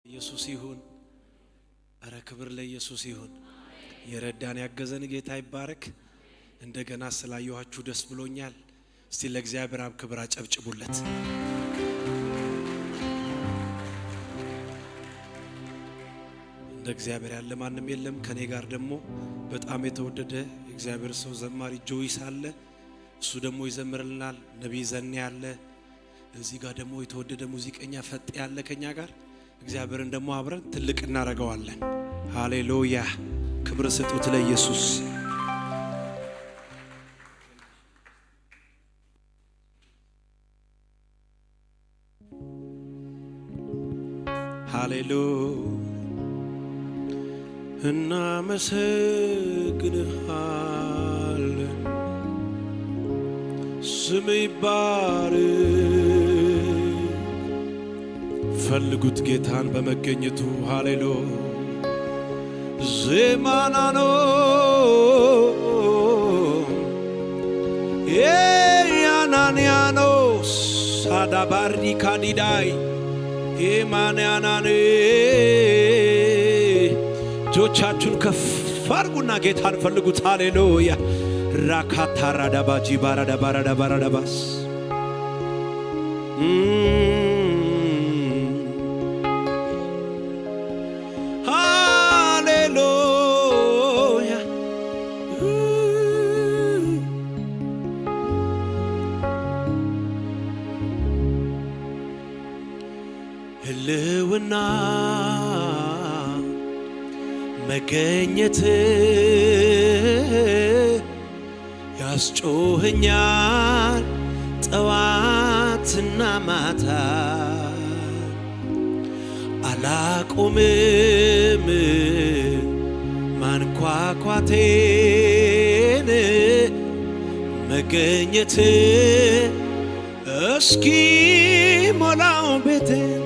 ኢየሱስ ይሁን። እረ ክብር ለኢየሱስ ይሁን። የረዳን ያገዘን ጌታ ይባረክ። እንደገና ስላየኋችሁ ደስ ብሎኛል። እስቲ ለእግዚአብሔር አብ ክብር አጨብጭቡለት። እንደ እግዚአብሔር ያለ ማንም የለም። ከኔ ጋር ደግሞ በጣም የተወደደ የእግዚአብሔር ሰው ዘማሪ ጆይስ አለ። እሱ ደግሞ ይዘምርልናል። ነቢይ ዘኔ አለ። እዚህ ጋር ደግሞ የተወደደ ሙዚቀኛ ፈጤ ያለ ከኛ ጋር። እግዚአብሔርን ደግሞ አብረን ትልቅ እናደርገዋለን። ሃሌሉያ! ክብር ስጡት ለኢየሱስ። ሃሌሉያ! እናመሰግንሃለን፣ ስም ይባረክ። ፈልጉት ጌታን በመገኘቱ። ሃሌሉያ! ዜማናኖ ያናንያኖስ ሳዳባሪ ካዲዳይ ኤማንያናኔ። እጆቻችሁን ከፍ አድርጉና ጌታን ፈልጉት። ሃሌሉያ! ራካታራዳባጂ ባራዳባራዳባራዳባስ። ሃሌሉያ! ህልውና መገኘት ያስጮኸኛል ጠዋትና ማታ፣ አላቆምም ማንኳኳቴን፣ መገኘት እስኪ ሞላው ቤቴን።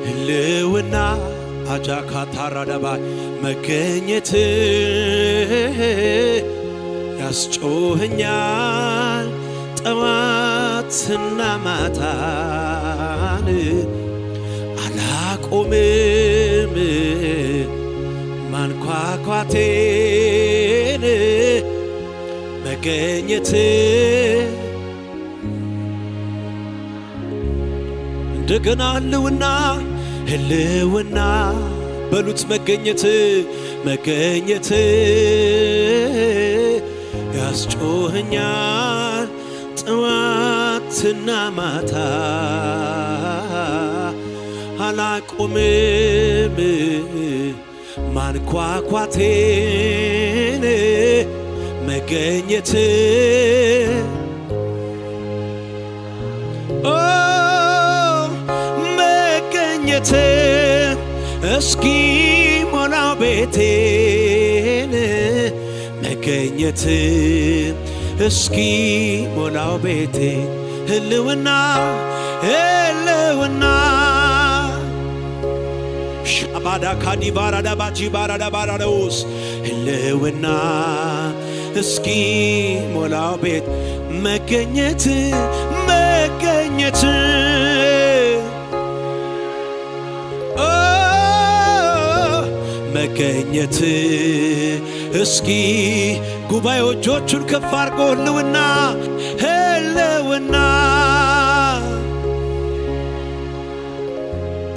ህልውና አጃካታራዳባ መገኘት ያስጮኸኛል ጠዋትና ማታን፣ አላቆምም ማንኳኳቴን፣ መገኘት እንደገና ህልውና፣ ህልውና በሉት፣ መገኘት፣ መገኘት ያስጮኸኛል ጥዋትና ማታ፣ አላቆምም ማንኳኳቴን፣ መገኘት ኦ መገኘት እስኪ ሞላው ቤቴን፣ መገኘት እስኪ ሞላው ቤቴ። ህልውና፣ ህልውና ሻባዳ ካዲባራዳ ባጂ ባራዳ ባራዳውስ። ህልውና እስኪ ሞላው ቤት፣ መገኘት፣ መገኘት ኦ መገኘት እስኪ። ጉባኤው እጆቹን ከፍ አድርጎ ህልውና፣ ህልውና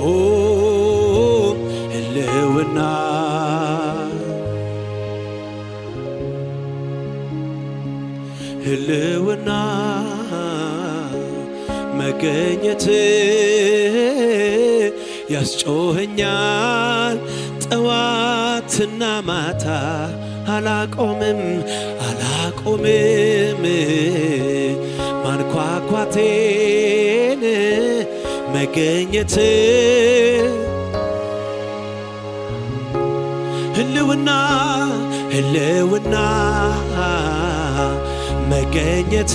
ኦ ህልውና፣ ህልውና መገኘት ያስጮኸኛል ጠዋትና ማታ፣ አላቆምም፣ አላቆምም ማንኳኳቴን፣ መገኘት ህልውና፣ ህልውና መገኘት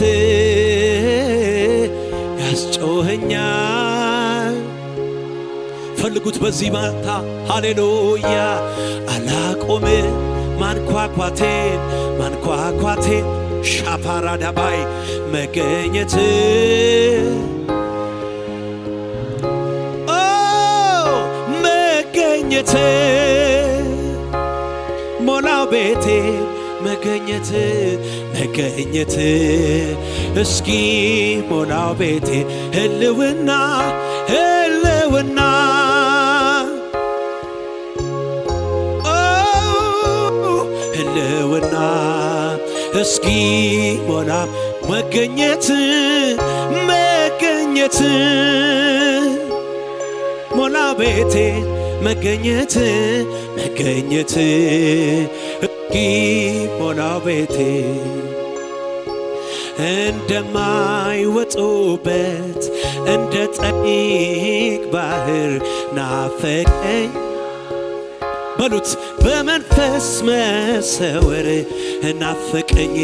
ያስጮኸኛል። ፈልጉት በዚህ ማታ። ሃሌሉያ! አላቆም ማንኳኳቴን፣ ማንኳኳቴን ሻፓራዳባይ መገኘት ኦ መገኘት፣ ሞላው ቤቴ መገኘት፣ መገኘት እስኪ ሞላው ቤቴ፣ ህልውና፣ ህልውና፣ ኦ ህልውና እስኪ ሞላ መገኘት፣ መገኘት ሞላ ቤቴ መገኘት፣ መገኘት እስኪ ሞላ ቤቴ። እንደማይወጡበት እንደ ጠሊቅ ባህር ናፈቀኝ በሉት፣ በመንፈስ መሰወር ናፈቀኝ፣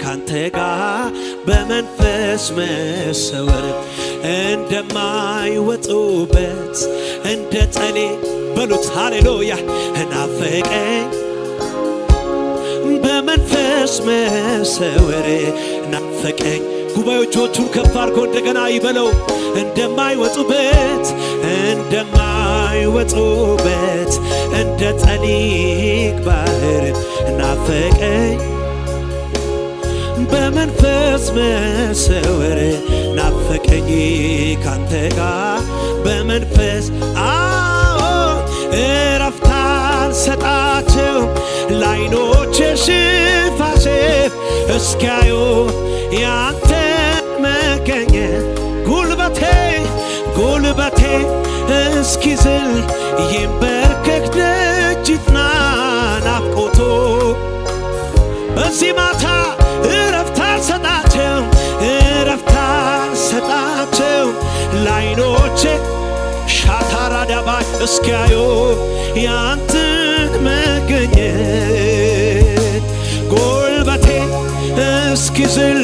ካንተ ጋር በመንፈስ መሰወር እንደማይወጡበት እንደ ጠሌ በሉት፣ ሃሌሉያ፣ ናፈቀኝ፣ በመንፈስ መሰወር ናፈቀኝ። ጉባኤው እጆቹን ከፍ አድርጎ እንደገና ይበለው። እንደማይወጡበት፣ እንደማይወጡበት እንደ ጠሊቅ ባህር ናፈቀኝ፣ በመንፈስ መሰወር ናፈቀኝ፣ ካንተ ጋር በመንፈስ፣ አዎ፣ እረፍት አልሰጣቸው ላይኖቼ ሽፋሽፍ እስኪያዩ ያንተ መገኘት፣ ጉልበቴ፣ ጉልበቴ እስኪዝል ይንበርከክ ደጅ ይጥና ናፍቆቱ። በዚህ ማታ እረፍት አልሰጣቸው፣ እረፍት አልሰጣቸው ላይኖቼ ሻታራዳባ እስኪያዩ ያንተን መገኘት፣ ጉልበቴ እስኪዝል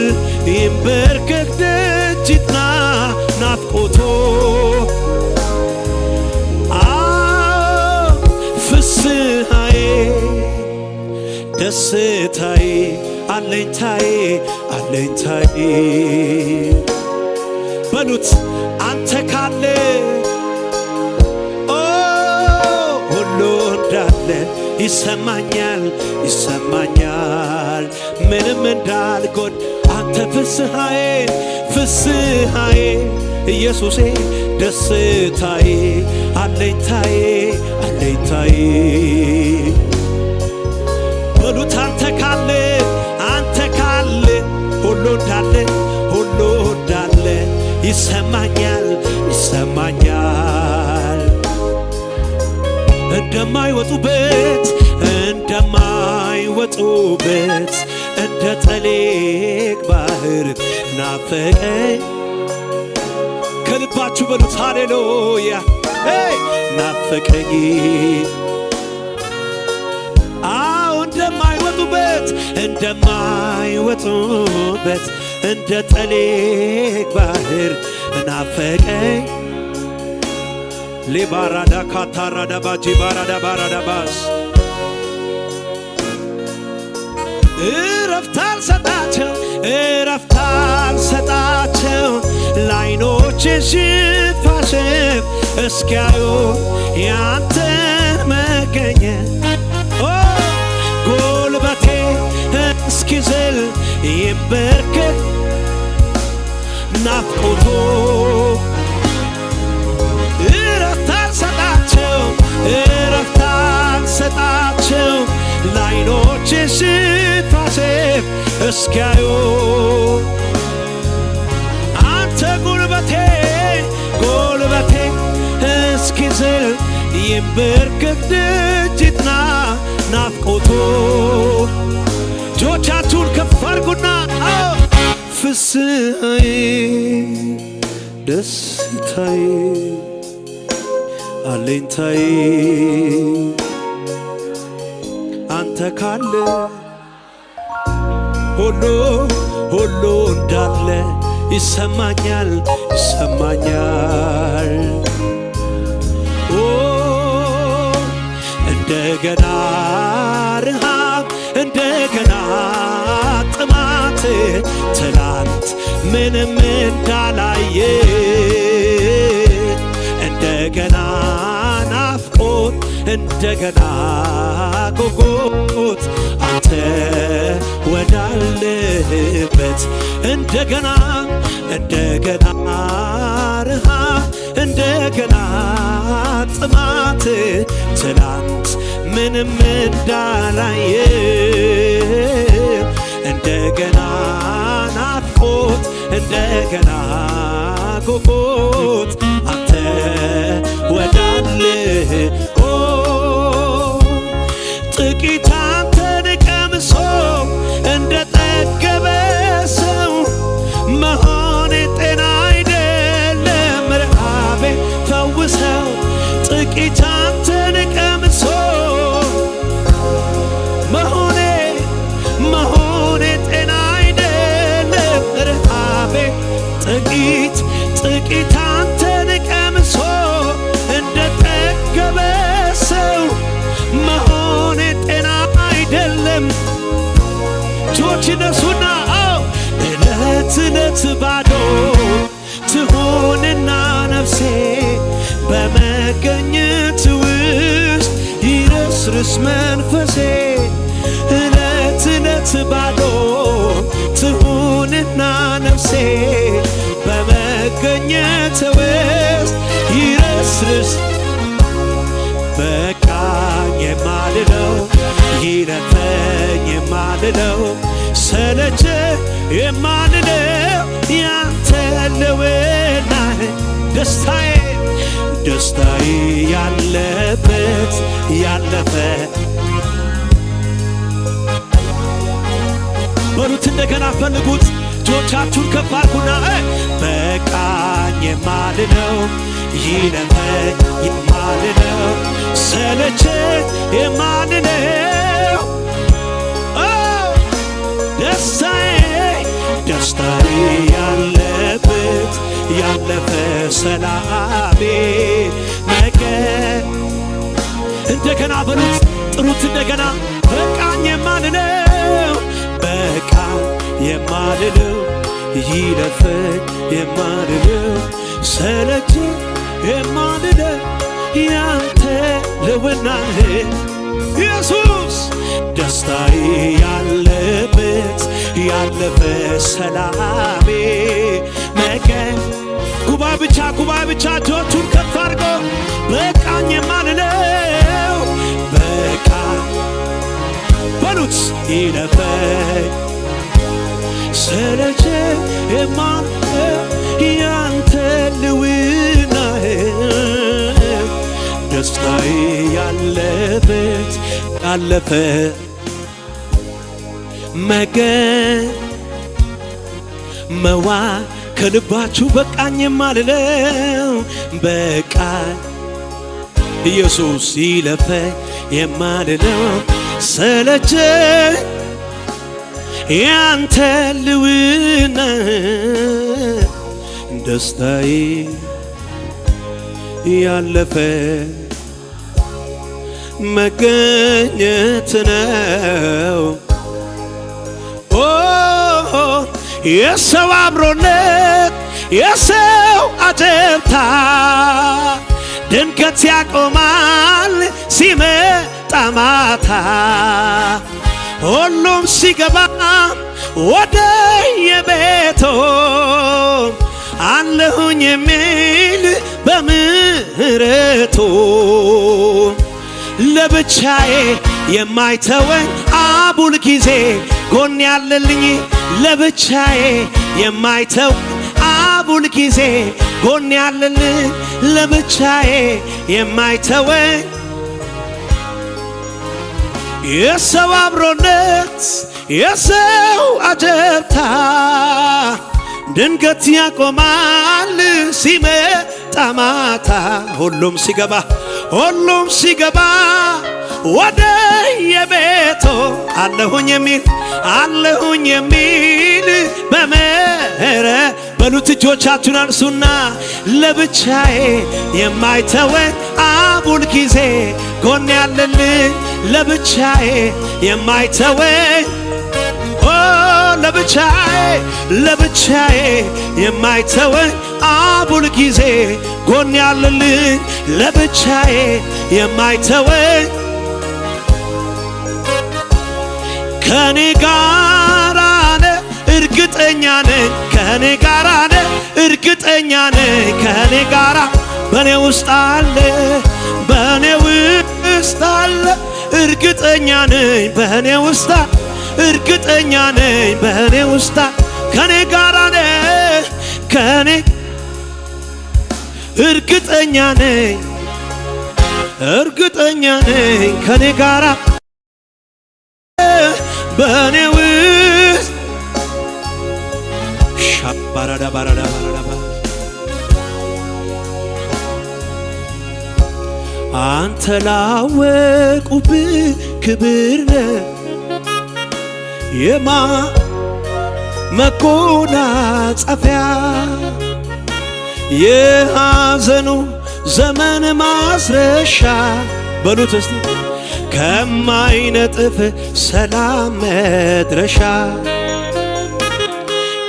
ይንበርከክ ደጅ ይጥና ናፍቆቱ። አዎ፣ ፍስሐዬ፣ ደስታዬ፣ አለኝታዬ፣ አለኝታዬ በሉት፣ አንተ ካለ ኦ ሁሉ እንዳለ ይሰማኛል፣ ይሰማኛል ምንም እንዳልጎድ። አንተ ፍስሐዬ፣ ፍስሐዬ፣ ኢየሱሴ፣ ደስታዬ፣ አለኝታዬ፣ አለኝታዬ በሉት። አንተ ካለ፣ አንተ ካለ ሁሉ እንዳለ፣ ሁሉ እንዳለ ይሰማኛል፣ ይሰማኛል። እንደማይወጡበት፣ እንደማይወጡበት እንደ ጠሊቅ ባህር ናፈቀኝ። ከልባችሁ በሉት፣ ሃሌሉያ፣ ናፈቀኝ። አዎ፣ እንደማይወጡበት፣ እንደማይወጡበት እንደ ጠሊቅ ባህር ናፈቀኝ። ሌባራዳ ካታራዳ ባጂ ባራዳ ባራዳ ባስ። እረፍት አልሰጣቸው፣ እረፍት አልሰጣቸው ላይኖች ሽፋሽፍ እስኪያዩ ያንተን መገኘት፣ ኦ ጉልበቴ እስኪዝል ይንበርከክ ናፍቆቱ። እረፍት አልሰጣቸው፣ እረፍት አልሰጣቸው ላይኖች ሽፋሽፍ እስኪያዩ አንተ፣ ጉልበቴ፣ ጉልበቴ እስኪዝል ይንበርከክ ደጅ ይጥና ናፍቆቱ። እጆቻችሁን ከፍ አድርጉና፣ አዎ፣ ፍስሐዬ፣ ደስታዬ፣ አለኝታዬ፣ አንተ ካለ ሁሉ፣ ሁሉ እንዳለ ይሰማኛል፣ ይሰማኛል። ኦ እንደገና ረሃብ፣ እንደገና ጥማት፣ ትላንት ምንም እንዳላየ እንደገና ናፍቆት። እንደገና ጉጉት አንተ ወዳለህበት እንደገና እንደገና ረሃብ እንደገና ጥማት ትላንት ምንም እንዳላየ እንደገና ናፍቆት እንደገና ጉጉት አንተ ወዳለህ ኦ ጥቂት አንተን ቀምሶ እንደ ጠገበ ሰው መሆኔ ጤና አይደለም፣ ረሃቤ ፈውሰው። ጥቂት አንተን ቀምሶ መሆኔ መሆኔ ጤና አይደለም፣ ረሃቤ ጥቂት ጥቂት አንተን ቀምሶ እንደ ጠገበ ሰው መሆኔ ጤና አይደለም። እጆች ይነሱና አዎ እለት እለት ባዶ ትሆንና ነፍሴ በመገኘት ውስጥ ይረስርስ መንፈሴ እለት እለት ባዶ ትሁንና ነፍሴ በመገኘት ውስጥ ይረስርስ በቃኝ የማልለው ይለፈኝ የማልለው ሰለቸ የማልለው ያንተ ልውና ደስታዬ ደስታዬ ያለበት ያለፈ በሉት እንደገና ፈልጉት። እጆቻችሁን ከፍ አድርጉና በቃኝ የማልለው ይለፈኝ የማልለው ሰለቸ የማልለው ኦ ደስታዬ ደስታዬ ያለበት ያለፈ ሰላሜ መገ እንደገና በሉት ጥሩት እንደገና በቃኝ የማልለው በቃ የማልለው ይለፈኝ የማልለው ሰለቸ የማልለው ያንተ ልውናህ ኢየሱስ ደስታዬ ያለበት ያለፈ ሰላሜ መገ ጉባኤ ብቻ ጉባኤ ብቻ እጆቹን ከፍ አድርጎ በቃኝ የማልለው በቃ በሉት ይለፈኝ ሰለቸ የማልለው ያንተ ልውናህ ደስታዬ ያለበት ያለፈ መገን መዋ ከልባችሁ በቃኝ የማልለው በቃ ኢየሱስ ይለፈኝ የማልለው ሰለቸ ያንተ ልውና ደስታዬ ያለፈ መገኘት ነው። ኦ የሰው አብሮነት የሰው አጀብታ ድንገት ያቆማል ሲመጣ ማታ ሁሉም ሲገባ ወደ የቤቱ አለሁኝ የሚል በምሕረቱ ለብቻዬ የማይተወኝ አቡል ጊዜ ጎን ያለልኝ ለብቻዬ የማይተወኝ አቡል ጊዜ ጎን ያለልኝ ለብቻዬ የማይተወኝ የሰው አብሮነት የሰው አጀብታ ድንገት ያቆማል ሲመጣ ማታ ሁሉም ሲገባ ሁሉም ሲገባ ወደ የቤቱ አለሁኝ የሚል አለሁኝ የሚል በምህረ በሉት እጆቻችሁን አንሱና ለብቻዬ የማይተወኝ አቡል ጊዜ ጎን ያለልኝ ለብቻዬ የማይተወኝ ኦ ለብቻዬ ለብቻዬ የማይተወኝ አቡል ጊዜ ጎን ያለልኝ ለብቻዬ የማይተወኝ ከኔ ጋራ ነህ እርግጠኛ ነኝ ከኔ ጋራ ነህ እርግጠኛ ነኝ ከኔ ጋራ በኔ ውስጥ አለ በኔ ውስጥ አለ እርግጠኛ ነኝ በኔ ውስጥ እርግጠኛ ነኝ በኔ ውስጥ ከኔ ጋራ ነህ ከኔ እርግጠኛ ነኝ እርግጠኛ ነኝ ከኔ ጋራ በኔ ውስጥ ሻባራዳ ባራዳ ባራዳ አንተ ላወቁብህ ክብር ነህ የማ መጎናጸፊያ የሐዘኑ ዘመን ማስረሻ በሉት እስቲ ከማይነጥፍ ሰላም መድረሻ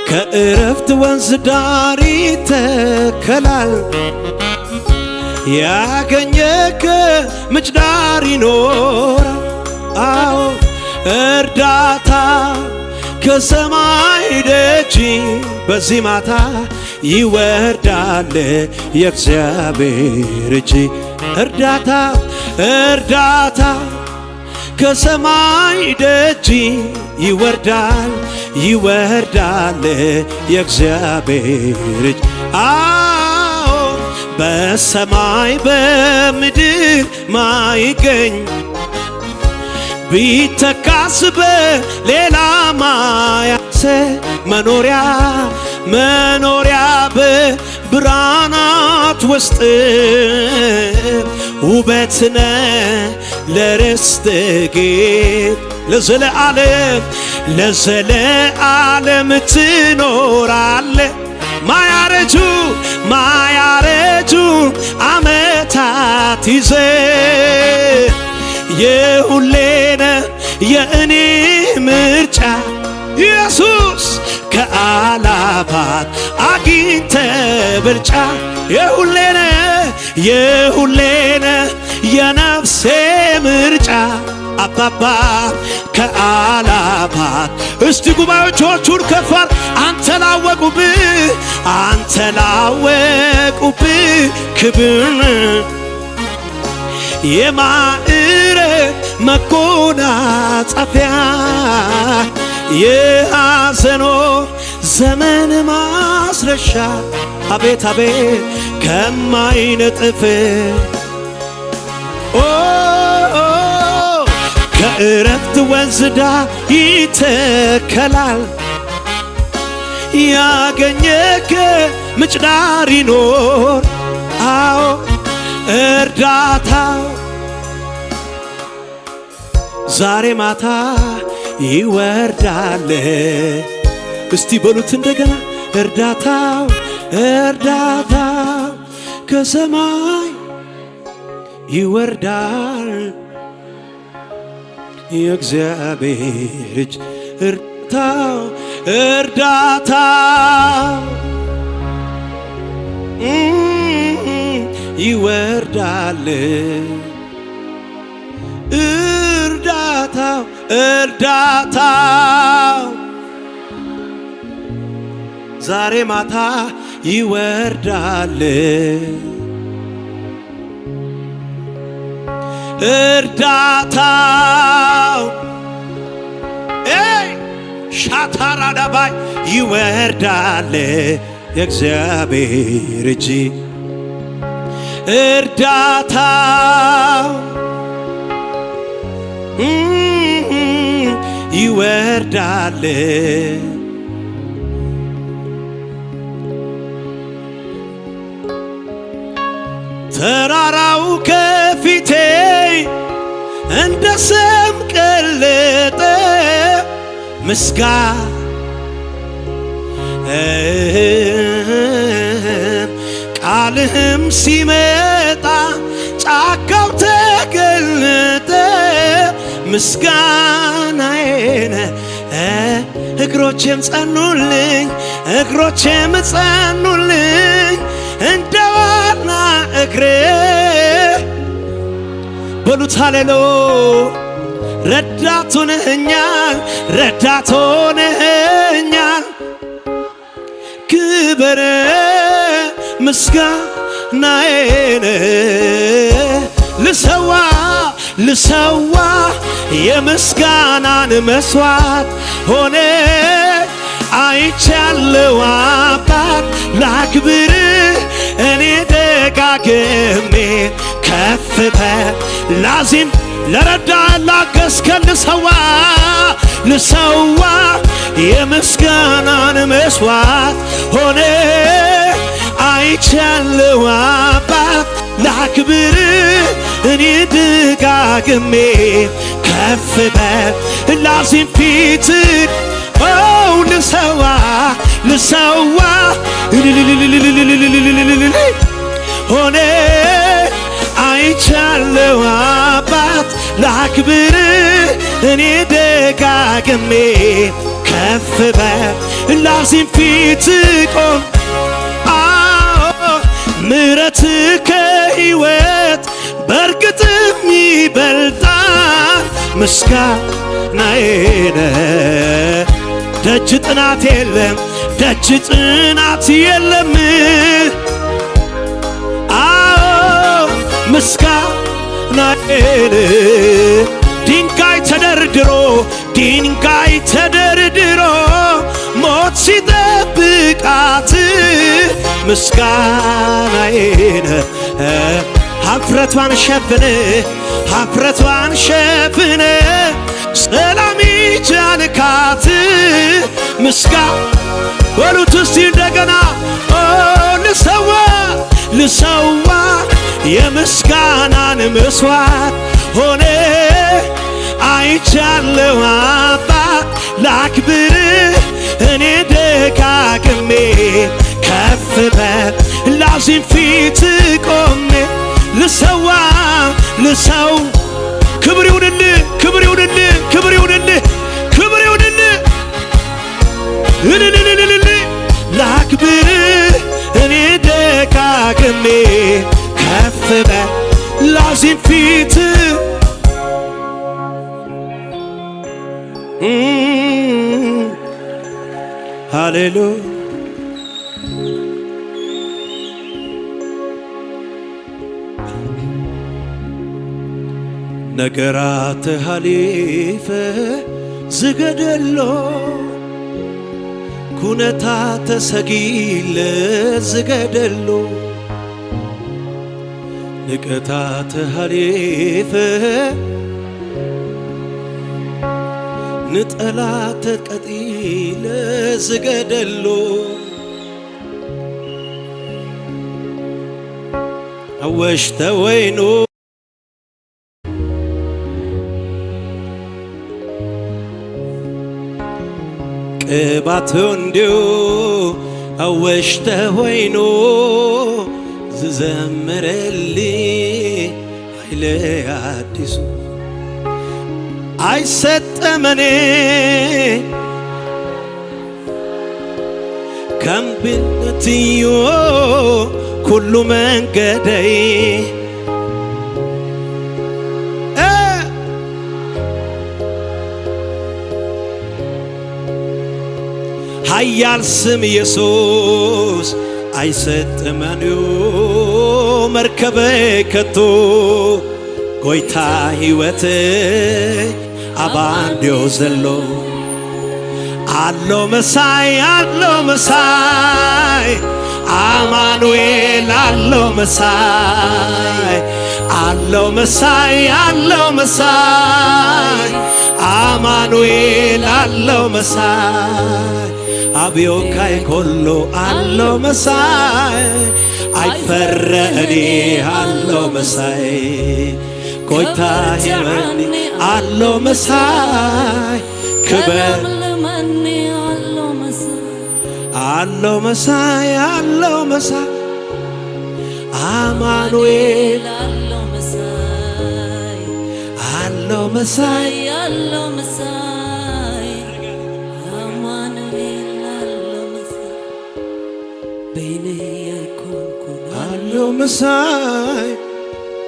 ከእረፍት ወንዝ ዳር ይተከላል ያገኘከ ምንጭ ዳር ይኖራል። አዎ እርዳታ ከሰማይ ደጅ በዚህ ማታ ይወርዳል የእግዚአብሔር እጅ። እርዳታ እርዳታ ከሰማይ ደጅ ይወርዳል ይወርዳል የእግዚአብሔር እጅ። አዎ በሰማይ በምድር ማይገኝ ቢተካስ በሌላ ማያሰ መኖሪያ መኖሪያ በብርሃናት ውስጥ ውበትነ ለርስት ጌጥ ለዘለዓለም ለዘለዓለም ትኖራለ ማያረጁ ማያረጁ ዓመታት ይዘ የሁሌነ የእኔ ምርጫ ኢየሱስ ከአላፋት አግኝተ ብልጫ የሁሌነ የሁሌነ የነፍሴ ምርጫ አባባ ከአላፋት። እስቲ ጉባኤዎቻችሁን ከፋል አንተ ላወቁብህ አንተ ላወቁብህ ክብር የማዕረግ መጎናጸፊያ የሐዘኖ ዘመን ማስረሻ አቤት አቤት ከማይነጥፍ ኦ ከእረፍት ወንዝ ዳር ይተከላል ያገኘከ ምንጭ ዳር ይኖር። አዎ እርዳታው ዛሬ ማታ ይወርዳል። እስቲ በሉት እንደገና እርዳታው እርዳታው ከሰማይ ይወርዳል። የእግዚአብሔር እጅ እርዳታው እርዳታው ይወርዳል። እርዳታው እርዳታው ዛሬ ማታ ይወርዳል። እርዳታው ሻታራዳባይ ይወርዳል። የእግዚአብሔር እጅ እርዳታው ይወርዳል። ተራራው ከፊቴ እንደ ሰም ቀለጠ። ምስጋ ቃልህም ሲመጣ ጫካው ተገለጠ። ምስጋናዬን እግሮቼም ጸኑልኝ፣ እግሮቼም ጸኑልኝ። እንደ ዋና እግሬ በሉት ሃሌሎ ረዳት ሆነኸኛል፣ ረዳት ሆነኸኛል። ክብር ምስጋናዬን ልሰዋ ልሰዋ የምስጋናን መስዋዕት ሆነ አይቻለው አባት ላክብር እኔ ደጋግሜ ከፍ በል ላዚም ለረዳ ላገዝከን ልሰዋ ልሰዋ የምስጋናን መስዋዕት ሆነ አይቻለው አባት ላክብር እኔ ደጋግሜ ከፍ በል ላዚም ፊት ልሰዋ ልሰዋ ሆነ አይቻለው አባት ላክብር እኔ ደጋግሜ ከፍ በል ላዚም ፊት ቆም። አዎ ምሕረት ከሕይወት በእርግጥም ይበልጣል። ምስጋናዬ ነህ። ደጅ ጥናት የለም፣ ደጅ ጥናት የለም። አዎ ምስጋናዬ ነህ። ድንጋይ ተደርድሮ፣ ድንጋይ ተደርድሮ ሞት ሲጠብቃት ምስጋናዬ ነህ። ኀፍረቷን ሸፍነ፣ ኀፍረቷን ሸፍነ ሰላም ይቻልካት ምስጋ በሉት እስቲ እንደገና ልሰዋ ልሰዋ የምስጋናን መስዋዕት ሆነ አይቻለው አባት ላክብር እኔ ደጋግሜ ከፍ በል ላዚም ፊት ቆሜ ልሰዋ ልሰው። ክብር ይሁንልህ፣ ክብር ይሁንልህ፣ ክብር ይሁንልህ፣ ክብር ይሁንልህ። እልልልልልል ላክብር እኔ ደጋግሜ ከፍ በል ላዚም ፊት። ሃሌሉያ። ነገራት ሃሊፈ ዝገደሎ ኩነታት ተሰጊለ ዝገደሎ ንቀታት ሃሊፈ ንጠላት ተቀጢለ ዝገደሎ አወሽተ ወይኑ ቅባት እንዲሁ አወሽተ ወይኑ ዝዘምረሊ ኃይለ አዲሱ አይሰጠመኔ ከምብነትዮ ኩሉ መንገደይ። ኃያል ስም ኢየሱስ አይሰጥመንዩ መርከበ ከቶ ጎይታ ሕይወት አባንዲዮ ዘሎ አሎ መሳይ አሎ መሳይ አማኑኤል አሎ መሳይ አሎ መሳይ አሎ መሳይ አማኑኤል አሎ መሳይ አብዮካይ ኮሎ አሎ መሳይ አይፈረእኔ አሎ መሳይ ጎይታ ሕይወኒ አሎ መሳይ ክበር አሎ መሳይ አሎ መሳይ አማኑኤል አሎ መሳይ አሎ መሳይ አማኑኤል አሎ መሳይ በይነይ አይኮንኩን። አለው መሳይ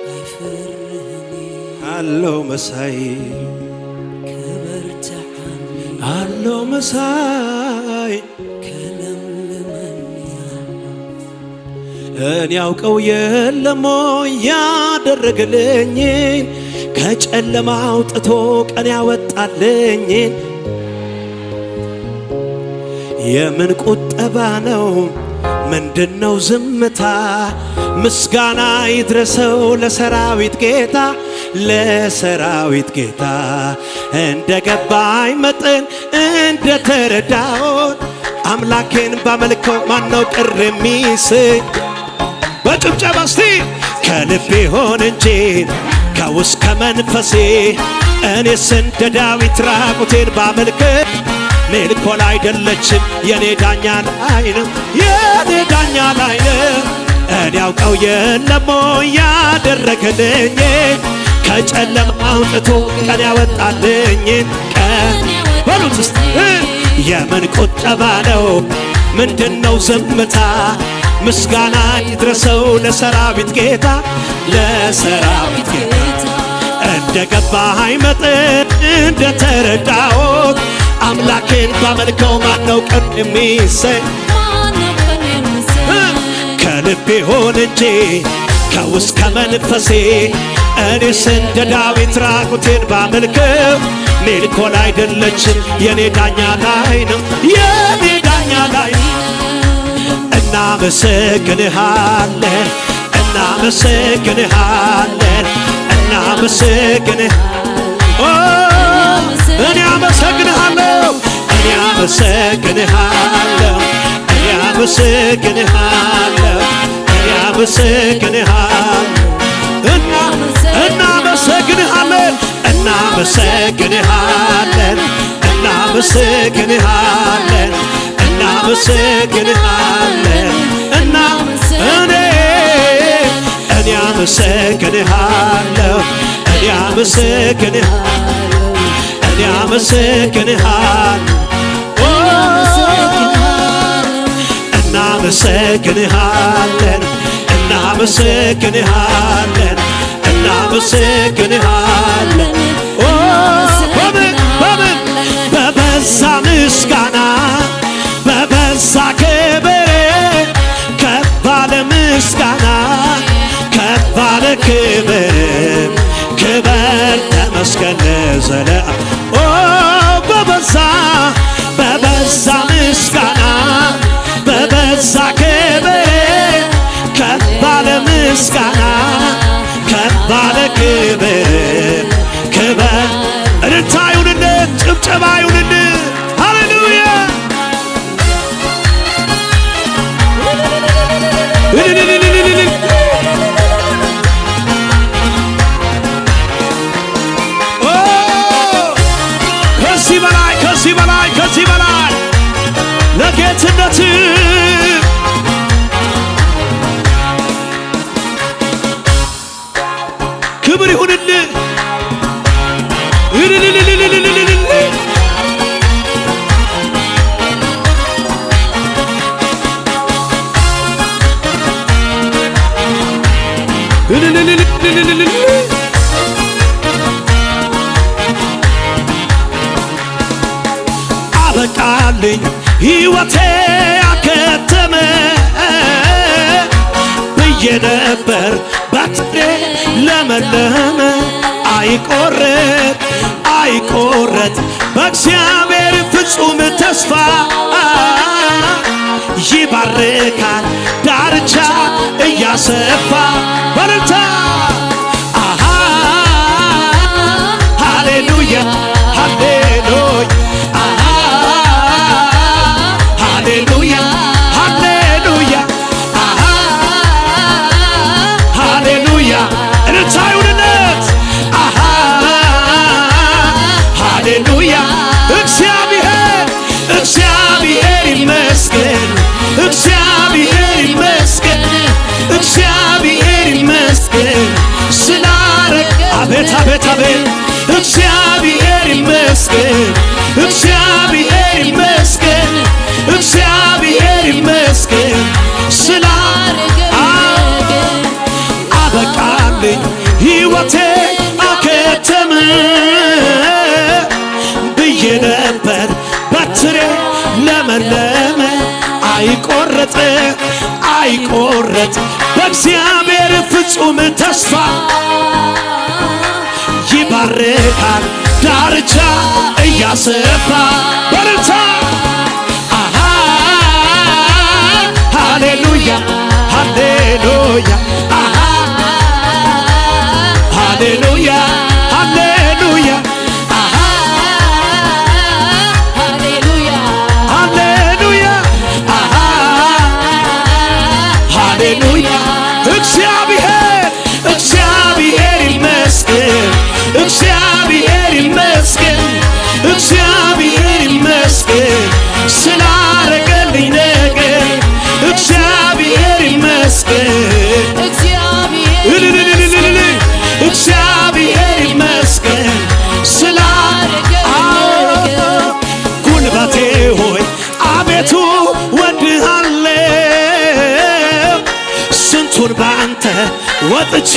ኣይፈርህኒ አለው መሳይ ከበርትዓኒ አለው መሳይ ከለምልመኒ ኣሎ እኔ ያውቀው የለም ያደረገልኝን ከጨለማ አውጥቶ ቀን ያወጣልኝን የምን ቁጠባ ነው? ምንድነው ዝምታ? ምስጋና ይድረሰው ለሰራዊት ጌታ፣ ለሰራዊት ጌታ። እንደ ገባኝ መጠን እንደ ተረዳሁት አምላኬን ባመልከው ማነው ቅር የሚሰኝ? በጭብጨባ እስቲ ከልቤ ሆን እንጂ ከውስጥ ከመንፈሴ እኔስ እንደ ዳዊት ራቁቴን ባመልክ ሜልኮል አይደለችም የኔ ዳኛ ላይ ነው፣ የኔ ዳኛ ላይ ነው። እኔ ያውቀው የለም ያደረገልኝ ከጨለማ አውጥቶ ቀን ያወጣልኝ ቀን በሉት እስቲ የምን ቁጠባ ነው? ምንድነው ዝምታ? ምስጋና ይድረሰው ለሰራዊት ጌታ፣ ለሰራዊት ጌታ። እንደ ገባኝ መጠን እንደ ተረዳሁት አምላኬን ባመልከው ማነው ቅር የሚሰኝ? ማነው ቅር የሚሰኝ? ከልቤ ሆን እንጂ ከውስጥ ከመንፈሴ እኔስ እንደ ዳዊት ራቁቴን ባመልከው ሜልኮል አይደለችም የኔ ዳኛ ላይ ነው፣ የኔ ዳኛ ላይ ነው። እናመሰግንሃለን፣ እናመሰግንሃለን፣ እናመሰግንህ ኦ እኔ አመሰግንሃለሁ፣ እኔ አመሰግንሃለሁ፣ እኔ አመሰግንሃለሁ፣ እኔ አመሰግንሃለሁ። እና እናመሰግንሃለን፣ እናመሰግንሃለን፣ እናመሰግንሃለን፣ እናመሰግንሃለን። እና እኔ እኔ አመሰግንሃለሁ፣ እኔ አመሰግንሃለሁ፣ እኔ አመሰግንሃለሁ። እናመሰግንሃለን፣ እናመሰግንሃለን፣ እናመሰግንሃለን። ኦ በምን በምን በበዛ ምስጋና በበዛ ክብር ከፍ ባለ ምስጋና ከፍ ባለ ክብር ክበር ተመስገን ለዘለዓለም። ኦ በበዛ በበዛ ምስጋና በበዛ ክብር ከፍ ባለ ምስጋና ከፍ ባለ ክብር ክበር። እልልታ ይሁንልን፣ ጭብጨባ ይሁንልን። ሃሌሉያ! እልልልልልልል። ኦ ከዚህ በላይ፣ ከዚህ በላይ፣ ከዚህ በላይ ለጌትነት ክብር ይሁንልህ። እልልልልልልልል። እልልልልልልልል። አበቃልኝ ሕይወቴ አከተመ ብዬ ነበር በትሬ ለመለመ። አይቆረጥ አይቆረጥ በእግዚአብሔር ፍጹም ተስፋ ይባርካል ዳርቻ እያሰፋ። በልልታ አሃ ሃሌሉያ ሃሌሉያ አሃ ሃሌሉያ ሃሌሉያ አሃ ሃሌሉያ። እልልታ ይሁንለት። አሃ ሃሌሉያ። እግዚአብሔር እግዚአብሔር ይመስገን፣ እግዚአብሔር ይመስገን፣ እግዚአብሔር ይመስገን ስላረግ አቤት አቤት አቤት እግዚአብሔር። በትሬ ለመለመ አይቆረጥ አይቆረጥ በእግዚአብሔር ፍጹም ተስፋ ይባርካል ዳርቻ እያሰፋ በርታ አሃ ሃሌሉያ ሃሌሉያ አሃ ሃሌሉያ ሃሌሉያ አሃ ሃሌሉያ ሃሌሉያ አሃ ሃሌሉያ እግዚአብሔር እግዚአብሔር ይመስገን እግዚአብሔር ይመስገን እግዚአብሔር ይመስገን ስላረገልኝ ነገር እግዚአብሔር ይመስገን እግዚአብሔር እልልልልልል እግዚአብሔር ይመስገን ስላ አዎ ጉልበቴ ሆይ አቤቱ ወድሃለሁ ስንቱን በአንተ ወጥቼ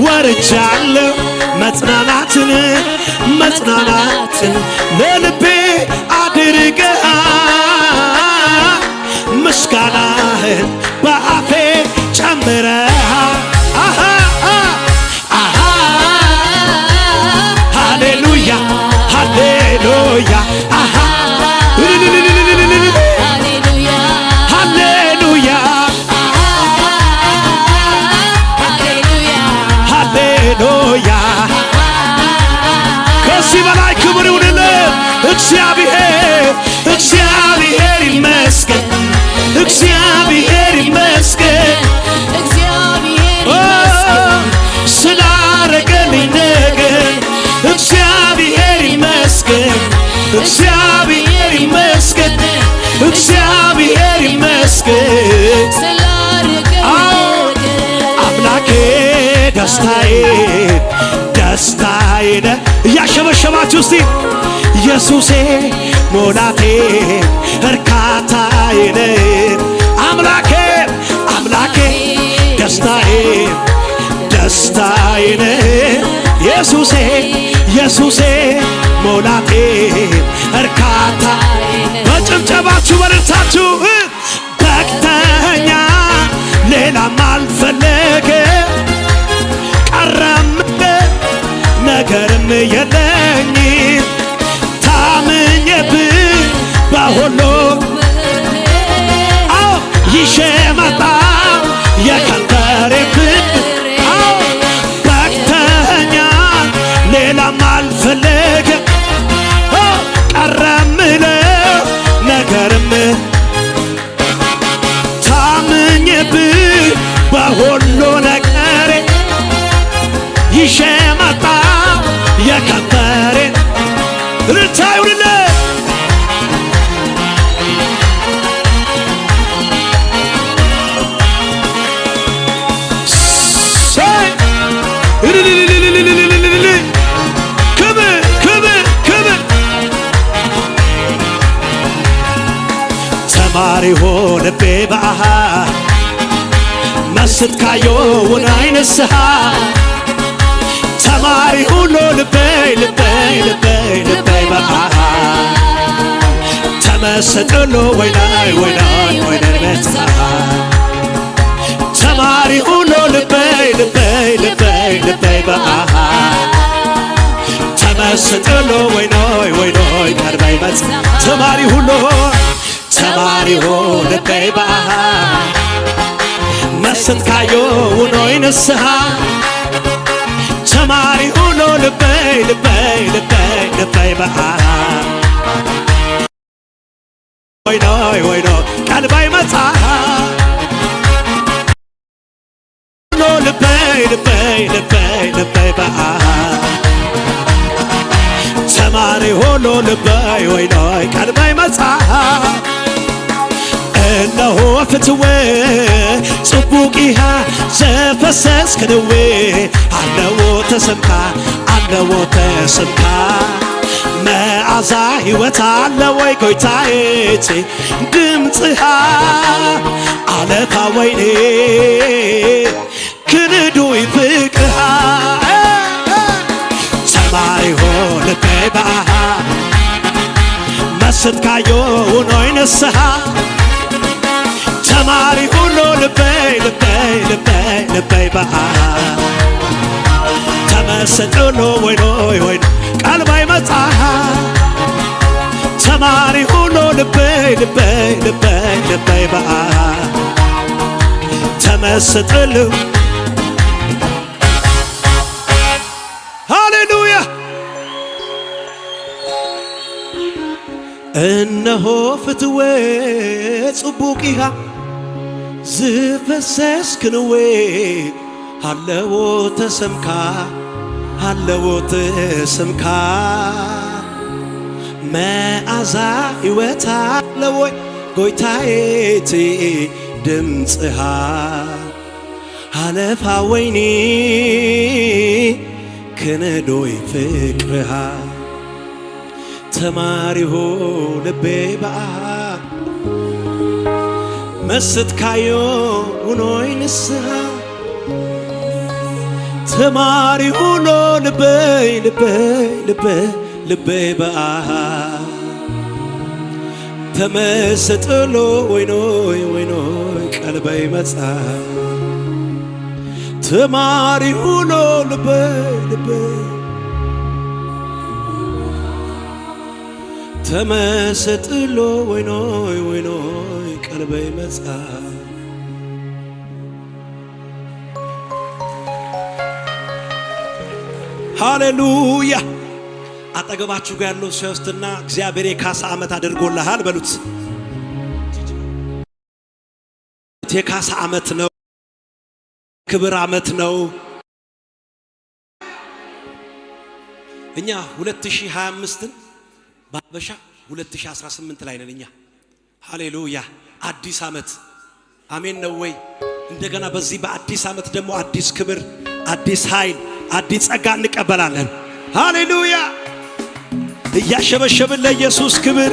ወርጃለሁ መጽናናትን መጽናናትን ለልቤ አድርገሃል ምስጋናህን በአፌ ጨምረሃል አሃ አሃ ሃሌሉያ ሃሌሉያ አሃ እልልልልልልል ሃሌሉያ ሃሌሉያ ሃሌሉያ ሃሌሉያ ከዚህ በላይ ክብር ይሁንልን። እግዚአብሔር እግዚአብሔር ይመስገን እግዚአብሔር ይመስገን እግዚአብሔር ኦ፣ ይመስገን ስላረገልኝ ነገር እግዚአብሔር ይመስገን እግዚአብሔር ይመስገን እግዚአብሔር ይመስገን ስላረገልኝ ነገር አምላኬ ደስታዬ ደስታዬ ነህ። እያሸበሸባችሁ እስቲ ኢየሱሴ ሞላቴ እርካታዬ ነህ። አምላኬ አምላኬ ደስታዬ ደስታዬ ነህ። ኢየሱሴ ኢየሱሴ ሞላቴ እርካታ በጭብጨባችሁ በእልልታችሁ በቅተኛ ሌላም አልፈለግም ቀረም ነገርም የለኝ ታምኜብህ በሁሉ አዎ ይዤ መጣሁ የከንፈሬ ፍሬ አዎ በቅተኛ ሌላም አልፈለግም ቀረምለው ነገርም ታምኜብህ በሁሉ ነገሬ ይዤ መጣሁ የከንፈሬን እልልታ ይሁንልህ። እሰይ! እልልልልልልልልልል! ክብር ክብር ክብር ተማሪ ሆንቤ በአሃ መስት ካየውን አይንስሐ ተማሪ ሁሉ ልበይ ልበይ ልበይ ልበይ በአሃ ተመሰጥሎ ወይናይ ወይናይ ወይናይ መጽሐ ተማሪ ሁሉ ልበይ ልበይ ልበይ ልበይ በአሃ ተመስጥሎ ወይኖይ ወይኖይ ቀርበይ መጽ ተማሪ ሁሉ ተማሪ ልበይ በአሃ መስት ካዮ ውኖይ ንስሐ ተማሪ ሁሉ ልበይ ልበይ ልበይ ልበይ በአሃ ወይኖይ ወይኖይ ቀልባይ መጽሐ ልበይ ልበይ ልበይ ልበይ በአሃ ተማሪ ሆኖ ልበይ ወይኖይ ቀልባይ መጽሐፍ እነሆ ፍትወ ጽቡቂሃ ዘፈሰስ ክንዌ አለዎ ተሰምካ አለዎ ተሰምካ መዓዛ ሕይወት አለ ወይ ጎይታዬ ድምፅሃ አለፋ ወይኔ ክንዱይ ፍቅርሃ ሰማይ ሆንበይ በአሃ መስ መስትካዮ ውኖይ ንስሓ ተማሪ ሁሉ ልበይ ልበይ ልበይ ልበይ በኣ ተመሰጥሎ ወይኖይ ወይኖ ቀልባይ መጽሓ ተማሪ ሁሉ ልበይ ልበይ ልበይ ልበይ በኣ ተመስጥሉ። ሃሌሉያ። እነሆ ፍትዌ ጽቡቕ ኢኻ ዝፈሰስክንዌ ሃለዎ ተሰምካ ሃለዎ ተሰምካ መዓዛ ሕይወት ኣለዎይ ጎይታዬቲ ድምፅሃ ሃለፋ ወይኒ ክንዶይ ፍቅርሃ ተማሪሆ ልቤ በኣ መስትካዮ ውኖይ ንስሓ ተማሪ ሁኖ ልበይ ልበይ ልበይ ልበይ በኣ ተመሰጥሎ ወይኖይ ወይኖይ ቀልበይ መጻ ተማሪ ሁኖ ልበይ ልበይ ተመሰጥሎ ወይኖይ ወይኖይ ቀልበይ መጻ። ሃሌሉያ። አጠገባችሁ ጋር ያለው ሰው እግዚአብሔር የካሳ ዓመት አድርጎልሃል በሉት። የካሳ ዓመት ነው። ክብር ዓመት ነው። እኛ 2025ን በሀበሻ 2018 ላይ ነን እኛ። ሃሌሉያ። አዲስ ዓመት አሜን ነው ወይ? እንደገና በዚህ በአዲስ ዓመት ደግሞ አዲስ ክብር፣ አዲስ ኃይል፣ አዲስ ጸጋ እንቀበላለን። ሃሌሉያ። እያሸበሸብን ለኢየሱስ ክብር።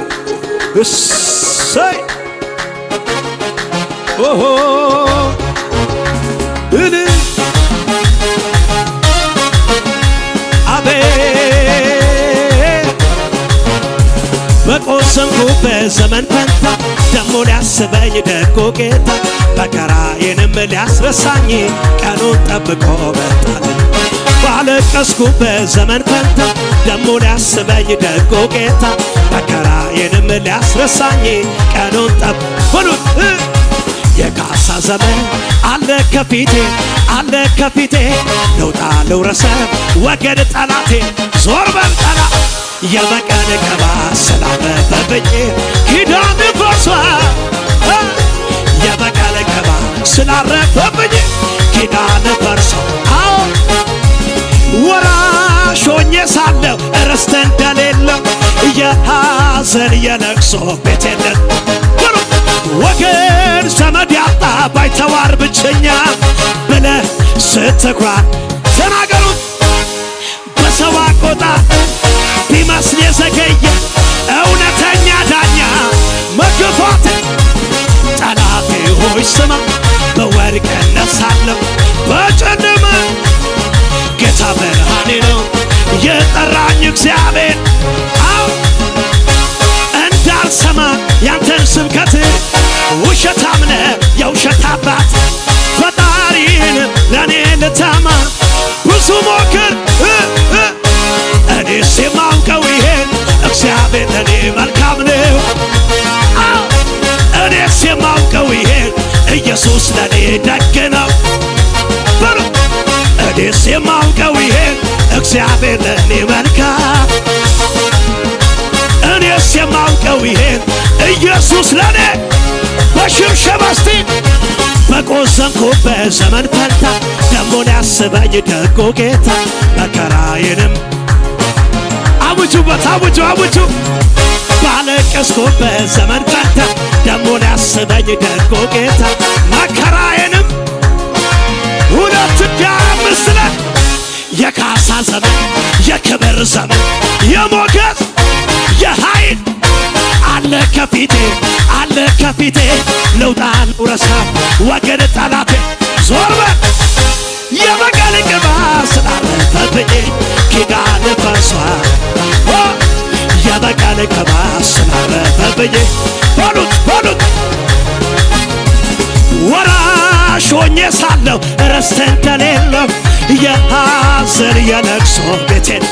እሰይ ኦሆ እል አቤት በቆሰምኩበት ዘመን ፈንታ ደሞ ሊያስበኝ ደጎ ጌታ መከራዬንም ሊያስረሳኝ ቀኑን ጠብቆ መጣልኝ። ባለቀስኩበት ዘመን ፈንታ ደሞ ሊያስበኝ ደጎ ጌታ መከራዬንም ሊያስረሳኝ ቀኑን ጠብ በሉት። የካሳ ዘመን አለ ከፊቴ አለ ከፊቴ ልውጣ ልውረሰ ወገን ጠላቴ ዞር በል ጠላት የበቀል ቅባት ስላረፈብኝ ኪዳን ፈርሷል። የበቀል ቅባት ስላረፈብኝ ኪዳን ፈርሷል። አዎ ወራሽ ሆኜ ሳለሁ ርስት እንደሌለው የሐዘን የለቅሶ ቤት የለም። ወገን ዘመድ ያጣ ባይተዋር ብቸኛ ብለህ ስትኩራ ተናገሩት። በሰው አቆጣጠር ቢመስል የዘገየ እውነተኛ ዳኛ መግፋት ጠላቴ ሆይ ስማ በወርቅ እነሳለሁ በጨለማ ጌታ ብርሃኔ ነው የጠራኝ እግዚአብሔር። አዎ እንዳልሰማ ያንተን ስብከት ውሸታም ነህ የውሸት አባት ፈጣሪን ለእኔ ልታማ ብዙ ሞክር። እኔስ የማውቀው ይሄን እግዚአብሔር ለእኔ መልካም ነው። አዎ እኔስ የማውቀው ይሄን ኢየሱስ ለእኔ ደግ ነው። በሉ እኔስ የማውቀው ይሄን እግዚአብሔር ለእኔ መልካም። እኔስ የማውቀው ይሄን ኢየሱስ ለእኔ በሽብሸባ እስቲ በቆዘምኩበት ዘመን ፈንታ ደሞ ሊያስበኝ ደጎ ጌታ መከራዬንም አውጁበት አውጁ አውጁ ባለቀስኩበት ዘመን ፈንታ ደሞ ሊያስበኝ ደጎ ጌታ መከራዬንም 2025 ላይ የካሳ ዘመን የክብር ዘመን የሞገስ የኃይል አለ ከፊቴ አለ ከፊቴ ልውጣ ልውረሳ ወገን ጠላቴ ዞር በል የበቀል ቅባት ስላረፈብኝ ኪዳን ፈርሷል። የበቀል ቅባት ስላረ ብዬ በሉት በሉት። ወራሽ ሆኜ ሳለሁ ርስት እንደሌለው የሐዘን የለቅሶ ቤቴን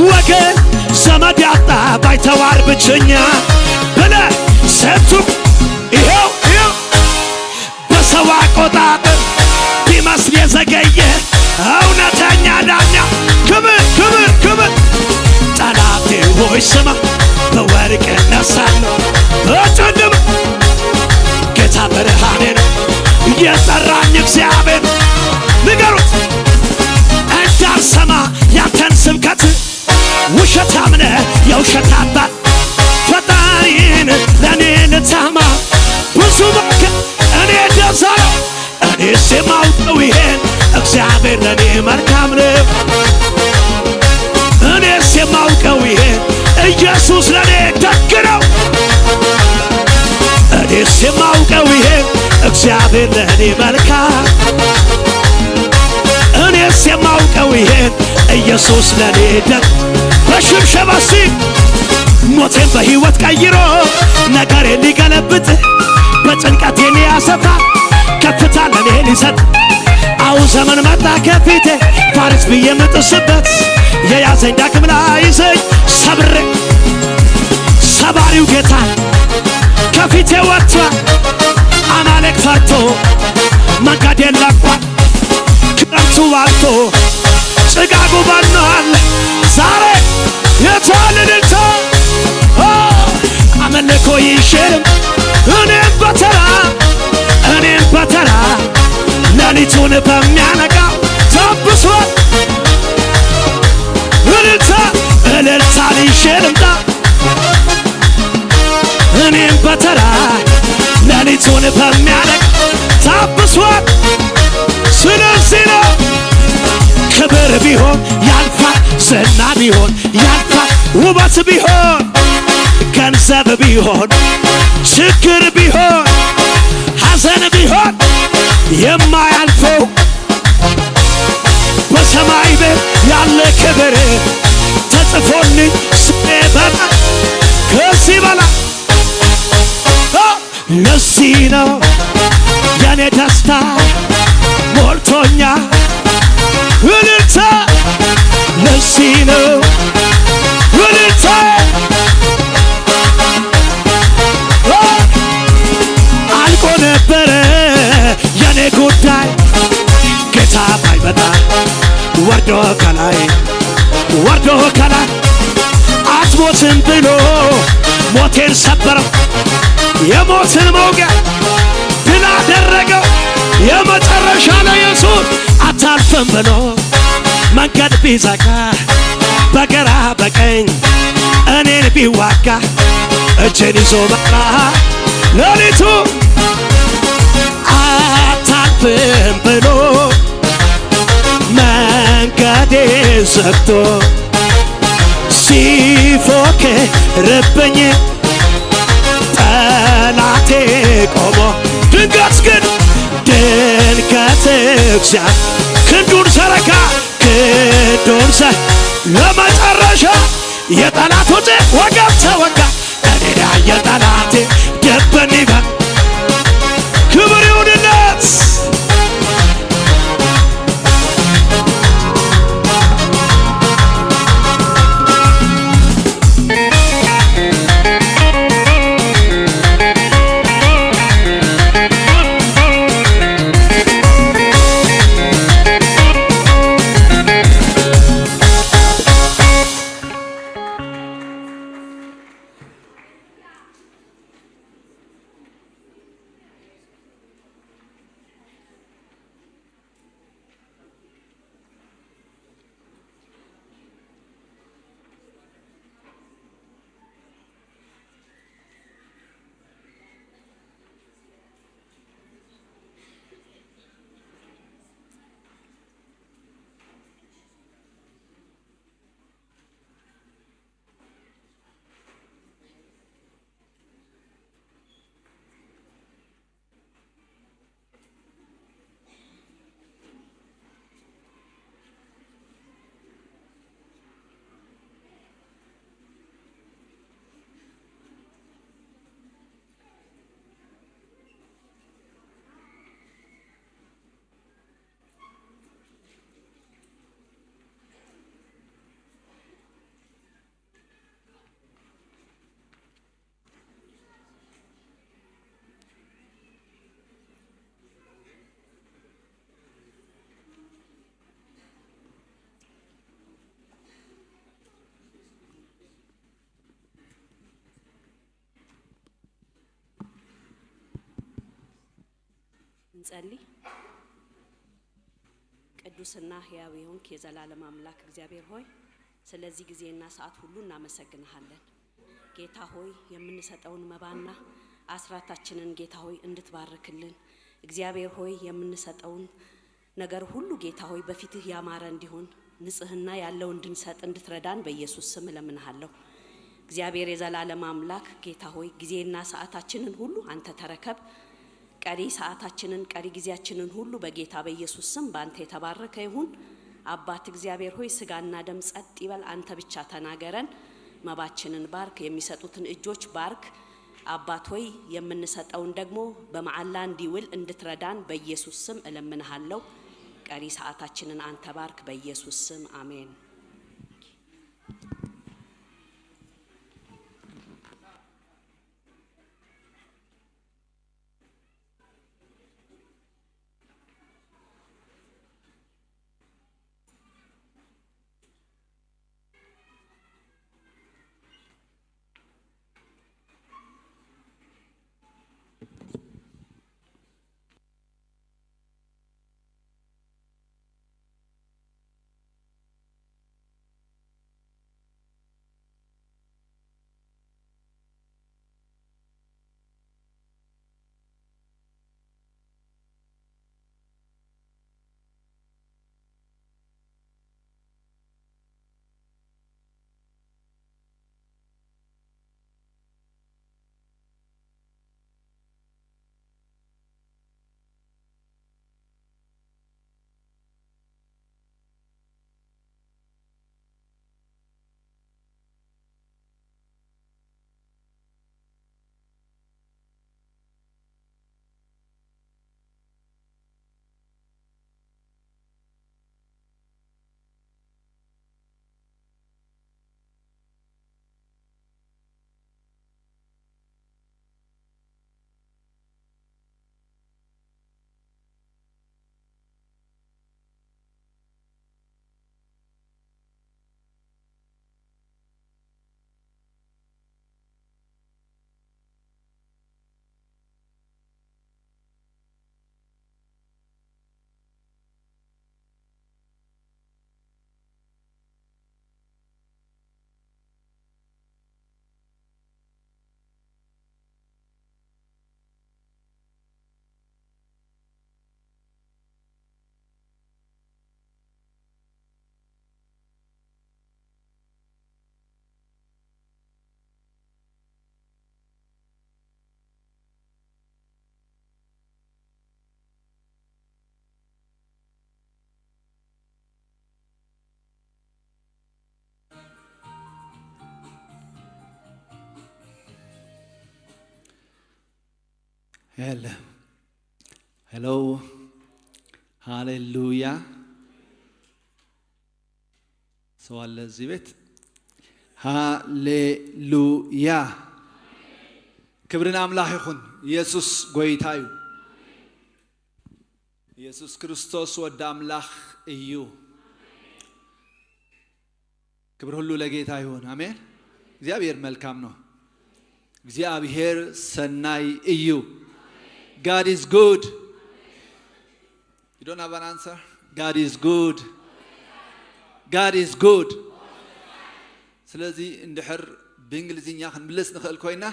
ወገን ዘመድ ያጣ ባይተዋር ብቸኛ ብለህ ስንቱ ይኸው ይኸው በሰው አቆጣጠር ቢመስል የዘገየ እውነተኛ ዳኛ። ክብር ክብር ክብር። ጠላቴ ሆይ ስማ፣ በወርቅ እነሳለሁ በጨለማ። ጌታ ብርሃኔ ነው፣ የጠራኝ እግዚአብሔር። ንገሩት፣ እንዳልሰማ ያንተን ስብከት፣ ውሸታም ነህ የውሸት አባት፣ ፈጣሪን ለእኔ ልታማ ብዙ መከ እኔ ደዛ ነው። እኔስ የማውቀው ይሄን እግዚአብሔር ለእኔ መልካም ነው። እኔስ የማውቀው ይሄን ኢየሱስ ለእኔ ደግ ነው። እኔስ የማውቀው ይሄን እግዚአብሔር ለእኔ መልካም። እኔስ የማውቀው ይሄን ኢየሱስ ለእኔ ደግ። በሽብሸባ እስቲ። ሞቴን በሕይወት ቀይሮ ነገሬን ሊገለብጥ፣ በጭንቀቴ ሊያሰፋ፣ ከፍታ ለእኔ ሊሰጥ፣ አሁን ዘመን መጣ ከፊቴ ፋሪስ ብዬ የምጥስበት፣ የያዘኝ ዳግም ላይዘኝ ሰብሬ ሰባሪው ጌታ ከፊቴ ወጥቷል። አማሌቅ ፈርቶ መንገዴን ለቋል። ክረምቱ አልፎ ጭጋጉ በኗል። ዛሬ የታል እልልታ? አምልኮ ይሽርም እኔም በተራ እኔም በተራ ሌሊቱን በሚያነቃው ታብሷል። እልልታ እልልታ ይዤ ልምጣ እኔም በተራ ሌሊቱን በሚያነቅ ታብሷል። ስለዚህ ነው ክብር ቢሆን ያልፋል፣ ዝና ቢሆን ያልፋል፣ ውበት ቢሆን፣ ገንዘብ ቢሆን፣ ችግር ቢሆን፣ ሐዘን ቢሆን የማያልፈው በሰማይ ቤት ያለ ክብር ተጽፎልኝ ስሜ በላይ ከዚህ በላይ። ለዚህ ነው የኔ ደስታ ሞልቶኛ እልልታ። ለዚህ ነው እልልታ። አልቆ ነበረ የኔ ጉዳይ ጌታ ባይመጣ ወርዶ ከላይ፣ ወርዶ ከላይ አትሞትም ብሎ ሞቴን ሰበረው፣ የሞትን መውጊያ ድል አደረገው። የመጨረሻ ነው ኢየሱስ። አታልፍም ብሎ መንገድ ቢዘጋ፣ በግራ በቀኝ እኔን ቢዋጋ፣ እጄን ይዞ በራ ሌሊቱ። አታልፍም ብሎ መንገዴ ዘግቶ ሲፎክርብኝ ጠላቴ ቆሞ፣ ድንገት ግን ድንገት እግዚአብሔር ክንዱን ዘረጋ፣ ክንዱን ለመጨረሻ የጠላት ውጭ ወገብ ተወጋ። እኔን ያየ ጠላቴ ድብን ይበል። ክብር ይሁንለት። እንጸልይ። ቅዱስና ሕያው የሆንክ የዘላለም አምላክ እግዚአብሔር ሆይ፣ ስለዚህ ጊዜና ሰዓት ሁሉ እናመሰግንሃለን። ጌታ ሆይ፣ የምንሰጠውን መባና አስራታችንን ጌታ ሆይ እንድትባርክልን፣ እግዚአብሔር ሆይ የምንሰጠውን ነገር ሁሉ ጌታ ሆይ በፊትህ ያማረ እንዲሆን፣ ንጽህና ያለው እንድንሰጥ እንድትረዳን በኢየሱስ ስም እለምንሃለሁ። እግዚአብሔር የዘላለም አምላክ ጌታ ሆይ፣ ጊዜና ሰዓታችንን ሁሉ አንተ ተረከብ። ቀሪ ሰዓታችንን፣ ቀሪ ጊዜያችንን ሁሉ በጌታ በኢየሱስ ስም በአንተ የተባረከ ይሁን። አባት እግዚአብሔር ሆይ፣ ስጋና ደም ጸጥ ይበል፣ አንተ ብቻ ተናገረን። መባችንን ባርክ፣ የሚሰጡትን እጆች ባርክ። አባት ሆይ፣ የምንሰጠውን ደግሞ በመዓላ እንዲውል እንድትረዳን በኢየሱስ ስም እለምንሃለሁ። ቀሪ ሰዓታችንን አንተ ባርክ፣ በኢየሱስ ስም አሜን። Hello, ሃሌሉያ። ሰው አለ እዚህ ቤት? ሃሌሉያ። ክብርን አምላኽ ይኹን። ኢየሱስ ጎይታ እዩ። ኢየሱስ ክርስቶስ ወዲ አምላኽ እዩ። ክብር ሁሉ ለጌታ ይሁን። አሜን። እግዚአብሔር መልካም ነው። እግዚአብሔር ሰናይ እዩ። God is good. You don't have an answer? God is good. God is good. ስለዚ እንድሕር ብእንግሊዝኛ ክንምልስ ንኽእል ኮይና፣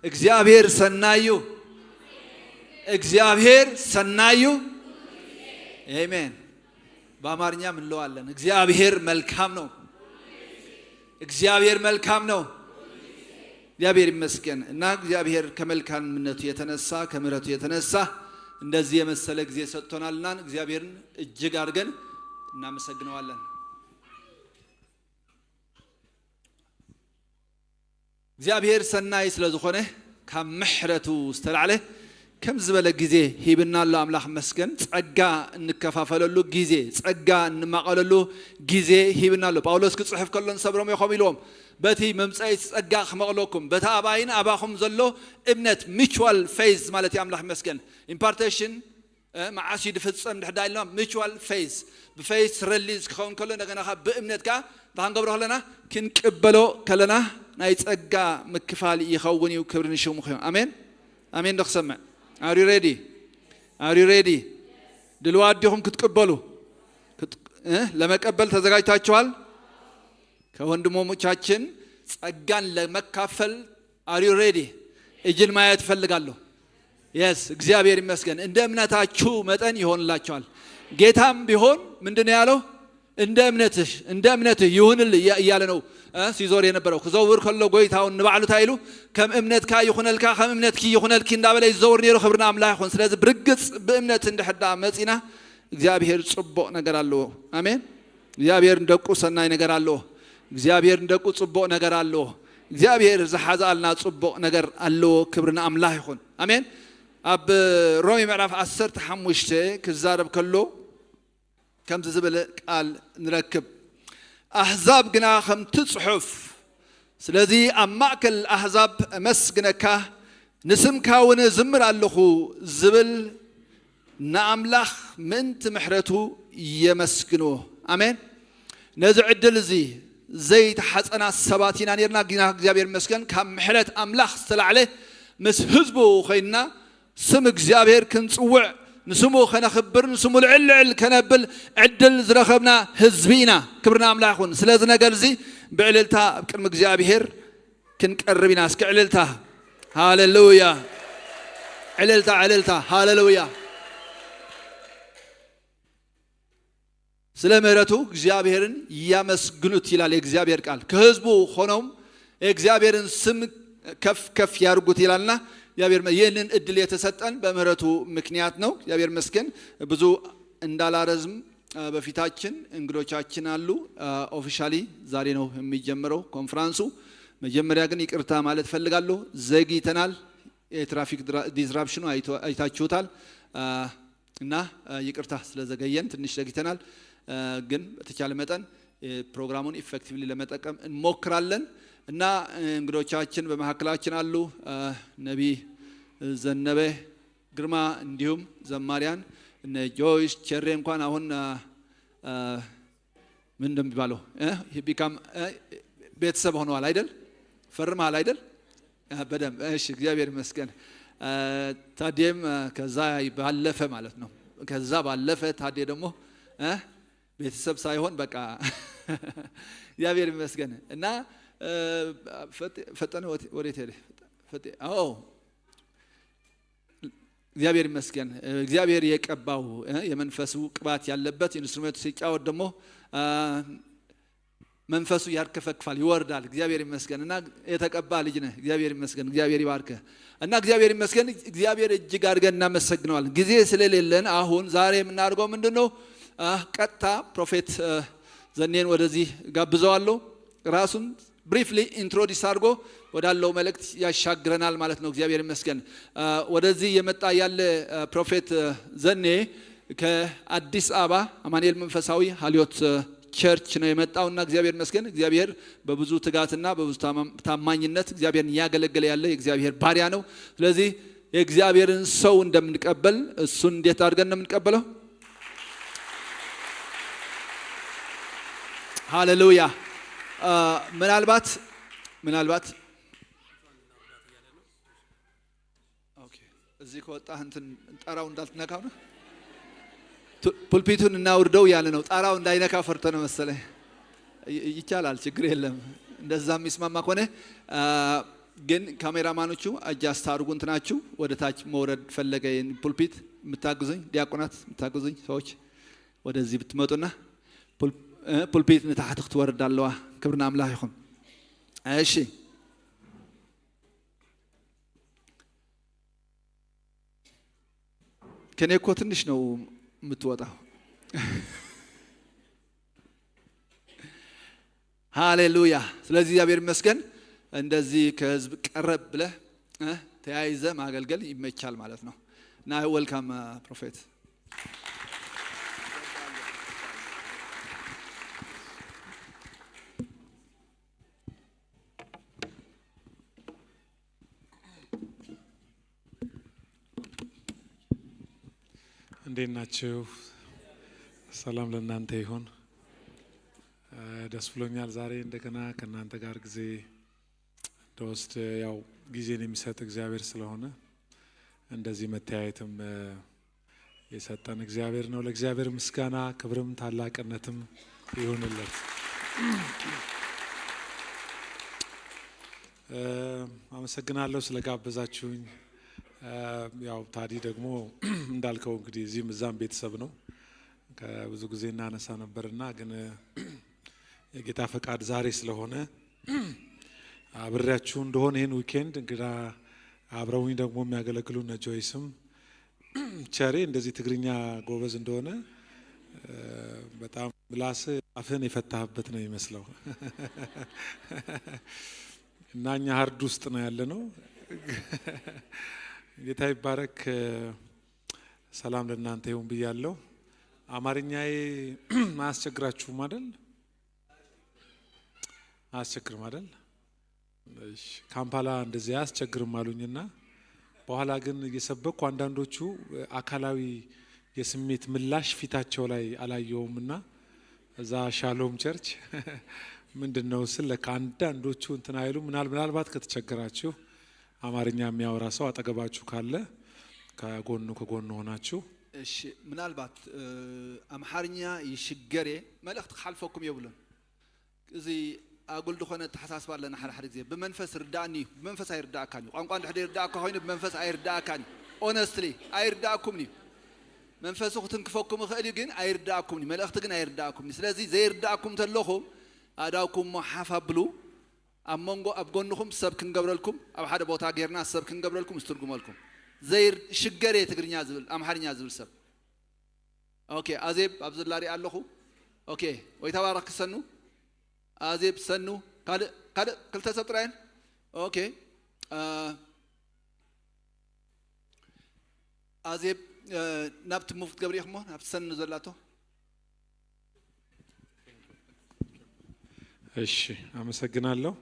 እግዚአብሔር ሰናይ እዩ። እግዚአብሔር ሰናይ እዩ። አሜን። በአማርኛም እንለዋለን። እግዚአብሔር መልካም ነው። እግዚአብሔር መልካም ነው። እግዚአብሔር ይመስገን እና እግዚአብሔር ከመልካምነቱ የተነሳ፣ ከምሕረቱ የተነሳ እንደዚህ የመሰለ ጊዜ ሰጥቶናልና እግዚአብሔርን እጅግ አድርገን እናመሰግነዋለን። እግዚአብሔር ሰናይ ስለ ዝኾነ ካብ ምሕረቱ ዝተላዕለ ከም ዝበለ ግዜ ሂብና ኣሎ። ኣምላኽ መስገን። ጸጋ እንከፋፈለሉ ግዜ፣ ጸጋ እንማቐለሉ ግዜ ሂብና ኣሎ። ጳውሎስ ክጽሕፍ ከሎ ንሰብሮም ኢኹም ኢልዎም፣ በቲ መምፀኢት ጸጋ ክመቕለኩም፣ በቲ ኣባይን ኣባኹም ዘሎ እምነት፣ mutual faith ማለት እዩ። ኣምላኽ መስገን። Impartation መዓስ እዩ ድፍፀም ድሕዳ ኢልና፣ mutual faith፣ ብ faith release ክኸውን ከሎ፣ እንደገና ካ ብእምነት ከዓ እንታይ ክንገብሮ ከለና፣ ክንቅበሎ ከለና ናይ ጸጋ ምክፋል ይኸውን እዩ። ክብሪ ንሽሙ ይኹን። ኣሜን ኣሜን። ዶ ክሰምዕ? Are you ready? Are you ready? ድልዋት ዲኹም ክትቅበሉ? ለመቀበል ተዘጋጅታችኋል? ከወንድሞቻችን ጸጋን ለመካፈል are you ready? እጅን ማየት እፈልጋለሁ። Yes፣ እግዚአብሔር ይመስገን። እንደ እምነታችሁ መጠን ይሆንላችኋል። ጌታም ቢሆን ምንድነው ያለው? እንደ እምነትሽ፣ እንደ እምነትህ ይሁንልህ እያለ ነው ሲዞር የነበረው። ክዘውር ከሎ ጎይታውን ንባዕሉ እንታይ ኢሉ? ከም እምነትካ ይኹነልካ፣ ከም እምነትኪ ይኹነልኪ እንዳበለ ይዘውር ነይሩ። ክብርና ኣምላኽ ይኹን። ስለዚ ብርግጽ ብእምነት እንድሕር ደኣ መፂና እግዚአብሔር ጽቡቕ ነገር ኣለዎ። ኣሜን። እግዚአብሔር እንደቁ ሰናይ ነገር ኣለዎ። እግዚአብሔር እንደቁ ጽቡቕ ነገር ኣለዎ። እግዚአብሔር ዝሓዝኣልና ጽቡቕ ነገር ኣለዎ። ክብርና ኣምላኽ ይኹን። ኣሜን። ኣብ ሮሜ ምዕራፍ 15 ክዛረብ ከሎ ከምዚ ዝበለ ቃል ንረክብ። ኣሕዛብ ግና ከምቲ ጽሑፍ፣ ስለዚ ኣብ ማእከል ኣሕዛብ ኣመስግነካ፣ ንስምካ እውን ዝምር ኣለኹ ዝብል፣ ንኣምላኽ ምእንቲ ምሕረቱ የመስግንዎ። ኣሜን። ነዚ ዕድል እዚ ዘይተሓፀና ሰባት ኢና ነርና፣ ግና እግዚኣብሔር ይመስገን ካብ ምሕረት ኣምላኽ ዝተላዕለ ምስ ህዝቡ ኮይንና ስም እግዚኣብሔር ክንፅውዕ፣ ንስሙ ከነኽብር፣ ንስሙ ልዕል ልዕል ከነብል ዕድል ዝረኸብና ህዝቢ ኢና። ክብርና ኣምላኽ ይኹን። ስለዚ ነገር እዚ ብዕልልታ ኣብ ቅድሚ እግዚኣብሔር ክንቀርብ ኢና። እስኪ ዕልልታ፣ ሃሌሉያ፣ ዕልልታ፣ ዕልልታ፣ ሃሌሉያ። ስለ ምህረቱ እግዚአብሔርን ያመስግኑት ይላል የእግዚአብሔር ቃል። ከህዝቡ ሆነውም የእግዚአብሔርን ስም ከፍ ከፍ ያርጉት ይላልና እግዚአብሔር ይህንን እድል የተሰጠን በምህረቱ ምክንያት ነው። እግዚአብሔር ይመስገን። ብዙ እንዳላረዝም በፊታችን እንግዶቻችን አሉ። Officially ዛሬ ነው የሚጀምረው ኮንፈረንሱ። መጀመሪያ ግን ይቅርታ ማለት ፈልጋለሁ። ዘግይተናል። የትራፊክ disruption ኑ አይታችሁታል እና ይቅርታ ስለዘገየን፣ ትንሽ ዘግይተናል። ግን በተቻለ መጠን ፕሮግራሙን effectively ለመጠቀም እንሞክራለን እና እንግዶቻችን በመካከላችን አሉ። ነቢይ ዘነበ ግርማ እንዲሁም ዘማሪያን እነ ጆይስ ቸሬ እንኳን አሁን ምን እንደሚባለው become ቤተሰብ ሆነዋል አይደል? ፈርመሃል አይደል? በደንብ፣ እሺ፣ እግዚአብሔር ይመስገን። ታዴም ከዛ ባለፈ ማለት ነው። ከዛ ባለፈ ታዴ ደግሞ ቤተሰብ ሳይሆን በቃ እግዚአብሔር ይመስገን። እና ፈጠነ ወዴት ሄደ? አዎ፣ እግዚአብሔር ይመስገን። እግዚአብሔር የቀባው የመንፈሱ ቅባት ያለበት instrument ኡ ሲጫወት ደግሞ መንፈሱ ያርከፈክፋል፣ ይወርዳል። እግዚአብሔር ይመስገን። እና የተቀባ ልጅ ነህ። እግዚአብሔር ይመስገን። እግዚአብሔር ይባርክህ። እና እግዚአብሔር ይመስገን። እግዚአብሔር እጅግ አድርገን እናመሰግነዋለን። ጊዜ ስለሌለን አሁን ዛሬ የምናደርገው ምንድን ነው? ቀጥታ Prophet ዘኔን ወደዚህ ጋብዘዋለሁ። ራሱን briefly introduce አድርጎ ወዳለው መልእክት ያሻግረናል ማለት ነው። እግዚአብሔር ይመስገን። ወደዚህ የመጣ ያለ Prophet ዘኔ ከአዲስ አበባ አማኑኤል መንፈሳዊ ሀልዮት church ነው የመጣውና እግዚአብሔር ይመስገን። እግዚአብሔር በብዙ ትጋትና በብዙ ታማኝነት እግዚአብሔርን እያገለገለ ያለ የእግዚአብሔር ባሪያ ነው። ስለዚህ የእግዚአብሔርን ሰው እንደምንቀበል እሱን እንዴት አድርገን ነው የምንቀበለው? ሃሌሉያ። ምናልባት okay፣ እዚህ ከወጣህ እንትን ጣራው እንዳልትነካው ነው። Pulpit ኡን እናውርደው ያለ ነው። ጣራው እንዳይነካ ፈርቶ ነው መሰለኝ። ይቻላል፣ ችግር የለም። እንደዛ የሚስማማ ከሆነ ግን ካሜራማኖቹ adjust አድርጉ፣ እንትናችሁ ወደ ታች መውረድ ፈለገ። Pulpit የምታግዙኝ ዲያቆናት፣ የምታግዙኝ ሰዎች ወደዚህ ብትመጡና pulpit ንታሕቲ ክትወርድ ኣለዋ። ክብርና ኣምላኽ ይኹን። እሺ፣ ከኔ እኮ ትንሽ ነው የምትወጣው። ሃሌሉያ። ስለዚህ እግዚአብሔር ይመስገን እንደዚህ ከህዝብ ቀረብ ብለህ ተያይዘ ማገልገል ይመቻል ማለት ነው። እና welcome Prophet። እንዴት ናችሁ? ሰላም ለእናንተ ይሁን። ደስ ብሎኛል ዛሬ እንደገና ከእናንተ ጋር ጊዜ እንደወስድ። ያው ጊዜን የሚሰጥ እግዚአብሔር ስለሆነ እንደዚህ መተያየትም የሰጠን እግዚአብሔር ነው። ለእግዚአብሔር ምስጋና ክብርም ታላቅነትም ይሁንለት። አመሰግናለሁ ስለጋበዛችሁኝ። ያው ታዲ ደግሞ እንዳልከው እንግዲህ እዚህም እዛም ቤተሰብ ነው። ከብዙ ጊዜ እናነሳ ነበርና ግን የጌታ ፈቃድ ዛሬ ስለሆነ አብሬያችሁ እንደሆነ ይህን weekend እንግዳ አብረውኝ ደግሞ የሚያገለግሉ እነ ጆይስም ቸሬ እንደዚህ ትግርኛ ጎበዝ እንደሆነ በጣም ምላስ አፍህን የፈታህበት ነው የሚመስለው እና እኛ herd ውስጥ ነው ያለ ነው። ጌታ ይባረክ። ሰላም ለእናንተ ይሁን ብያለሁ። አማርኛዬ አያስቸግራችሁም አይደል? አያስቸግርም አይደል? እሺ፣ ካምፓላ እንደዚህ አያስቸግርም አሉኝና በኋላ ግን እየሰበኩ አንዳንዶቹ አካላዊ የስሜት ምላሽ ፊታቸው ላይ አላየውምና እዛ ሻሎም church ምንድን ነው ስል ለካ አንዳንዶቹ እንትን አይሉ። ምናልባት ከተቸገራችሁ አማርኛ የሚያወራ ሰው አጠገባችሁ ካለ ከጎኑ ከጎኑ ሆናችሁ እሺ፣ ምናልባት ኣምሓርኛ ይሽገር እየ መልእኽቲ ክሓልፈኩም የብሉን። እዚ ኣጉል ዝኾነ ተሓሳስባ ኣለና። ሓደ ሓደ ግዜ ብመንፈስ ርዳእኒ እዩ፣ ብመንፈስ ኣይርዳእካን እዩ። ቋንቋ እንድሕር ይርዳእካ ኮይኑ ብመንፈስ ኣይርዳእካን እዩ። Honestly ኣይርዳእኩምን እዩ። መንፈሱ ክትንክፈኩም ይኽእል እዩ፣ ግን ኣይርዳእኩምን እዩ። መልእኽቲ ግን ኣይርዳእኩምን እዩ። ስለዚ ዘይርዳእኩም እንተለኹም ኣዳውኩም ሞ ሓፍ ኣብሉ። ኣብ መንጎ ኣብ ጎንኹም ሰብ ክንገብረልኩም፣ ኣብ ሓደ ቦታ ጌርና ሰብ ክንገብረልኩም ዝትርጉመልኩም ዘይሽገር እየ ትግርኛ ዝብል ኣምሓርኛ ዝብል ሰብ። Okay፣ ኣዜብ ኣብ ዝላሪ ኣለኹ። Okay፣ ወይ ተባረክ ሰኑ፣ ኣዜብ ሰኑ፣ ካልእ ካልእ ክልተ ሰብ ጥራይን። Okay፣ ኣዜብ ናብቲ move ክትገብሪ ኢኹሞ ናብቲ ሰኑ ዘላቶ። እሺ፣ አመሰግናለሁ።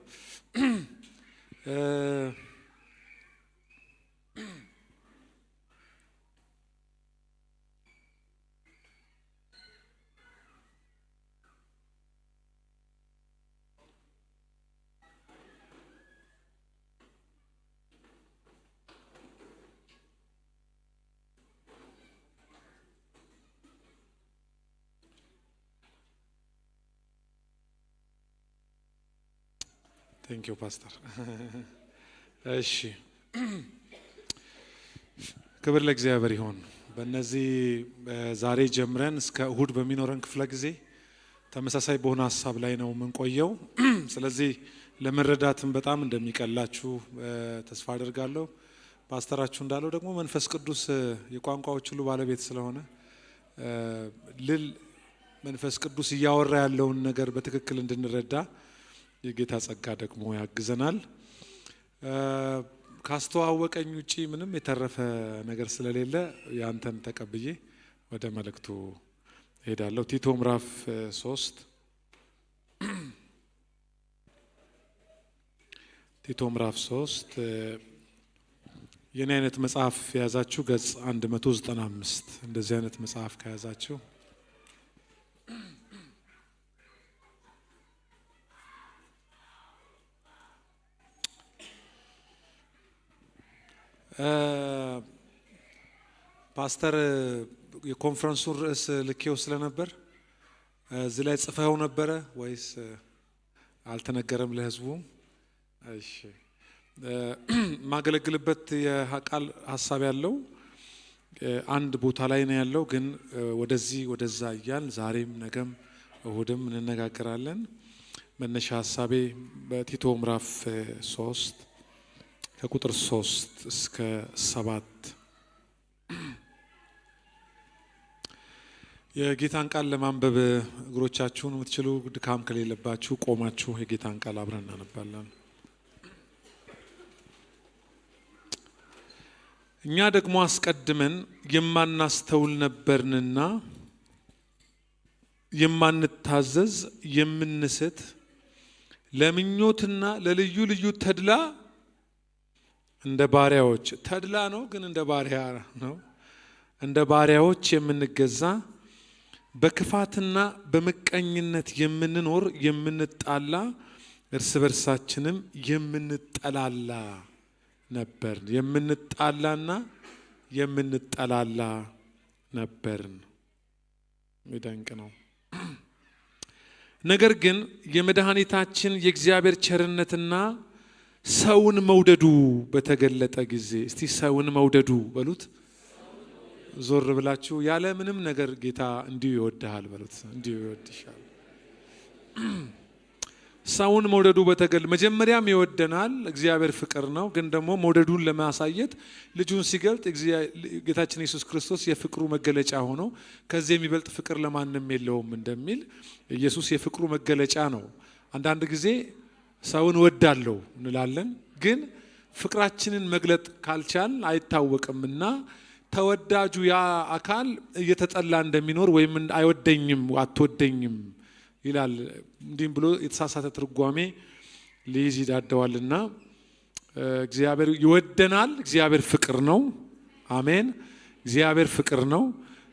Thank you ፓስተር። እሺ፣ ክብር ለእግዚአብሔር ይሁን። በእነዚህ ዛሬ ጀምረን እስከ እሁድ በሚኖረን ክፍለ ጊዜ ተመሳሳይ በሆነ ሀሳብ ላይ ነው የምንቆየው። ስለዚህ ለመረዳትም በጣም እንደሚቀላችሁ ተስፋ አደርጋለሁ። ፓስተራችሁ እንዳለው ደግሞ መንፈስ ቅዱስ የቋንቋዎች ሁሉ ባለቤት ስለሆነ ልል መንፈስ ቅዱስ እያወራ ያለውን ነገር በትክክል እንድንረዳ የጌታ ጸጋ ደግሞ ያግዘናል። ካስተዋወቀኝ ውጪ ምንም የተረፈ ነገር ስለሌለ ያንተን ተቀብዬ ወደ መልእክቱ እሄዳለሁ። ቲቶ ምዕራፍ 3፣ ቲቶ ምዕራፍ 3፣ የኔ አይነት መጽሐፍ የያዛችሁ ገጽ 195፣ እንደዚህ አይነት መጽሐፍ ከያዛችሁ። ፓስተር የኮንፈረንሱን ርዕስ ልኬው ስለነበር እዚህ ላይ ጽፈው ነበረ ወይስ አልተነገረም ለህዝቡ? እሺ፣ የማገለግልበት የቃል ሀሳብ ያለው አንድ ቦታ ላይ ነው ያለው፣ ግን ወደዚህ ወደዛ እያል ዛሬም ነገም እሁድም እንነጋገራለን። መነሻ ሀሳቤ በቲቶ ምዕራፍ 3 ከቁጥር 3 እስከ 7። የጌታን ቃል ለማንበብ እግሮቻችሁን የምትችሉ ድካም ከሌለባችሁ ቆማችሁ የጌታን ቃል አብረን እናነባለን። እኛ ደግሞ አስቀድመን የማናስተውል ነበርንና የማንታዘዝ፣ የምንስት፣ ለምኞትና ለልዩ ልዩ ተድላ እንደ ባሪያዎች፣ ተድላ ነው ግን እንደ ባሪያ ነው፣ እንደ ባሪያዎች የምንገዛ፣ በክፋትና በምቀኝነት የምንኖር፣ የምንጣላ፣ እርስ በርሳችንም የምንጠላላ ነበር። የምንጣላና የምንጠላላ ነበርን። የሚደንቅ ነው። ነገር ግን የመድኃኒታችን የእግዚአብሔር ቸርነትና ሰውን መውደዱ በተገለጠ ጊዜ፣ እስቲ ሰውን መውደዱ በሉት። ዞር ብላችሁ ያለ ምንም ነገር ጌታ እንዲሁ ይወድሃል በሉት፣ እንዲሁ ይወድሻል። ሰውን መውደዱ በተገለ መጀመሪያም ይወደናል። እግዚአብሔር ፍቅር ነው። ግን ደግሞ መውደዱን ለማሳየት ልጁን ሲገልጥ ጌታችን ኢየሱስ ክርስቶስ የፍቅሩ መገለጫ ሆኖ ከዚህ የሚበልጥ ፍቅር ለማንም የለውም እንደሚል ኢየሱስ የፍቅሩ መገለጫ ነው። አንዳንድ ጊዜ ሰውን እወዳለሁ እንላለን፣ ግን ፍቅራችንን መግለጥ ካልቻል አይታወቅምና ተወዳጁ ያ አካል እየተጠላ እንደሚኖር ወይም አይወደኝም፣ አትወደኝም ይላል። እንዲህም ብሎ የተሳሳተ ትርጓሜ ሊይዝ ይዳደዋልና እግዚአብሔር ይወደናል። እግዚአብሔር ፍቅር ነው። አሜን። እግዚአብሔር ፍቅር ነው።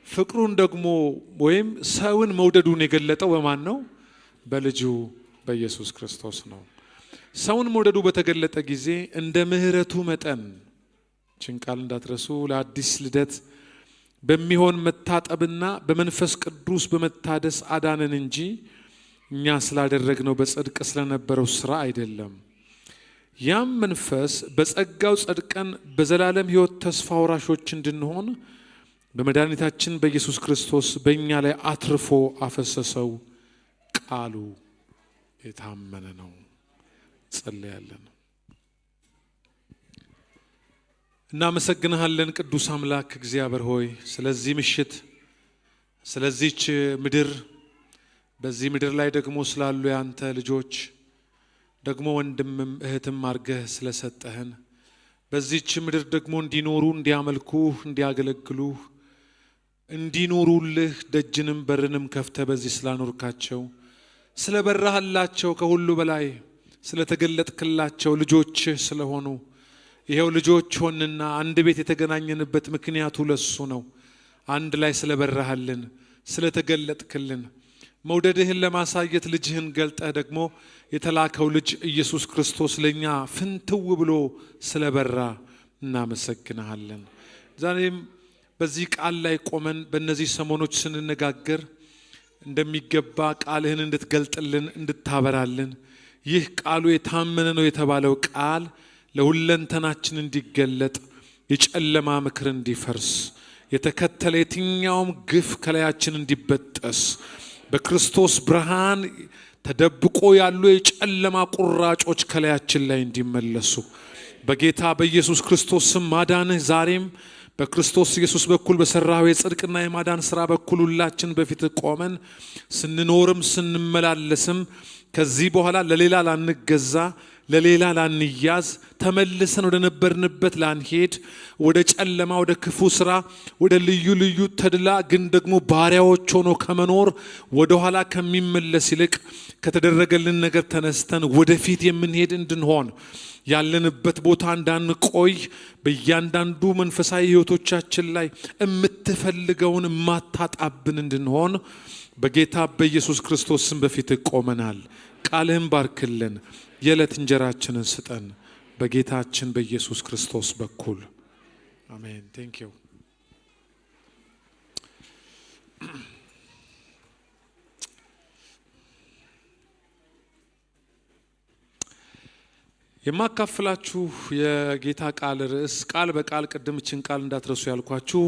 ፍቅሩን ደግሞ ወይም ሰውን መውደዱን የገለጠው በማን ነው? በልጁ በኢየሱስ ክርስቶስ ነው። ሰውን መውደዱ በተገለጠ ጊዜ እንደ ምሕረቱ መጠን፣ ይህችን ቃል እንዳትረሱ፣ ለአዲስ ልደት በሚሆን መታጠብና በመንፈስ ቅዱስ በመታደስ አዳነን እንጂ እኛ ስላደረግነው በጽድቅ ስለነበረው ስራ አይደለም። ያም መንፈስ በጸጋው ጸድቀን በዘላለም ሕይወት ተስፋ ወራሾች እንድንሆን በመድኃኒታችን በኢየሱስ ክርስቶስ በእኛ ላይ አትርፎ አፈሰሰው። ቃሉ የታመነ ነው። ጸልያለን። እናመሰግንሃለን ቅዱስ አምላክ እግዚአብሔር ሆይ፣ ስለዚህ ምሽት፣ ስለዚች ምድር፣ በዚህ ምድር ላይ ደግሞ ስላሉ ያንተ ልጆች፣ ደግሞ ወንድምም እህትም አድርገህ ስለሰጠህን፣ በዚች ምድር ደግሞ እንዲኖሩ፣ እንዲያመልኩህ፣ እንዲያገለግሉህ፣ እንዲኖሩልህ ደጅንም በርንም ከፍተህ በዚህ ስላኖርካቸው፣ ስለበራህላቸው፣ ከሁሉ በላይ ስለተገለጥክላቸው፣ ልጆችህ ስለሆኑ፣ ይኸው ልጆች ሆንና አንድ ቤት የተገናኘንበት ምክንያቱ ለሱ ነው። አንድ ላይ ስለበራህልን፣ ስለተገለጥክልን፣ መውደድህን ለማሳየት ልጅህን ገልጠህ ደግሞ የተላከው ልጅ ኢየሱስ ክርስቶስ ለእኛ ፍንትው ብሎ ስለበራ እናመሰግንሃለን። ዛሬም በዚህ ቃል ላይ ቆመን በእነዚህ ሰሞኖች ስንነጋገር እንደሚገባ ቃልህን እንድትገልጥልን፣ እንድታበራልን፣ ይህ ቃሉ የታመነ ነው የተባለው ቃል ለሁለንተናችን እንዲገለጥ፣ የጨለማ ምክር እንዲፈርስ፣ የተከተለ የትኛውም ግፍ ከላያችን እንዲበጠስ፣ በክርስቶስ ብርሃን ተደብቆ ያሉ የጨለማ ቁራጮች ከላያችን ላይ እንዲመለሱ፣ በጌታ በኢየሱስ ክርስቶስ ስም ማዳንህ ዛሬም በክርስቶስ ኢየሱስ በኩል በሰራው የጽድቅና የማዳን ስራ በኩል ሁላችን በፊት ቆመን ስንኖርም ስንመላለስም ከዚህ በኋላ ለሌላ ላንገዛ፣ ለሌላ ላንያዝ፣ ተመልሰን ወደ ነበርንበት ላንሄድ፣ ወደ ጨለማ፣ ወደ ክፉ ስራ፣ ወደ ልዩ ልዩ ተድላ ግን ደግሞ ባሪያዎች ሆኖ ከመኖር ወደ ኋላ ከሚመለስ ይልቅ ከተደረገልን ነገር ተነስተን ወደፊት የምንሄድ እንድንሆን፣ ያለንበት ቦታ እንዳንቆይ፣ በእያንዳንዱ መንፈሳዊ ሕይወቶቻችን ላይ የምትፈልገውን የማታጣብን እንድንሆን በጌታ በኢየሱስ ክርስቶስ ስም በፊት ቆመናል። ቃልህን ባርክልን፣ የዕለት እንጀራችንን ስጠን፣ በጌታችን በኢየሱስ ክርስቶስ በኩል አሜን። Thank you። የማካፍላችሁ የጌታ ቃል ርዕስ ቃል በቃል ቅድም እችን ቃል እንዳትረሱ ያልኳችሁ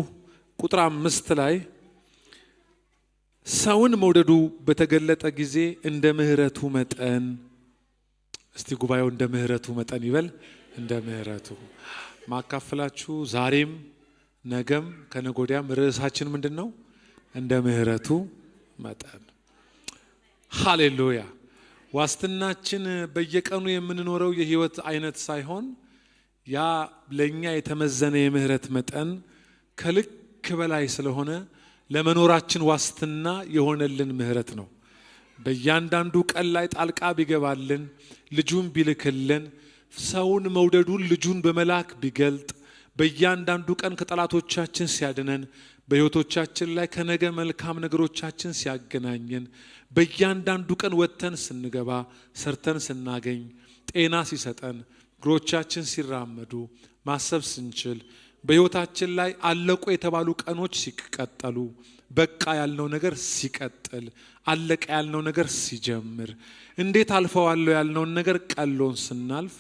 ቁጥር 5 ላይ ሰውን መውደዱ በተገለጠ ጊዜ እንደ ምሕረቱ መጠን። እስቲ ጉባኤው እንደ ምሕረቱ መጠን ይበል። እንደ ምሕረቱ ማካፍላችሁ ዛሬም ነገም ከነገ ወዲያም ርዕሳችን ምንድን ነው? እንደ ምሕረቱ መጠን። ሃሌሉያ። ዋስትናችን በየቀኑ የምንኖረው የህይወት አይነት ሳይሆን ያ ለኛ የተመዘነ የምህረት መጠን ከልክ በላይ ስለሆነ ለመኖራችን ዋስትና የሆነልን ምህረት ነው። በእያንዳንዱ ቀን ላይ ጣልቃ ቢገባልን፣ ልጁን ቢልክልን፣ ሰውን መውደዱን ልጁን በመላክ ቢገልጥ፣ በእያንዳንዱ ቀን ከጠላቶቻችን ሲያድነን፣ በህይወቶቻችን ላይ ከነገ መልካም ነገሮቻችን ሲያገናኘን፣ በእያንዳንዱ ቀን ወጥተን ስንገባ፣ ሰርተን ስናገኝ፣ ጤና ሲሰጠን፣ እግሮቻችን ሲራመዱ፣ ማሰብ ስንችል፣ በሕይወታችን ላይ አለቁ የተባሉ ቀኖች ሲቀጠሉ፣ በቃ ያልነው ነገር ሲቀጥል፣ አለቀ ያልነው ነገር ሲጀምር፣ እንዴት አልፈዋለሁ ያልነውን ነገር ቀሎን ስናልፍ፣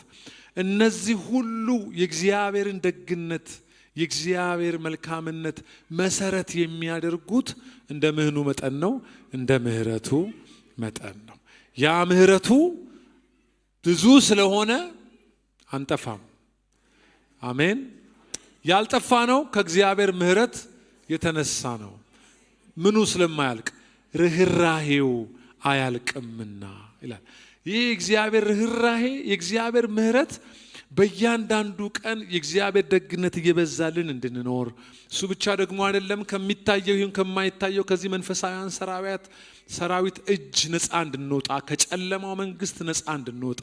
እነዚህ ሁሉ የእግዚአብሔርን ደግነት የእግዚአብሔር መልካምነት መሰረት የሚያደርጉት እንደ ምኑ መጠን ነው፣ እንደ ምሕረቱ መጠን ነው። ያ ምሕረቱ ብዙ ስለሆነ አንጠፋም። አሜን። ያልጠፋ ነው ከእግዚአብሔር ምሕረት የተነሳ ነው። ምኑ ስለማያልቅ ርኅራሄው አያልቅምና ይላል። ይህ የእግዚአብሔር ርኅራሄ የእግዚአብሔር ምሕረት በእያንዳንዱ ቀን የእግዚአብሔር ደግነት እየበዛልን እንድንኖር፣ እሱ ብቻ ደግሞ አይደለም፣ ከሚታየው ይሁን ከማይታየው ከዚህ መንፈሳውያን ሰራዊት እጅ ነፃ እንድንወጣ፣ ከጨለማው መንግስት ነፃ እንድንወጣ፣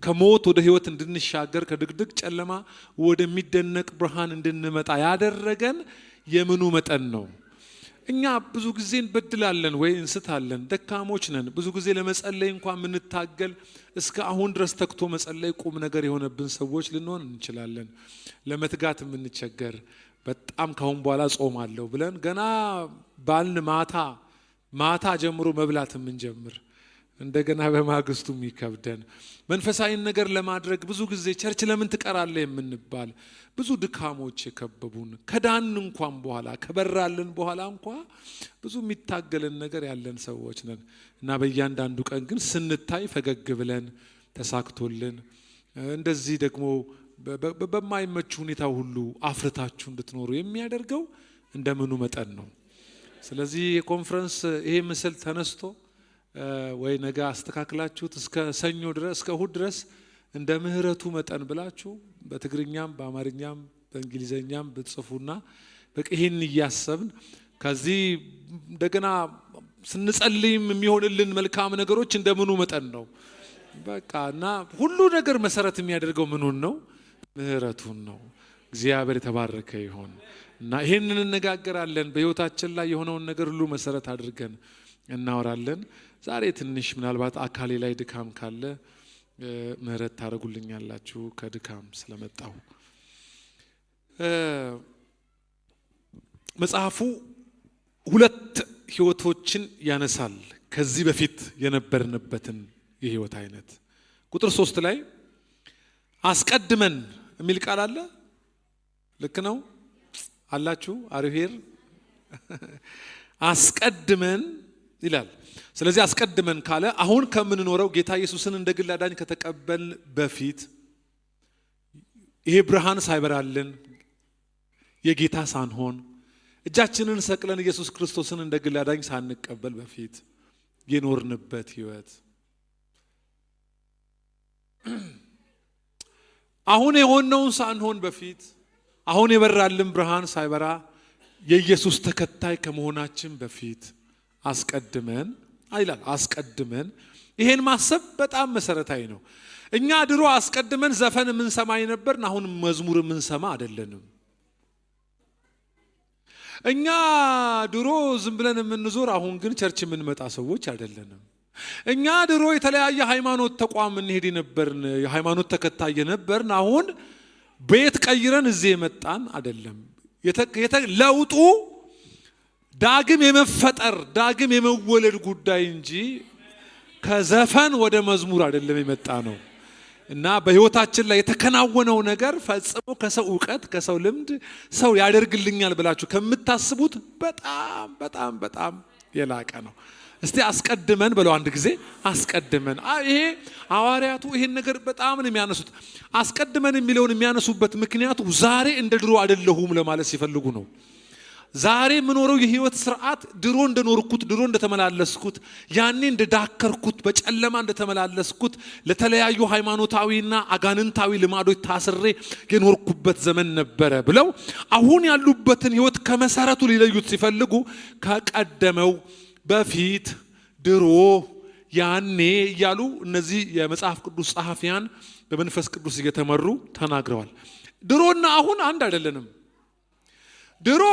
ከሞት ወደ ሕይወት እንድንሻገር፣ ከድቅድቅ ጨለማ ወደሚደነቅ ብርሃን እንድንመጣ ያደረገን የምኑ መጠን ነው? እኛ ብዙ ጊዜ እንበድላለን ወይ እንስታለን፣ ደካሞች ነን። ብዙ ጊዜ ለመጸለይ እንኳን የምንታገል፣ እስከ አሁን ድረስ ተግቶ መጸለይ ቁም ነገር የሆነብን ሰዎች ልንሆን እንችላለን። ለመትጋት የምንቸገር፣ በጣም ካሁን በኋላ ጾማለሁ ብለን ገና ባልን ማታ ማታ ጀምሮ መብላት የምንጀምር፣ እንደገና በማግስቱ የሚከብደን፣ መንፈሳዊ ነገር ለማድረግ ብዙ ጊዜ church ለምን ትቀራለህ የምንባል፣ ብዙ ድካሞች የከበቡን፣ ከዳን እንኳን በኋላ፣ ከበራልን በኋላ እንኳ ብዙ የሚታገልን ነገር ያለን ሰዎች ነን። እና በእያንዳንዱ ቀን ግን ስንታይ ፈገግ ብለን፣ ተሳክቶልን፣ እንደዚህ ደግሞ በማይመች ሁኔታ ሁሉ አፍርታችሁ እንድትኖሩ የሚያደርገው እንደምኑ መጠን ነው። ስለዚህ የኮንፈረንስ ይሄ ምስል ተነስቶ ወይ ነገ አስተካክላችሁት እስከ ሰኞ ድረስ፣ እስከ እሁድ ድረስ እንደ ምህረቱ መጠን ብላችሁ በትግርኛም በአማርኛም በእንግሊዘኛም ብትጽፉና በቃ ይሄን እያሰብን ከዚህ እንደገና ስንጸልይም የሚሆንልን መልካም ነገሮች እንደምኑ መጠን ነው። በቃ እና ሁሉ ነገር መሰረት የሚያደርገው ምኑን ነው? ምህረቱን ነው። እግዚአብሔር የተባረከ ይሆን እና ይሄንን እንነጋገራለን። በህይወታችን ላይ የሆነውን ነገር ሁሉ መሰረት አድርገን እናወራለን። ዛሬ ትንሽ ምናልባት አካሌ ላይ ድካም ካለ ምህረት ታደርጉልኛላችሁ ከድካም ስለመጣሁ። መጽሐፉ ሁለት ህይወቶችን ያነሳል። ከዚህ በፊት የነበርንበትን የህይወት አይነት ቁጥር 3 ላይ አስቀድመን የሚል ቃል አለ። ልክ ነው አላችሁ? Are you here? አስቀድመን ይላል። ስለዚህ አስቀድመን ካለ አሁን ከምንኖረው ጌታ ኢየሱስን እንደ ግል አዳኝ ከተቀበልን በፊት፣ ይሄ ብርሃን ሳይበራልን፣ የጌታ ሳንሆን፣ እጃችንን ሰቅለን ኢየሱስ ክርስቶስን እንደ ግል አዳኝ ሳንቀበል በፊት የኖርንበት ህይወት፣ አሁን የሆነውን ሳንሆን በፊት፣ አሁን የበራልን ብርሃን ሳይበራ፣ የኢየሱስ ተከታይ ከመሆናችን በፊት አስቀድመን ይላል። አስቀድመን ይሄን ማሰብ በጣም መሰረታዊ ነው። እኛ ድሮ አስቀድመን ዘፈን የምንሰማ የነበርን አሁን መዝሙር የምንሰማ አይደለንም። እኛ ድሮ ዝም ብለን የምንዞር አሁን ግን church የምንመጣ ሰዎች አይደለንም። እኛ ድሮ የተለያየ ሃይማኖት ተቋም እንሄድ የነበርን፣ የሃይማኖት ተከታይ የነበርን፣ አሁን ቤት ቀይረን እዚህ የመጣን አይደለም። ለውጡ ዳግም የመፈጠር፣ ዳግም የመወለድ ጉዳይ እንጂ ከዘፈን ወደ መዝሙር አይደለም የመጣ ነው። እና በህይወታችን ላይ የተከናወነው ነገር ፈጽሞ ከሰው እውቀት፣ ከሰው ልምድ፣ ሰው ያደርግልኛል ብላችሁ ከምታስቡት በጣም በጣም በጣም የላቀ ነው። እስቲ አስቀድመን በለው አንድ ጊዜ፣ አስቀድመን። ይሄ ሐዋርያቱ ይሄን ነገር በጣም ነው የሚያነሱት። አስቀድመን የሚለውን የሚያነሱበት ምክንያቱ ዛሬ እንደ ድሮ አይደለሁም ለማለት ሲፈልጉ ነው። ዛሬ የምኖረው የህይወት ስርዓት ድሮ እንደኖርኩት፣ ድሮ እንደተመላለስኩት፣ ያኔ እንደዳከርኩት፣ በጨለማ እንደተመላለስኩት፣ ለተለያዩ ሃይማኖታዊና አጋንንታዊ ልማዶች ታስሬ የኖርኩበት ዘመን ነበረ ብለው አሁን ያሉበትን ህይወት ከመሰረቱ ሊለዩት ሲፈልጉ ከቀደመው፣ በፊት፣ ድሮ፣ ያኔ እያሉ እነዚህ የመጽሐፍ ቅዱስ ጸሐፊያን በመንፈስ ቅዱስ እየተመሩ ተናግረዋል። ድሮና አሁን አንድ አይደለንም። ድሮ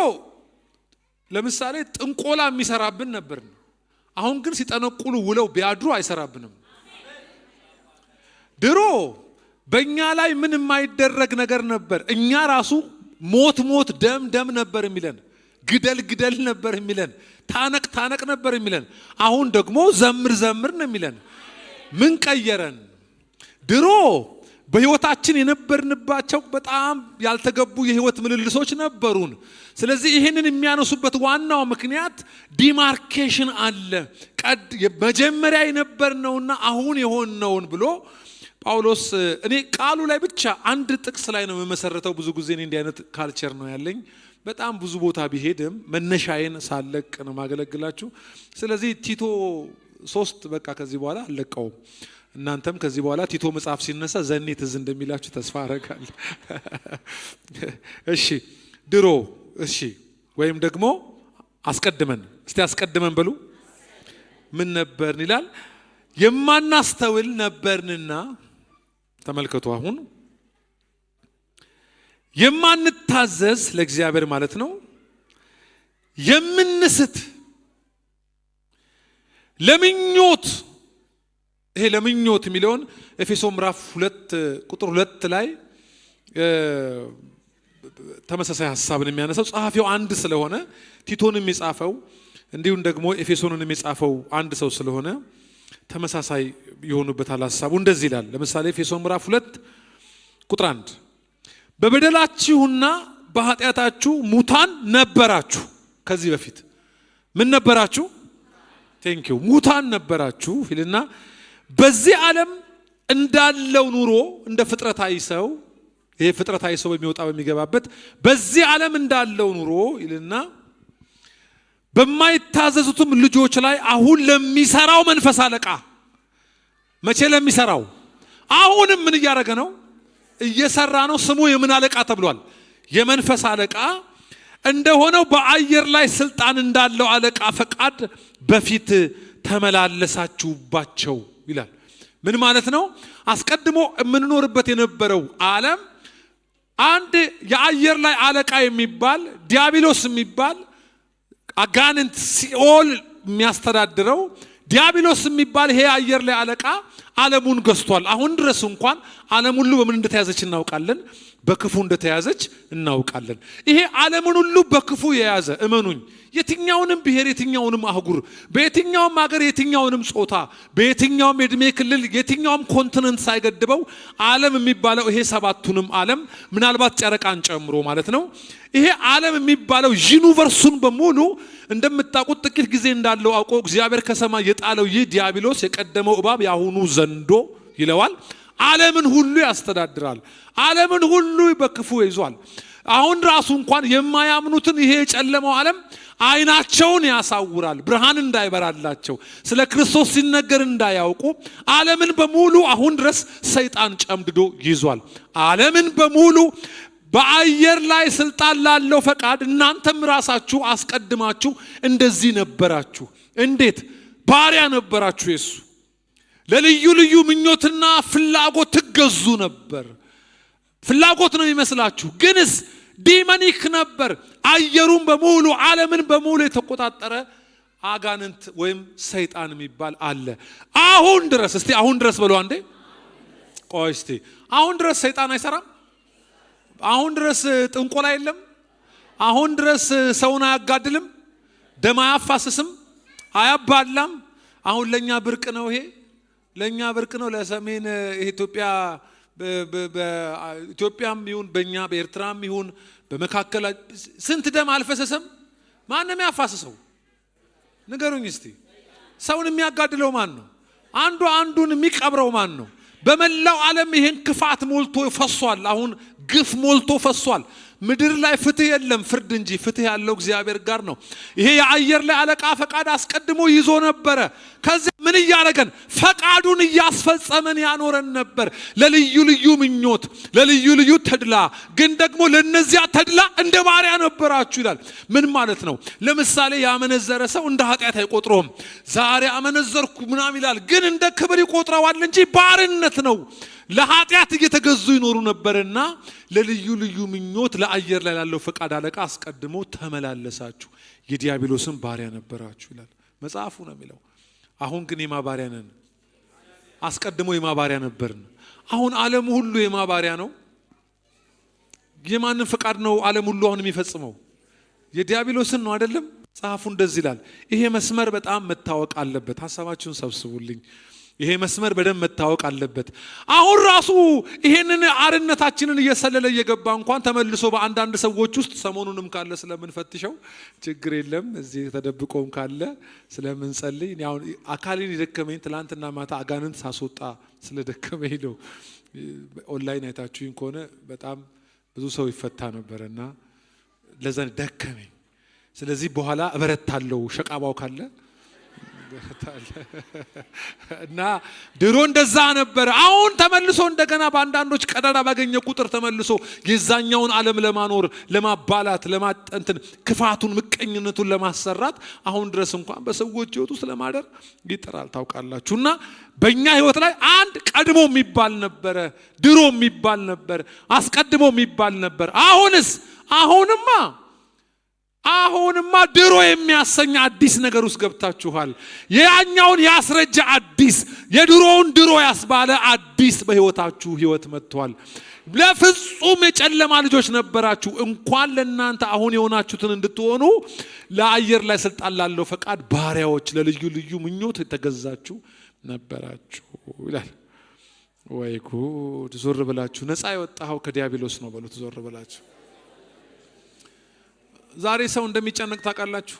ለምሳሌ ጥንቆላ የሚሰራብን ነበር። አሁን ግን ሲጠነቁሉ ውለው ቢያድሩ አይሰራብንም። ድሮ በእኛ ላይ ምን የማይደረግ ነገር ነበር። እኛ ራሱ ሞት ሞት ደም ደም ነበር የሚለን፣ ግደል ግደል ነበር የሚለን፣ ታነቅ ታነቅ ነበር የሚለን። አሁን ደግሞ ዘምር ዘምር ነው የሚለን። ምን ቀየረን? ድሮ በህይወታችን የነበርንባቸው በጣም ያልተገቡ የህይወት ምልልሶች ነበሩን። ስለዚህ ይህንን የሚያነሱበት ዋናው ምክንያት demarcation አለ። መጀመሪያ የነበርነውና አሁን የሆንነውን ብሎ ጳውሎስ፣ እኔ ቃሉ ላይ ብቻ አንድ ጥቅስ ላይ ነው የምመሰረተው። ብዙ ጊዜ እኔ እንዲህ አይነት culture ነው ያለኝ። በጣም ብዙ ቦታ ቢሄድም መነሻዬን ሳለቅ ነው ማገለግላችሁ። ስለዚህ ቲቶ 3 በቃ ከዚህ በኋላ አልለቀውም። እናንተም ከዚህ በኋላ ቲቶ መጽሐፍ ሲነሳ ዘኔ ትዝ እንደሚላችሁ ተስፋ አረጋለሁ። እሺ ድሮ፣ እሺ ወይም ደግሞ አስቀድመን፣ እስቲ አስቀድመን በሉ፣ ምን ነበርን ይላል? የማናስተውል ነበርንና፣ ተመልከቱ፣ አሁን የማንታዘዝ ለእግዚአብሔር ማለት ነው፣ የምንስት፣ ለምኞት፣ ይሄ ለምኞት የሚለውን ኤፌሶ ምዕራፍ 2 ቁጥር 2 ላይ ተመሳሳይ ሐሳብን የሚያነሳው ጸሐፊው አንድ ስለሆነ፣ ቲቶንም የጻፈው እንዲሁም ደግሞ ኤፌሶንንም የጻፈው አንድ ሰው ስለሆነ ተመሳሳይ ይሆኑበታል ሐሳቡ። እንደዚህ ይላል። ለምሳሌ ኤፌሶን ምዕራፍ 2 ቁጥር 1፣ በበደላችሁና በኃጢአታችሁ ሙታን ነበራችሁ። ከዚህ በፊት ምን ነበራችሁ? Thank you። ሙታን ነበራችሁ ይልና በዚህ ዓለም እንዳለው ኑሮ፣ እንደ ፍጥረታዊ ሰው፣ ይሄ ፍጥረታዊ ሰው በሚወጣ በሚገባበት በዚህ ዓለም እንዳለው ኑሮ ይልና በማይታዘዙትም ልጆች ላይ አሁን ለሚሰራው መንፈስ አለቃ፣ መቼ ለሚሰራው? አሁንም ምን እያደረገ ነው? እየሰራ ነው። ስሙ የምን አለቃ ተብሏል? የመንፈስ አለቃ እንደሆነው በአየር ላይ ስልጣን እንዳለው አለቃ ፈቃድ በፊት ተመላለሳችሁባቸው ይላል። ምን ማለት ነው? አስቀድሞ የምንኖርበት የነበረው ዓለም አንድ የአየር ላይ አለቃ የሚባል፣ ዲያብሎስ የሚባል፣ አጋንንት ሲኦል የሚያስተዳድረው ዲያብሎስ የሚባል ይሄ የአየር ላይ አለቃ ዓለሙን ገዝቷል። አሁን ድረስ እንኳን ዓለም ሁሉ በምን እንደተያዘች እናውቃለን። በክፉ እንደተያዘች እናውቃለን። ይሄ ዓለምን ሁሉ በክፉ የያዘ፣ እመኑኝ፣ የትኛውንም ብሔር፣ የትኛውንም አህጉር፣ በየትኛውም ሀገር፣ የትኛውንም ጾታ፣ በየትኛውም የእድሜ ክልል፣ የትኛውም continent ሳይገድበው ዓለም የሚባለው ይሄ ሰባቱንም ዓለም ምናልባት ጨረቃን ጨምሮ ማለት ነው። ይሄ ዓለም የሚባለው universe ኡን በሙሉ እንደምታውቁት ጥቂት ጊዜ እንዳለው አውቆ እግዚአብሔር ከሰማይ የጣለው ይህ ዲያብሎስ፣ የቀደመው እባብ የአሁኑ ዘንዶ ይለዋል። ዓለምን ሁሉ ያስተዳድራል። ዓለምን ሁሉ በክፉ ይዟል። አሁን ራሱ እንኳን የማያምኑትን ይሄ የጨለመው ዓለም አይናቸውን ያሳውራል፣ ብርሃን እንዳይበራላቸው፣ ስለ ክርስቶስ ሲነገር እንዳያውቁ ዓለምን በሙሉ አሁን ድረስ ሰይጣን ጨምድዶ ይዟል። ዓለምን በሙሉ በአየር ላይ ስልጣን ላለው ፈቃድ እናንተም ራሳችሁ አስቀድማችሁ እንደዚህ ነበራችሁ። እንዴት? ባሪያ ነበራችሁ የሱ፣ ለልዩ ልዩ ምኞትና ፍላጎት ትገዙ ነበር። ፍላጎት ነው የሚመስላችሁ፣ ግንስ demonic ነበር። አየሩን በሙሉ፣ ዓለምን በሙሉ የተቆጣጠረ አጋንንት ወይም ሰይጣን የሚባል አለ። አሁን ድረስ፣ እስቲ አሁን ድረስ በሉ አንዴ። ቆይ እስቲ፣ አሁን ድረስ ሰይጣን አይሰራም? አሁን ድረስ ጥንቆላ የለም? አሁን ድረስ ሰውን አያጋድልም? ደም አያፋስስም? አያባላም? አሁን ለኛ ብርቅ ነው፣ ይሄ ለኛ ብርቅ ነው። ለሰሜን ኢትዮጵያ፣ በኢትዮጵያም ይሁን በእኛ በኤርትራም ይሁን በመካከል ስንት ደም አልፈሰሰም? ማን ነው የሚያፋስሰው? ንገሩኝ እስቲ። ሰውን የሚያጋድለው ማን ነው? አንዱ አንዱን የሚቀብረው ማን ነው? በመላው ዓለም ይሄን ክፋት ሞልቶ ፈሷል። አሁን ግፍ ሞልቶ ፈሷል። ምድር ላይ ፍትህ የለም፣ ፍርድ እንጂ። ፍትህ ያለው እግዚአብሔር ጋር ነው። ይሄ የአየር ላይ አለቃ ፈቃድ አስቀድሞ ይዞ ነበረ። ከዚያ ምን እያደረገን? ፈቃዱን እያስፈጸመን ያኖረን ነበር። ለልዩ ልዩ ምኞት፣ ለልዩ ልዩ ተድላ፣ ግን ደግሞ ለነዚያ ተድላ እንደ ባሪያ ነበራችሁ ይላል። ምን ማለት ነው? ለምሳሌ ያመነዘረ ሰው እንደ ኃጢአት አይቆጥረውም። ዛሬ አመነዘርኩ ምናምን ይላል፣ ግን እንደ ክብር ይቆጥረዋል እንጂ ባርነት ነው። ለኃጢአት እየተገዙ ይኖሩ ነበርና ለልዩ ልዩ ምኞት ለአየር ላይ ላለው ፈቃድ አለቃ አስቀድሞ ተመላለሳችሁ፣ የዲያብሎስን ባሪያ ነበራችሁ ይላል መጽሐፉ ነው የሚለው። አሁን ግን የማ ባሪያ ነን? አስቀድሞ የማ ባሪያ ነበርን? አሁን ዓለሙ ሁሉ የማ ባሪያ ነው? የማንን ፈቃድ ነው ዓለም ሁሉ አሁን የሚፈጽመው? የዲያብሎስን ነው አይደለም? ጸሐፉ እንደዚህ ይላል። ይሄ መስመር በጣም መታወቅ አለበት። ሀሳባችሁን ሰብስቡልኝ። ይሄ መስመር በደንብ መታወቅ አለበት። አሁን ራሱ ይሄንን አርነታችንን እየሰለለ እየገባ እንኳን ተመልሶ በአንዳንድ ሰዎች ውስጥ ሰሞኑንም ካለ ስለምንፈትሸው ችግር የለም። እዚህ ተደብቆም ካለ ስለምንጸልይ፣ እኔ አሁን አካሌን የደከመኝ ትላንትና ማታ አጋንንት ሳስወጣ ስለደከመኝ ነው። ኦንላይን አይታችሁኝ ከሆነ በጣም ብዙ ሰው ይፈታ ነበረና ለዛ ደከመኝ። ስለዚህ በኋላ እበረታለሁ ሸቃባው ካለ እና ድሮ እንደዛ ነበረ። አሁን ተመልሶ እንደገና በአንዳንዶች ቀዳዳ ባገኘ ቁጥር ተመልሶ የዛኛውን ዓለም ለማኖር፣ ለማባላት፣ ለማጠንትን ክፋቱን፣ ምቀኝነቱን ለማሰራት አሁን ድረስ እንኳን በሰዎች ሕይወት ውስጥ ለማደር ይጥራል። ታውቃላችሁ። እና በእኛ ሕይወት ላይ አንድ ቀድሞ የሚባል ነበረ፣ ድሮ የሚባል ነበር፣ አስቀድሞ የሚባል ነበር። አሁንስ አሁንማ ድሮ የሚያሰኝ አዲስ ነገር ውስጥ ገብታችኋል። ያኛውን ያስረጀ አዲስ፣ የድሮውን ድሮ ያስባለ አዲስ በህይወታችሁ ህይወት መጥቷል። ለፍጹም የጨለማ ልጆች ነበራችሁ። እንኳን ለእናንተ አሁን የሆናችሁትን እንድትሆኑ ለአየር ላይ ስልጣን ላለው ፈቃድ ባሪያዎች፣ ለልዩ ልዩ ምኞት የተገዛችሁ ነበራችሁ ይላል። ወይ ጉድ! ዞር ብላችሁ ነፃ የወጣኸው ከዲያብሎስ ነው በሉት። ዞር ብላችሁ ዛሬ ሰው እንደሚጨነቅ ታውቃላችሁ።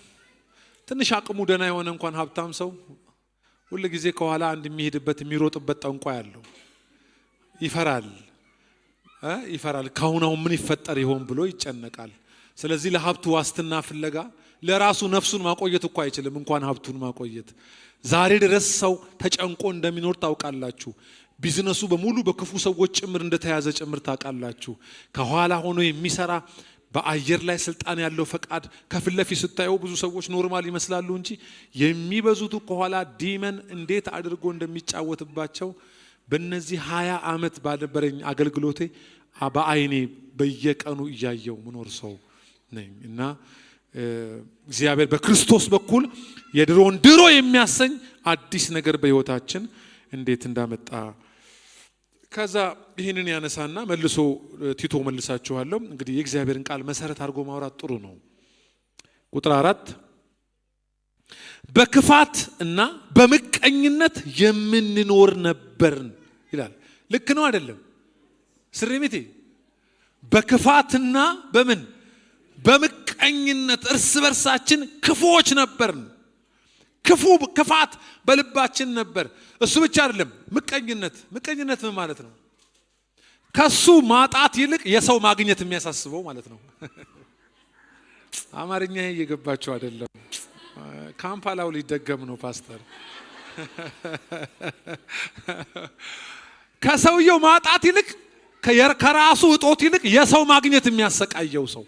ትንሽ አቅሙ ደህና የሆነ እንኳን ሀብታም ሰው ሁል ጊዜ ከኋላ አንድ የሚሄድበት የሚሮጥበት ጠንቋይ አለው። ይፈራል ይፈራል። ካሁን አሁን ምን ይፈጠር ይሆን ብሎ ይጨነቃል። ስለዚህ ለሀብቱ ዋስትና ፍለጋ ለራሱ ነፍሱን ማቆየት እኮ አይችልም፣ እንኳን ሀብቱን ማቆየት። ዛሬ ድረስ ሰው ተጨንቆ እንደሚኖር ታውቃላችሁ። ቢዝነሱ በሙሉ በክፉ ሰዎች ጭምር እንደተያዘ ጭምር ታውቃላችሁ። ከኋላ ሆኖ የሚሰራ በአየር ላይ ስልጣን ያለው ፈቃድ ከፊት ለፊት ስታየው ብዙ ሰዎች normal ይመስላሉ እንጂ የሚበዙቱ ከኋላ demon እንዴት አድርጎ እንደሚጫወትባቸው በእነዚህ 20 ዓመት ባነበረኝ አገልግሎቴ በአይኔ በየቀኑ እያየው ምኖር ሰው ነኝ። እና እግዚአብሔር በክርስቶስ በኩል የድሮውን ድሮ የሚያሰኝ አዲስ ነገር በሕይወታችን እንዴት እንዳመጣ ከዛ ይህንን ያነሳና መልሶ ቲቶ መልሳችኋለሁ። እንግዲህ የእግዚአብሔርን ቃል መሰረት አድርጎ ማውራት ጥሩ ነው። ቁጥር 4 በክፋት እና በምቀኝነት የምንኖር ነበርን ይላል። ልክ ነው አይደለም? ስሪሚቲ በክፋትና በምን በምቀኝነት እርስ በርሳችን ክፉዎች ነበርን። ክፋት በልባችን ነበር። እሱ ብቻ አይደለም፣ ምቀኝነት። ምቀኝነት ምን ማለት ነው? ከሱ ማጣት ይልቅ የሰው ማግኘት የሚያሳስበው ማለት ነው። አማርኛ እየገባቸው አይደለም። ካምፓላው ሊደገም ነው ፓስተር። ከሰውየው ማጣት ይልቅ፣ ከራሱ እጦት ይልቅ የሰው ማግኘት የሚያሰቃየው ሰው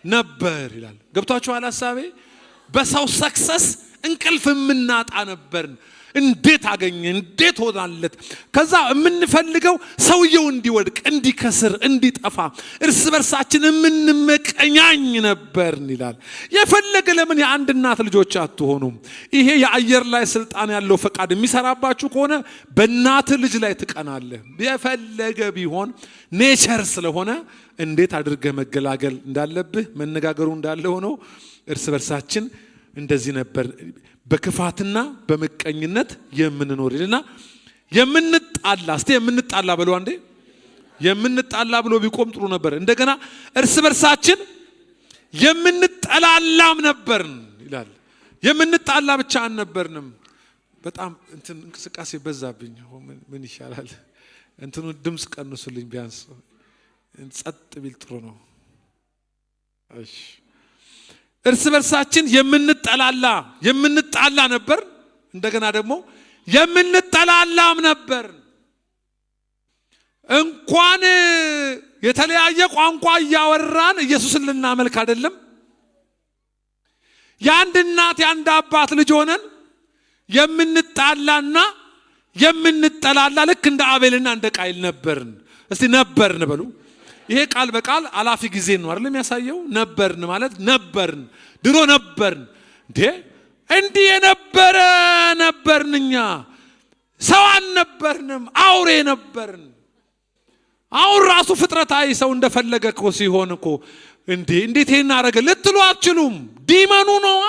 ነበር ይላል። ገብቷችኋል ሀሳቤ? በሰው success እንቅልፍ የምናጣ ነበርን። እንዴት አገኘ? እንዴት ሆናለት? ከዛ የምንፈልገው ሰውየው እንዲወድቅ፣ እንዲከስር፣ እንዲጠፋ እርስ በርሳችን የምንመቀኛኝ ነበርን ይላል። የፈለገ ለምን የአንድ እናት ልጆች አትሆኑም? ይሄ የአየር ላይ ስልጣን ያለው ፈቃድ የሚሰራባችሁ ከሆነ በእናት ልጅ ላይ ትቀናለህ። የፈለገ ቢሆን nature ስለሆነ እንዴት አድርገህ መገላገል እንዳለብህ መነጋገሩ እንዳለ ሆኖ እርስ በርሳችን እንደዚህ ነበር በክፋትና በምቀኝነት የምንኖር ይልና የምንጣላ፣ እስቲ የምንጣላ በሉ አንዴ። የምንጣላ ብሎ ቢቆም ጥሩ ነበር። እንደገና እርስ በርሳችን የምንጠላላም ነበርን ይላል። የምንጣላ ብቻ አልነበርንም። በጣም እንትን እንቅስቃሴ በዛብኝ። ምን ይሻላል? እንትኑ ድምጽ ቀንሱልኝ ቢያንስ ጸጥ ቢል ጥሩ ነው። እሺ፣ እርስ በርሳችን የምንጣላ ነበር። እንደገና ደግሞ የምንጠላላም ነበር። እንኳን የተለያየ ቋንቋ እያወራን ኢየሱስን ልናመልክ አይደለም፣ የአንድ እናት የአንድ አባት ልጅ ሆነን የምንጣላና የምንጠላላ ልክ እንደ አቤልና እንደ ቃይል ነበርን። እስቲ ነበርን በሉ። ይሄ ቃል በቃል አላፊ ጊዜ ነው አይደል የሚያሳየው? ነበርን ማለት ነበርን፣ ድሮ ነበርን። እንዴ እንዲህ የነበረ ነበርን እኛ፣ ሰው አልነበርንም፣ አውሬ ነበርን። አሁን ራሱ ፍጥረታዊ ሰው እንደፈለገ እኮ ሲሆን እኮ እንዴ እንዴት ይሄን አረገ ልትሉ አትችሉም። Demon ኑ ነዋ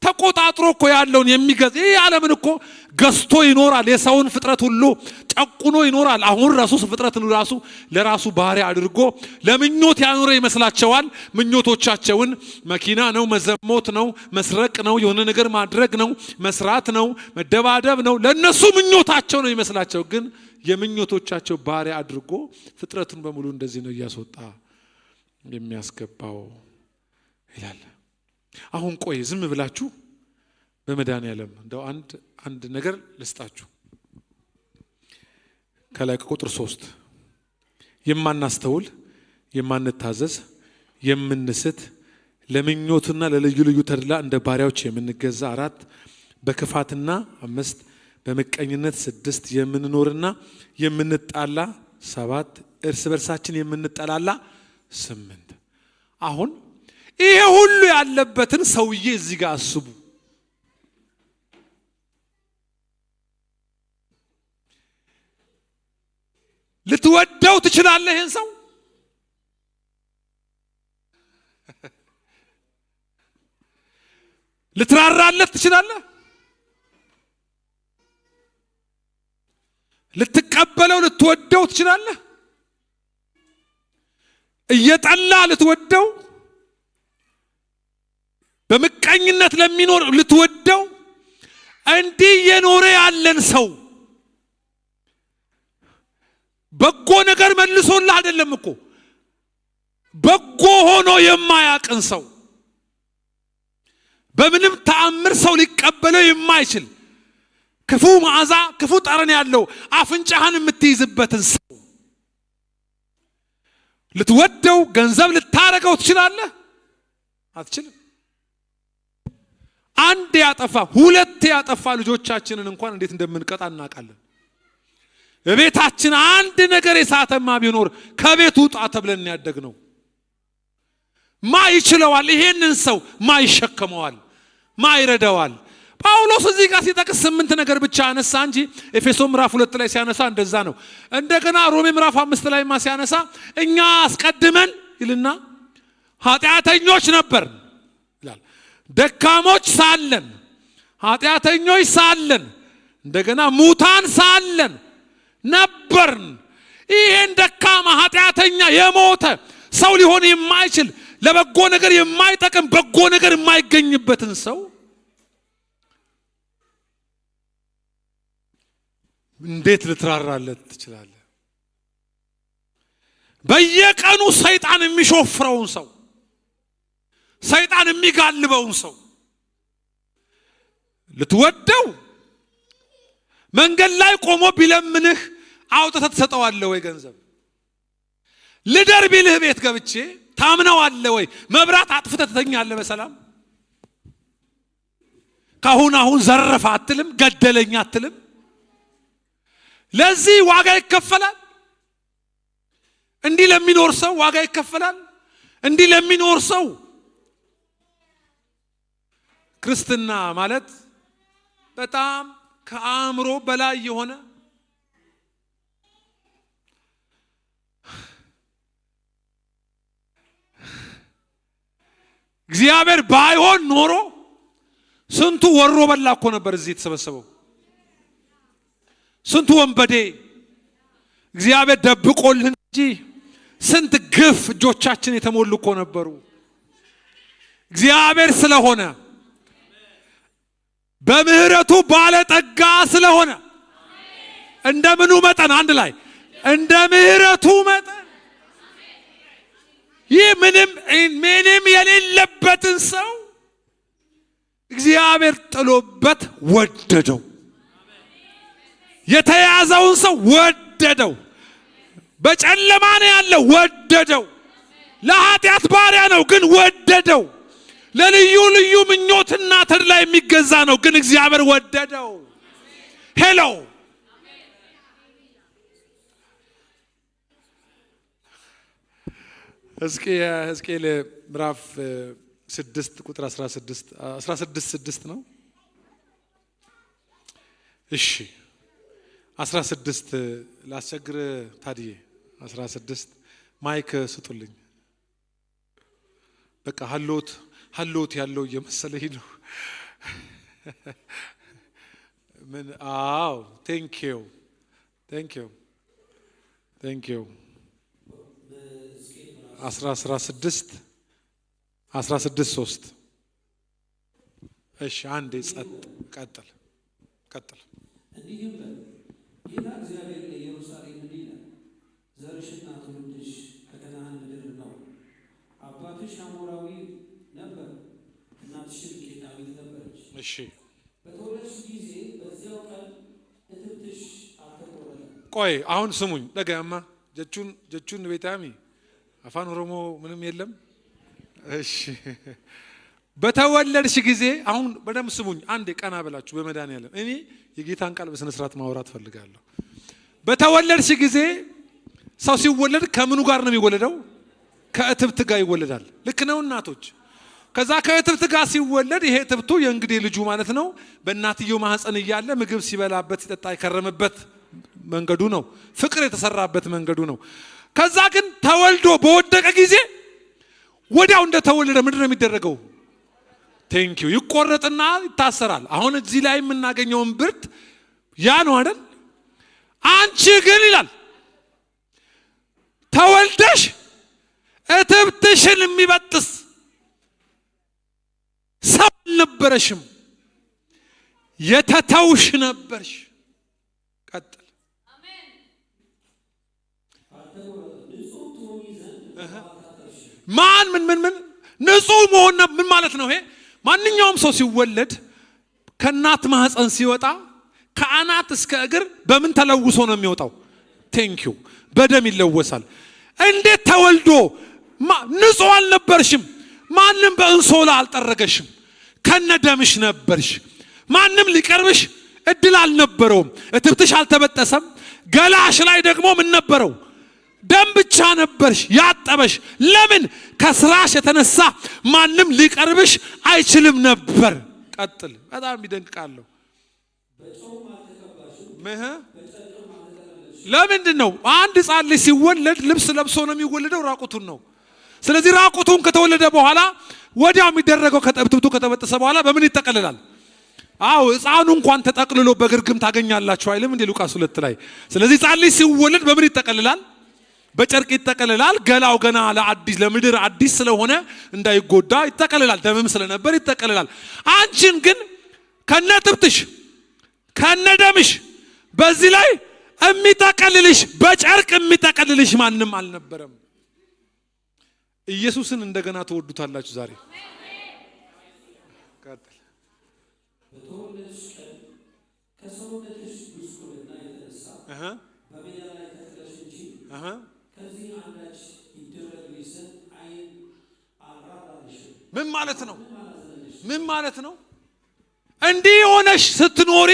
ተቆጣጥሮ እኮ ያለውን የሚገዛ። ይህ ዓለምን እኮ ገዝቶ ይኖራል። የሰውን ፍጥረት ሁሉ ጨቁኖ ይኖራል። አሁን ራሱ ፍጥረትን ራሱ ለራሱ ባሪያ አድርጎ ለምኞት ያኖረ ይመስላቸዋል። ምኞቶቻቸውን መኪና ነው፣ መዘሞት ነው፣ መስረቅ ነው፣ የሆነ ነገር ማድረግ ነው፣ መስራት ነው፣ መደባደብ ነው። ለእነሱ ምኞታቸው ነው ይመስላቸው፣ ግን የምኞቶቻቸው ባሪያ አድርጎ ፍጥረቱን በሙሉ እንደዚህ ነው እያስወጣ የሚያስገባው ይላል። አሁን ቆይ ዝም ብላችሁ በመድኃኒዓለም እንደው አንድ አንድ ነገር ልስጣችሁ። ከላይ ከቁጥር 3 የማናስተውል፣ የማንታዘዝ፣ የምንስት፣ ለምኞትና ለልዩ ልዩ ተድላ እንደ ባሪያዎች የምንገዛ፣ 4 በክፋትና 5 በምቀኝነት፣ 6 የምንኖርና የምንጣላ፣ 7 እርስ በርሳችን የምንጠላላ፣ 8። አሁን ይሄ ሁሉ ያለበትን ሰውዬ እዚህ ጋር አስቡ። ልትወደው ትችላለህ ይሄን ሰው? ልትራራለት ትችላለህ? ልትቀበለው ልትወደው ትችላለህ? እየጠላ ልትወደው፣ በምቀኝነት ለሚኖር ልትወደው፣ እንዲህ የኖረ ያለን ሰው በጎ ነገር መልሶልህ አይደለም እኮ፣ በጎ ሆኖ የማያቅን ሰው፣ በምንም ተአምር ሰው ሊቀበለው የማይችል ክፉ መዓዛ ክፉ ጠረን ያለው አፍንጫህን የምትይዝበትን ሰው ልትወደው ገንዘብ ልታረገው ትችላለህ? አትችልም። አንድ ያጠፋ ሁለት ያጠፋ ልጆቻችንን እንኳን እንዴት እንደምንቀጣ እናውቃለን። በቤታችን አንድ ነገር የሳተማ ቢኖር ከቤቱ ውጣ ተብለን ያደግነው። ማ ይችለዋል? ይሄንን ሰው ማ ይሸከመዋል? ማ ይረዳዋል? ጳውሎስ እዚህ ጋር ሲጠቅስ 8 ነገር ብቻ አነሳ እንጂ ኤፌሶን ምዕራፍ 2 ላይ ሲያነሳ እንደዛ ነው። እንደገና ሮሜ ምዕራፍ 5 ላይ ማ ሲያነሳ እኛ አስቀድመን ይልና ኃጢአተኞች ነበር ይላል። ደካሞች ሳለን፣ ኃጢአተኞች ሳለን፣ እንደገና ሙታን ሳለን ነበርን። ይሄን ደካማ ኃጢአተኛ የሞተ ሰው ሊሆን የማይችል ለበጎ ነገር የማይጠቅም በጎ ነገር የማይገኝበትን ሰው እንዴት ልትራራለት ትችላለህ? በየቀኑ ሰይጣን የሚሾፍረውን ሰው፣ ሰይጣን የሚጋልበውን ሰው ልትወደው፣ መንገድ ላይ ቆሞ ቢለምንህ አውጥተህ ትሰጠዋለህ ወይ ገንዘብ? ልደር ቢልህ ቤት ገብቼ ታምነዋለህ ወይ? መብራት አጥፍተህ ትተኛለህ በሰላም? ካሁን አሁን ዘረፈ አትልም? ገደለኝ አትልም? ለዚህ ዋጋ ይከፈላል። እንዲህ ለሚኖር ሰው ዋጋ ይከፈላል። እንዲህ ለሚኖር ሰው ክርስትና ማለት በጣም ከአእምሮ በላይ የሆነ እግዚአብሔር ባይሆን ኖሮ ስንቱ ወሮ በላ እኮ ነበር እዚህ የተሰበሰበው። ስንቱ ወንበዴ እግዚአብሔር ደብቆልን እንጂ ስንት ግፍ እጆቻችን የተሞሉ እኮ ነበሩ። እግዚአብሔር ስለሆነ በምህረቱ ባለጠጋ ስለሆነ እንደምኑ መጠን አንድ ላይ እንደ ምህረቱ መጠን ይህ ምንም የሌለበትን ሰው እግዚአብሔር ጥሎበት ወደደው። የተያዘውን ሰው ወደደው። በጨለማ ነው ያለው፣ ወደደው። ለኃጢአት ባሪያ ነው ግን ወደደው። ለልዩ ልዩ ምኞትና ተድላ የሚገዛ ነው ግን እግዚአብሔር ወደደው። Hello፣ ሕዝቅኤል ምዕራፍ 6 ቁጥር 16፣ 16 6 ነው። እሺ፣ 16 ላስቸግር ታድዬ። 16 mic ስጡልኝ። በቃ ሀሎት ሀሎት ያለው እየመሰለኝ ነው። ምን? አዎ፣ thank you, thank you, thank you። 16 16 3። እሺ፣ አንዴ ጸጥ። ቀጥል ቀጥል። እንዲህም በል፣ ጌታ እግዚአብሔር ለኢየሩሳሌም እንዲህ ይላል፣ ዘርሽና ትውልድሽ ከከነዓን ምድር ነው። አባትሽ አሞራዊ ነበር፣ እናትሽም ኬጢያዊት ነበረች። በተወለድሽ ጊዜ በዚያው ቀን እትብትሽ አልተቆረጠም። ቆይ፣ አሁን ስሙኝ። ደገማ jechuun jechuun ቤታሚ አፋን ኦሮሞ ምንም የለም። እሺ፣ በተወለድሽ ጊዜ፣ አሁን በደንብ ስሙኝ። አንዴ ቀና ብላችሁ፣ በመድኃኒዓለም እኔ የጌታን ቃል በስነ ስርዓት ማውራት ፈልጋለሁ። በተወለድሽ ጊዜ፣ ሰው ሲወለድ ከምኑ ጋር ነው የሚወለደው? ከእትብት ጋር ይወለዳል። ልክ ነው እናቶች። ከዛ ከእትብት ጋር ሲወለድ ይሄ እትብቱ የእንግዴ ልጁ ማለት ነው። በእናትየው ማህፀን እያለ ምግብ ሲበላበት ሲጠጣ የከረመበት መንገዱ ነው። ፍቅር የተሰራበት መንገዱ ነው። ከዛ ግን ተወልዶ በወደቀ ጊዜ ወዲያው እንደተወለደ ምንድን ነው የሚደረገው? Thank you፣ ይቆረጥና ይታሰራል። አሁን እዚህ ላይ የምናገኘውን ብርት ያ ነው አይደል? አንቺ ግን ይላል ተወልደሽ እትብትሽን የሚበጥስ ሰው አልነበረሽም፣ የተተውሽ ነበርሽ። ቀጥል። ንጹሕ ትሆኚ ዘንድ ማን ምን ምን ምን ንጹህ መሆን ምን ማለት ነው? ይሄ ማንኛውም ሰው ሲወለድ ከእናት ማህፀን ሲወጣ ከአናት እስከ እግር በምን ተለውሶ ነው የሚወጣው? Thank you፣ በደም ይለወሳል። እንዴት ተወልዶ ንጹህ አልነበርሽም። ማንም በእንሶላ አልጠረገሽም። ከነ ደምሽ ነበርሽ። ማንም ሊቀርብሽ እድል አልነበረውም። እትብትሽ አልተበጠሰም። ገላሽ ላይ ደግሞ ምን ነበረው? ደም ብቻ ነበርሽ ያጠበሽ። ለምን? ከስራሽ የተነሳ ማንም ሊቀርብሽ አይችልም ነበር። ቀጥል። በጣም የሚደንቅ ቃል ነው። ምህ ለምንድን ነው አንድ ሕፃን ልጅ ሲወለድ ልብስ ለብሶ ነው የሚወለደው? ራቁቱን ነው። ስለዚህ ራቁቱን ከተወለደ በኋላ ወዲያው የሚደረገው ከእትብቱ ከተበጠሰ በኋላ በምን ይጠቀልላል? አዎ፣ ሕፃኑ እንኳን ተጠቅልሎ በግርግም ታገኛላችሁ አይልም እንዴ ሉቃስ 2 ላይ? ስለዚህ ሕፃን ልጅ ሲወለድ በምን ይጠቀልላል? በጨርቅ ይጠቀልላል። ገላው ገና ለአዲስ ለምድር አዲስ ስለሆነ እንዳይጎዳ ይጠቀልላል። ደምም ስለነበር ይጠቀልላል። አንቺን ግን ከነ እትብትሽ ከነ ደምሽ በዚህ ላይ የሚጠቀልልሽ፣ በጨርቅ የሚጠቀልልሽ ማንም አልነበረም። ኢየሱስን እንደገና ትወዱታላችሁ ዛሬ። ቀጥል። በተወለድሽ ቀን ከሰውነትሽ ጉስቁልና የተነሳ በሜዳ ላይ ተጥለሽ እንጂ ከዚህ አንዳች ይደረግልሽ ዘንድ ዓይን አልራራልሽም። ምን ማለት ነው? ምን ማለት ነው? እንዲህ ሆነሽ ስትኖሪ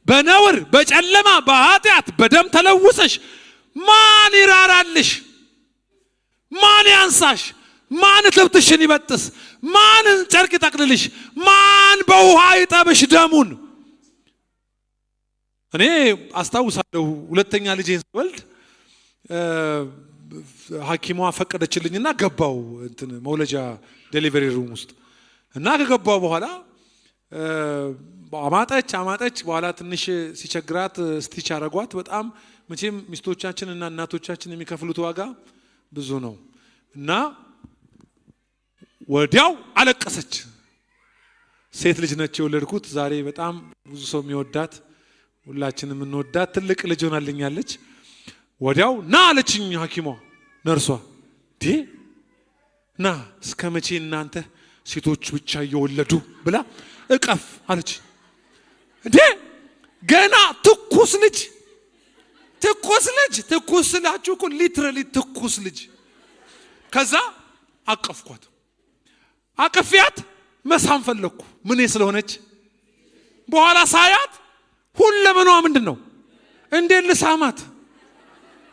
በነውር፣ በጨለማ፣ በኃጢአት፣ በደም ተለውሰሽ ማን ይራራልሽ? ማን ያንሳሽ? ማን እትብትሽን ይበጥስ? ማን ጨርቅ ይጠቅልልሽ? ማን በውሃ ይጠብሽ ደሙን? እኔ አስታውሳለሁ ሁለተኛ ልጄን ስወልድ ሐኪሟ ፈቀደችልኝና ገባው እንትን መውለጃ delivery room ውስጥ። እና ከገባው በኋላ አማጠች አማጠች። በኋላ ትንሽ ሲቸግራት stitch አረጓት። በጣም መቼም ሚስቶቻችን እና እናቶቻችን የሚከፍሉት ዋጋ ብዙ ነው። እና ወዲያው አለቀሰች። ሴት ልጅ ነች የወለድኩት። ዛሬ በጣም ብዙ ሰው የሚወዳት፣ ሁላችንም የምንወዳት ትልቅ ልጅ ሆናልኛለች። ወዲያው ና አለችኝ ሐኪሟ፣ ነርሷ። ዲ ና፣ እስከ መቼ እናንተ ሴቶች ብቻ እየወለዱ ብላ እቀፍ አለች። እንዴ፣ ገና ትኩስ ልጅ፣ ትኩስ ልጅ፣ ትኩስ ስላችሁ እኮ literally ትኩስ ልጅ። ከዛ አቀፍኳት። አቅፊያት መሳም ፈለግኩ ምን ስለሆነች። በኋላ ሳያት ሁለመኗ ምንድን ነው? እንዴት ልሳማት?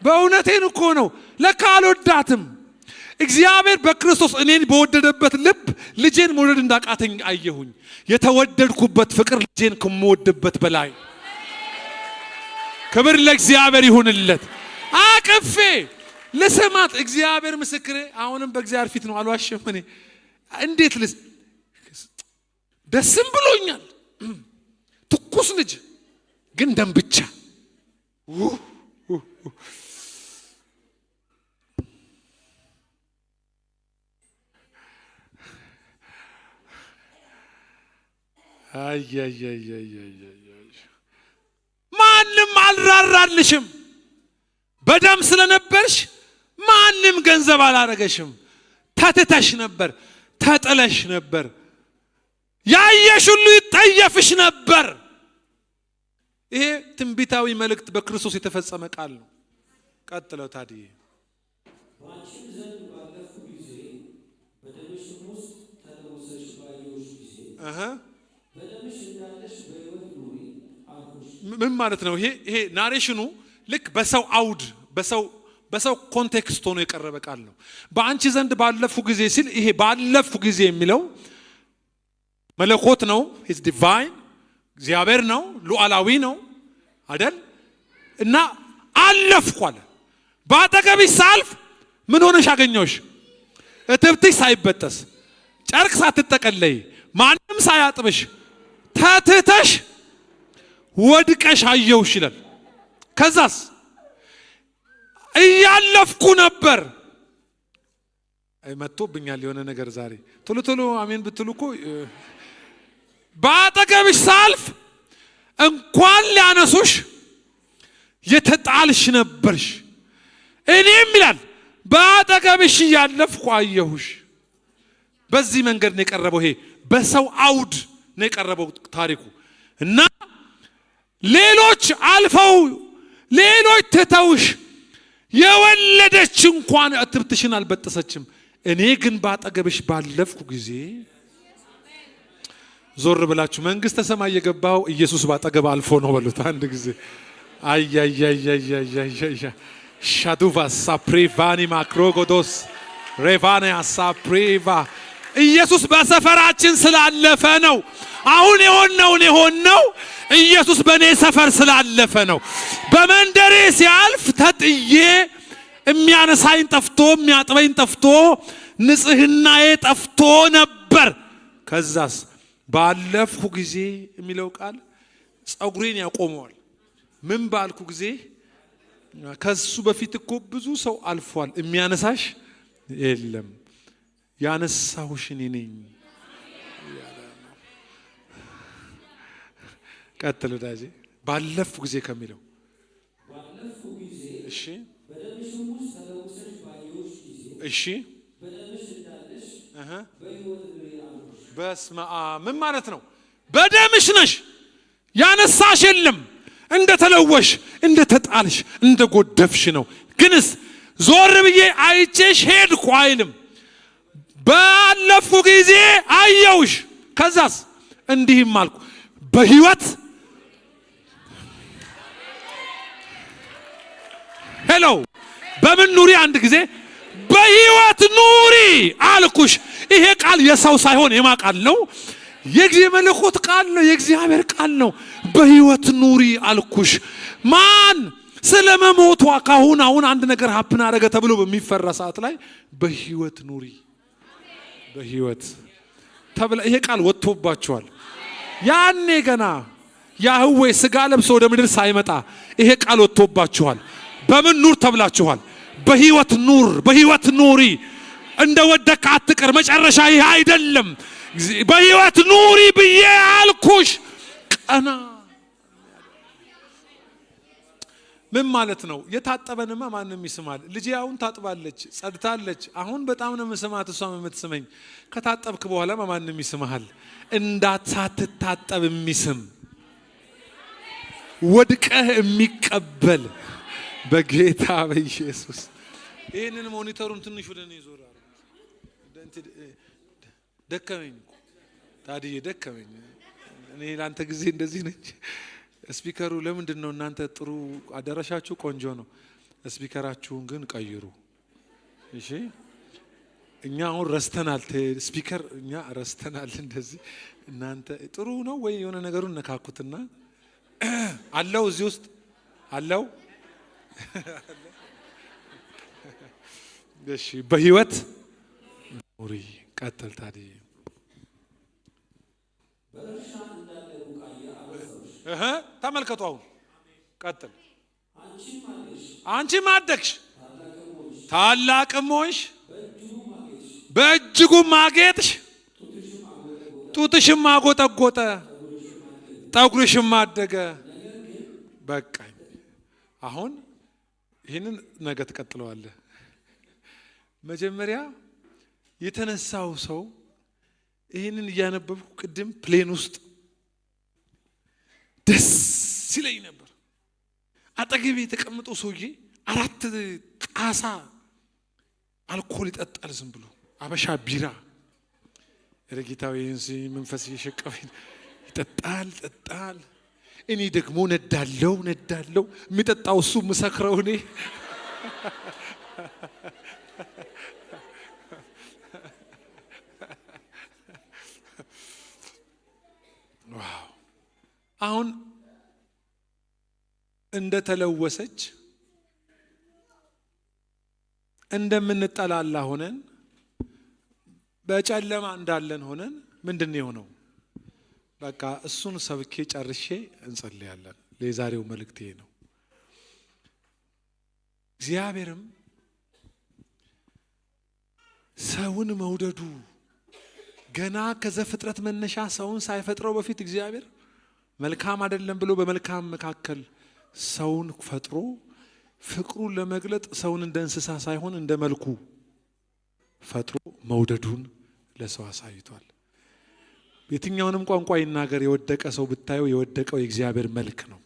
በእውነቴን እኮ ነው። ለካ አልወዳትም። እግዚአብሔር በክርስቶስ እኔን በወደደበት ልብ ልጄን መውደድ እንዳቃተኝ አየሁኝ። የተወደድኩበት ፍቅር ልጄን ከምወድበት በላይ። ክብር ለእግዚአብሔር ይሁንለት። አቃተኝ። አቅፌ ልስማት። እግዚአብሔር ምስክሬ፣ አሁንም በእግዚአብሔር ፊት ነው፣ አልዋሽም። እኔ እንዴት ልስ ደስም ብሎኛል። ትኩስ ልጅ ግን ደም ብቻ። ማንም አልራራልሽም። በደም ስለነበርሽ ማንም ገንዘብ አላረገሽም። ተትተሽ ነበር፣ ተጥለሽ ነበር። ያየሽ ሁሉ ይጠየፍሽ ነበር። ይሄ ትንቢታዊ መልእክት በክርስቶስ የተፈጸመ ቃል ነው። ቀጥለው ታዲያ በአንቺም ዘንድ ባለፍኩ ጊዜ በደምሽም ውስጥ ተለውሰሽ ባየሁሽ ጊዜ በደምሽ እንዳለሽ በሕይወት ኑሪ አልኩሽ። ምን ማለት ነው? ይሄ narration ኑ ልክ በሰው አውድ፣ በሰው context ሆኖ የቀረበ ቃል ነው። በአንቺ ዘንድ ባለፍኩ ጊዜ ሲል ይሄ ባለፍኩ ጊዜ የሚለው መለኮት ነው። He's divine፣ እግዚአብሔር ነው፣ ሉዓላዊ ነው አይደል? እና አለፍኩ አለ። በአጠገብሽ ሳልፍ ምን ሆነሽ አገኘሁሽ? እትብትሽ ሳይበጠስ፣ ጨርቅ ሳትጠቀለይ፣ ማንም ሳያጥብሽ ተትተሽ ወድቀሽ አየሁሽ ይላል። ከዛስ እያለፍኩ ነበር። አይ መጥቶብኛል የሆነ ነገር ዛሬ። ቶሎ ቶሎ አሜን ብትሉ እኮ። በአጠገብሽ ሳልፍ እንኳን ሊያነሱሽ የተጣልሽ ነበርሽ። እኔም ይላል በአጠገብሽ እያለፍኩ አየሁሽ። በዚህ መንገድ ነው የቀረበው። ይሄ በሰው አውድ ነው የቀረበው ታሪኩ። እና ሌሎች አልፈው፣ ሌሎች ትተውሽ፣ የወለደች እንኳን እትብትሽን አልበጠሰችም። እኔ ግን በአጠገብሽ ባለፍኩ ጊዜ። ዞር ብላችሁ መንግስተ ሰማይ የገባው ኢየሱስ ባጠገብ አልፎ ነው በሉት አንድ ጊዜ። አያያያያያያ ሻዱቫ ሳፕሪቫኒ ማክሮጎዶስ ሬቫኒያ ሳፕሪቫ። ኢየሱስ በሰፈራችን ስላለፈ ነው። አሁን የሆነውን የሆነው ኢየሱስ በእኔ ሰፈር ስላለፈ ነው። በመንደሬ ሲያልፍ ተጥዬ፣ የሚያነሳኝ ጠፍቶ፣ የሚያጥበኝ ጠፍቶ፣ ንጽህናዬ ጠፍቶ ነበር። ከዛስ ባለፍኩ ጊዜ የሚለው ቃል ጸጉሬን ያቆመዋል። ምን ባልኩ ጊዜ? ከሱ በፊት እኮ ብዙ ሰው አልፏል። የሚያነሳሽ የለም። ያነሳሁሽ እኔ ነኝ። ቀጥል ወዳጄ፣ ባለፍኩ ጊዜ ከሚለው። ባለፍኩ ጊዜ በደምሽም ውስጥ ተለውሰሽ ባየሁሽ ጊዜ በደምሽ እንዳለሽ በሕይወት ኑሪ አልኩሽ። በስመ አብ! ምን ማለት ነው? በደምሽ ነሽ፣ ያነሳሽ የለም። እንደ ተለወሽ፣ እንደ ተጣልሽ፣ እንደ ጎደፍሽ ነው። ግንስ ዞር ብዬ አይቼሽ ሄድኩ አይልም። ባለፍኩ ጊዜ አየሁሽ። ከዛስ እንዲህም አልኩ በህይወት። Hello፣ በምን ኑሪ? አንድ ጊዜ በህይወት ኑሪ አልኩሽ። ይሄ ቃል የሰው ሳይሆን የማ ቃል ነው? የመለኮት ቃል ነው። የእግዚአብሔር ቃል ነው። በህይወት ኑሪ አልኩሽ። ማን ስለ መሞቷ ካሁን አሁን አንድ ነገር happen አደረገ ተብሎ በሚፈራ ሰዓት ላይ በህይወት ኑሪ፣ በህይወት ተብላ ይሄ ቃል ወጥቶባቸዋል። ያኔ ገና ያህዌ ስጋ ለብሶ ወደ ምድር ሳይመጣ ይሄ ቃል ወጥቶባችኋል። በምን ኑር ተብላችኋል? በህይወት ኑር፣ በህይወት ኑሪ። እንደ ወደቅ አትቅር። መጨረሻ ይሄ አይደለም። በህይወት ኑሪ ብዬ አልኩሽ። ቀና ምን ማለት ነው? የታጠበንማ ማንም ይስማል። ልጄ አሁን ታጥባለች፣ ጸድታለች። አሁን በጣም ነው የምስማት፣ እሷም የምትስመኝ። ከታጠብክ በኋላማ ማንም ይስምሃል። እንዳሳትታጠብ የሚስም፣ ወድቀህ የሚቀበል በጌታ በኢየሱስ። ይህንን monitor ኡን ትንሽ ወደ እኔ ዞር። ደከመኝ እኮ ታድዬ፣ ደከመኝ። እኔ ለአንተ ጊዜ እንደዚህ ነች። Speaker ኡ ለምንድን ነው? እናንተ ጥሩ አዳራሻችሁ ቆንጆ ነው። Speaker ኣችሁን ግን ቀይሩ። እሺ፣ እኛ አሁን ረስተናል። Speaker እኛ ረስተናል። እንደዚህ እናንተ ጥሩ ነው ወይ የሆነ ነገሩን ነካኩትና አለው፣ እዚህ ውስጥ አለው። እሺ፣ በህይወት ኑሪ። ቀጥል ታዲያ። እህ ተመልከቱ። አሁን ቀጥል። አንቺም አደግሽ ታላቅም ሆንሽ፣ በእጅጉም አጌጥሽ፣ ጡትሽም አጎጠጎጠ፣ ጠጉርሽም አደገ። በቃኝ። አሁን ይህንን ነገ ትቀጥለዋለህ። መጀመሪያ የተነሳው ሰው ይህንን እያነበብኩ ቅድም plane ውስጥ ደስ ይለኝ ነበር። አጠገቤ የተቀመጠው ሰውዬ 4 ጣሳ አልኮል ይጠጣል፣ ዝም ብሎ አበሻ ቢራ። ኧረ ጌታዬ፣ ይህን መንፈስ እየሸቀፈኝ ይጠጣል ይጠጣል። እኔ ደግሞ ነዳለው ነዳለው፣ የሚጠጣው እሱ የምሰክረው እኔ። Wow! አሁን እንደተለወሰች እንደምንጠላላ ሆነን በጨለማ እንዳለን ሆነን ምንድን ነው የሆነው? በቃ እሱን ሰብኬ ጨርሼ እንጸልያለን። ለዛሬው መልእክት ይሄ ነው። እግዚአብሔርም ሰውን መውደዱ ገና ከዘፍጥረት መነሻ ሰውን ሳይፈጥረው በፊት እግዚአብሔር መልካም አይደለም ብሎ በመልካም መካከል ሰውን ፈጥሮ ፍቅሩን ለመግለጥ ሰውን እንደ እንስሳ ሳይሆን እንደ መልኩ ፈጥሮ መውደዱን ለሰው አሳይቷል። የትኛውንም ቋንቋ ይናገር የወደቀ ሰው ብታየው የወደቀው የእግዚአብሔር መልክ ነው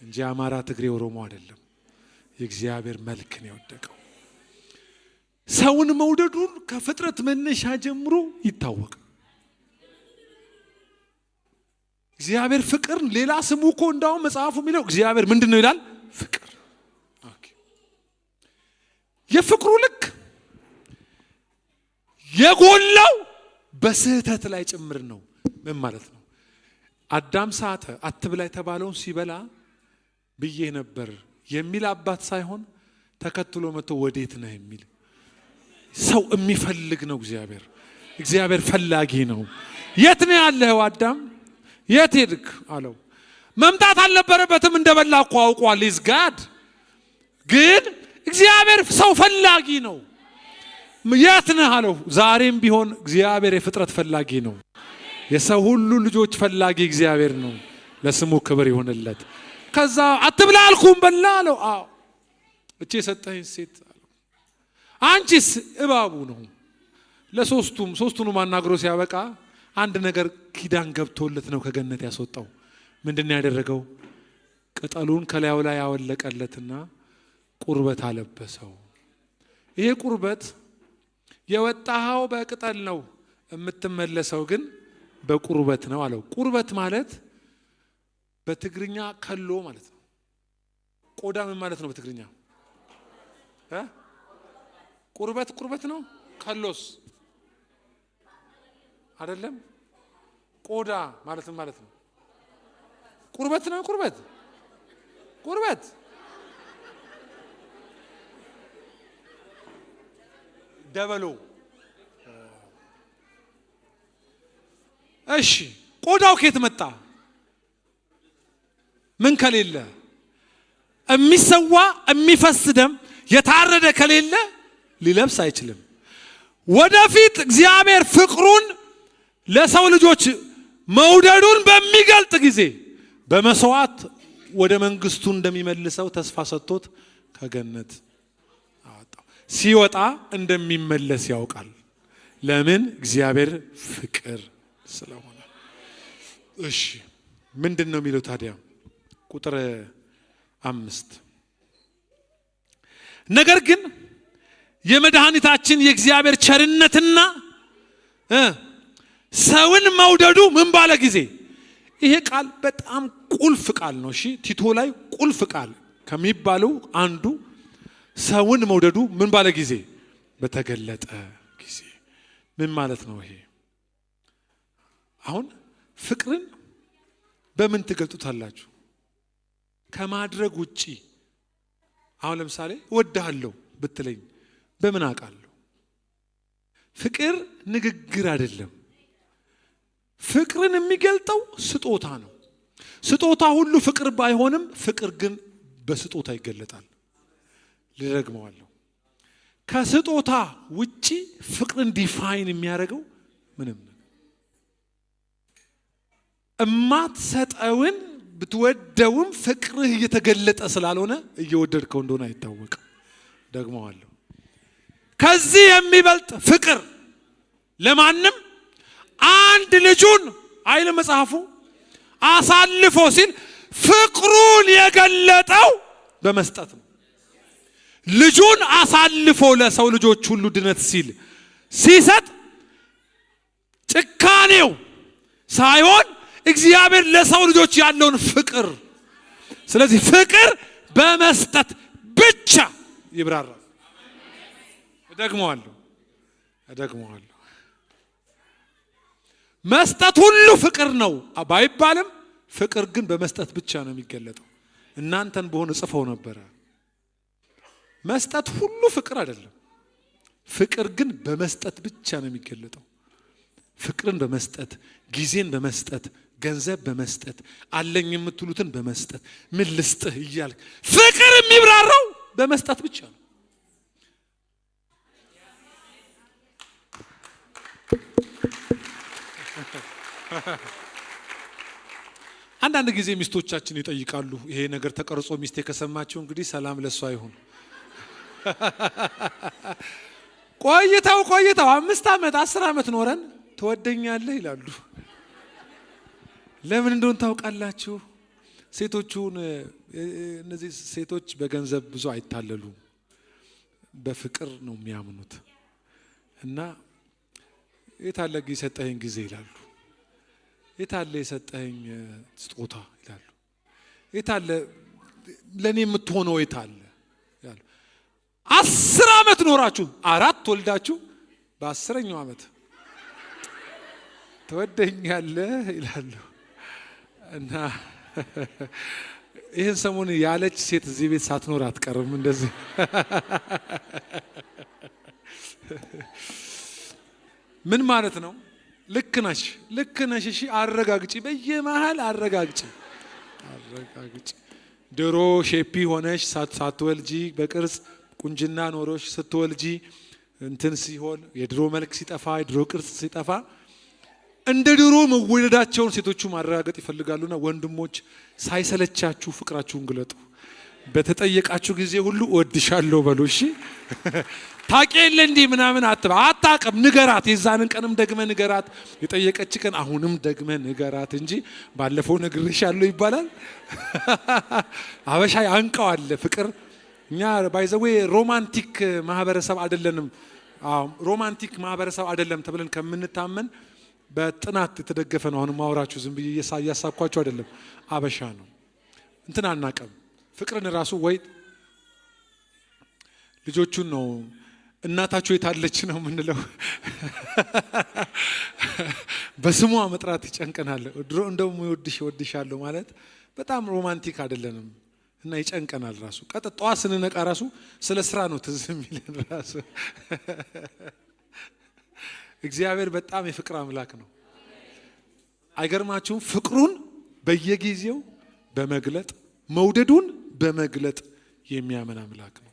እንጂ አማራ፣ ትግሬ፣ ኦሮሞ አይደለም። የእግዚአብሔር መልክ ነው የወደቀው። ሰውን መውደዱን ከፍጥረት መነሻ ጀምሮ ይታወቃል። እግዚአብሔር ፍቅር፣ ሌላ ስሙ እኮ እንዳውም መጽሐፉ የሚለው እግዚአብሔር ምንድን ነው ይላል? ፍቅር። Okay። የፍቅሩ ልክ የጎላው በስህተት ላይ ጭምር ነው። ምን ማለት ነው? አዳም ሳተ፣ አትብላ የተባለውን ሲበላ ብዬ ነበር የሚል አባት ሳይሆን ተከትሎ መጥቶ ወዴት ነህ የሚል ሰው የሚፈልግ ነው እግዚአብሔር። እግዚአብሔር ፈላጊ ነው። የት ነው ያለኸው አዳም? የት ሄድክ አለው። መምጣት አልነበረበትም፣ እንደበላ እኮ አውቋል። He's God። ግን እግዚአብሔር ሰው ፈላጊ ነው። የት ነህ አለው። ዛሬም ቢሆን እግዚአብሔር የፍጥረት ፈላጊ ነው። የሰው ሁሉ ልጆች ፈላጊ እግዚአብሔር ነው። ለስሙ ክብር ይሁንለት። ከዛ አትብላ አልኩም በላ አለው። አዎ እቺ የሰጠኸኝ ሴት አለው። አንቺስ እባቡ ነው። ለሶስቱም ሶስቱንም አናግሮ ሲያበቃ አንድ ነገር ኪዳን ገብቶለት ነው ከገነት ያስወጣው። ምንድነው ያደረገው? ቅጠሉን ከላዩ ላይ ያወለቀለትና ቁርበት አለበሰው። ይሄ ቁርበት የወጣኸው በቅጠል ነው፣ የምትመለሰው ግን በቁርበት ነው አለው። ቁርበት ማለት በትግርኛ ከሎ ማለት ነው። ቆዳ ምን ማለት ነው በትግርኛ? እ? ቁርበት ቁርበት ነው። ከሎስ አይደለም። ቆዳ ማለት ምን ማለት ነው? ቁርበት ነው። ቁርበት ቁርበት ደበሎ። እሺ ቆዳው ከየት መጣ? ምን ከሌለ? የሚሰዋ የሚፈስ ደም የታረደ ከሌለ ሊለብስ አይችልም። ወደፊት እግዚአብሔር ፍቅሩን ለሰው ልጆች መውደዱን በሚገልጥ ጊዜ በመስዋዕት ወደ መንግስቱ እንደሚመልሰው ተስፋ ሰጥቶት ከገነት አወጣው። ሲወጣ እንደሚመለስ ያውቃል። ለምን? እግዚአብሔር ፍቅር ስለሆነ። እሺ ምንድነው የሚለው ታዲያ? ቁጥር 5 ነገር ግን የመድኃኒታችን የእግዚአብሔር ቸርነትና ሰውን መውደዱ ምን ባለ ጊዜ። ይሄ ቃል በጣም ቁልፍ ቃል ነው። እሺ ቲቶ ላይ ቁልፍ ቃል ከሚባለው አንዱ ሰውን መውደዱ ምን ባለ ጊዜ? በተገለጠ ጊዜ። ምን ማለት ነው ይሄ? አሁን ፍቅርን በምን ትገልጡታላችሁ? ከማድረግ ውጪ። አሁን ለምሳሌ እወድሃለሁ ብትለኝ በምን አውቃለሁ? ፍቅር ንግግር አይደለም። ፍቅርን የሚገልጠው ስጦታ ነው። ስጦታ ሁሉ ፍቅር ባይሆንም ፍቅር ግን በስጦታ ይገለጣል። ልደግመዋለሁ። ከስጦታ ውጪ ፍቅርን define የሚያደርገው ምንም ነገር እማትሰጠውን ብትወደውም ፍቅርህ እየተገለጠ ስላልሆነ እየወደድከው እንደሆነ አይታወቅም። ደግመዋለሁ። ከዚህ የሚበልጥ ፍቅር ለማንም አንድ ልጁን አይል መጽሐፉ አሳልፎ ሲል ፍቅሩን የገለጠው በመስጠት ነው። ልጁን አሳልፎ ለሰው ልጆች ሁሉ ድነት ሲል ሲሰጥ ጭካኔው ሳይሆን እግዚአብሔር ለሰው ልጆች ያለውን ፍቅር። ስለዚህ ፍቅር በመስጠት ብቻ ይብራራል። እደግመዋለሁ እደግመዋለሁ። መስጠት ሁሉ ፍቅር ነው ባይባልም ፍቅር ግን በመስጠት ብቻ ነው የሚገለጠው። እናንተን በሆነ ጽፈው ነበረ። መስጠት ሁሉ ፍቅር አይደለም። ፍቅር ግን በመስጠት ብቻ ነው የሚገለጠው። ፍቅርን በመስጠት፣ ጊዜን በመስጠት፣ ገንዘብ በመስጠት፣ አለኝ የምትሉትን በመስጠት፣ ምን ልስጥህ እያልክ ፍቅር የሚብራራው በመስጠት ብቻ ነው። አንዳንድ ጊዜ ሚስቶቻችን ይጠይቃሉ። ይሄ ነገር ተቀርጾ ሚስቴ ከሰማችው እንግዲህ ሰላም ለሷ ይሁን። ቆይተው ቆይተው 5 ዓመት 10 ዓመት ኖረን ትወደኛለህ ይላሉ። ለምን እንደሆነ ታውቃላችሁ? ሴቶቹን እነዚህ ሴቶች በገንዘብ ብዙ አይታለሉም፣ በፍቅር ነው የሚያምኑት። እና የታለ የሰጠኸኝ ጊዜ ይላሉ። የታለ የሰጠኸኝ ስጦታ ይላሉ። የታለ ለእኔ የምትሆነው የታለ ይላሉ። 10 ዓመት ኖራችሁ 4 ወልዳችሁ በ10ኛው ዓመት ትወደኛለህ ይላሉ። እና ይህን ሰሞን ያለች ሴት እዚህ ቤት ሳትኖር አትቀርም። እንደዚህ ምን ማለት ነው? ልክ ነሽ፣ ልክ ነሽ። እሺ አረጋግጪ፣ በየመሃል አረጋግጪ፣ አረጋግጪ። ድሮ shapey ሆነሽ ሳትወልጂ በቅርጽ ቁንጅና ኖሮሽ ስትወልጂ እንትን ሲሆን የድሮ መልክ ሲጠፋ የድሮ ቅርጽ ሲጠፋ እንደ ድሮ መወደዳቸውን ሴቶቹ ማረጋገጥ ይፈልጋሉና ወንድሞች ሳይሰለቻችሁ ፍቅራችሁን ግለጡ። በተጠየቃችሁ ጊዜ ሁሉ እወድሻለሁ በሉ። እሺ ታውቂ የለ እንዲህ ምናምን አትበል፣ አታውቅም፣ ንገራት። የዛንን ቀንም ደግመህ ንገራት፣ የጠየቀች ቀን አሁንም ደግመህ ንገራት እንጂ ባለፈው ነግሬሻለሁ ይባላል። አበሻ ያንቀዋል ፍቅር። እኛ by the way romantic ማህበረሰብ አይደለንም። አዎ romantic ማህበረሰብ አይደለም ተብለን ከምንታመን በጥናት የተደገፈ ነው። አሁን ማውራችሁ ዝም ብዬ እያሳኳችሁ አይደለም። አበሻ ነው እንትን አናውቅም። ፍቅርን ራሱ ወይ ልጆቹን ነው እናታችሁ የታለች ነው የምንለው። በስሟ መጥራት ይጨንቀናል። ድሮ እንደውም ይወድሽ እወድሻለሁ ማለት በጣም romantic አይደለንም እና ይጨንቀናል። ራሱ ቀጥ ጠዋት ስንነቃ ራሱ ስለ ስራ ነው ትዝ የሚለን ራሱ። እግዚአብሔር በጣም የፍቅር አምላክ ነው። አይገርማችሁም? ፍቅሩን በየጊዜው በመግለጥ መውደዱን በመግለጥ የሚያምን አምላክ ነው።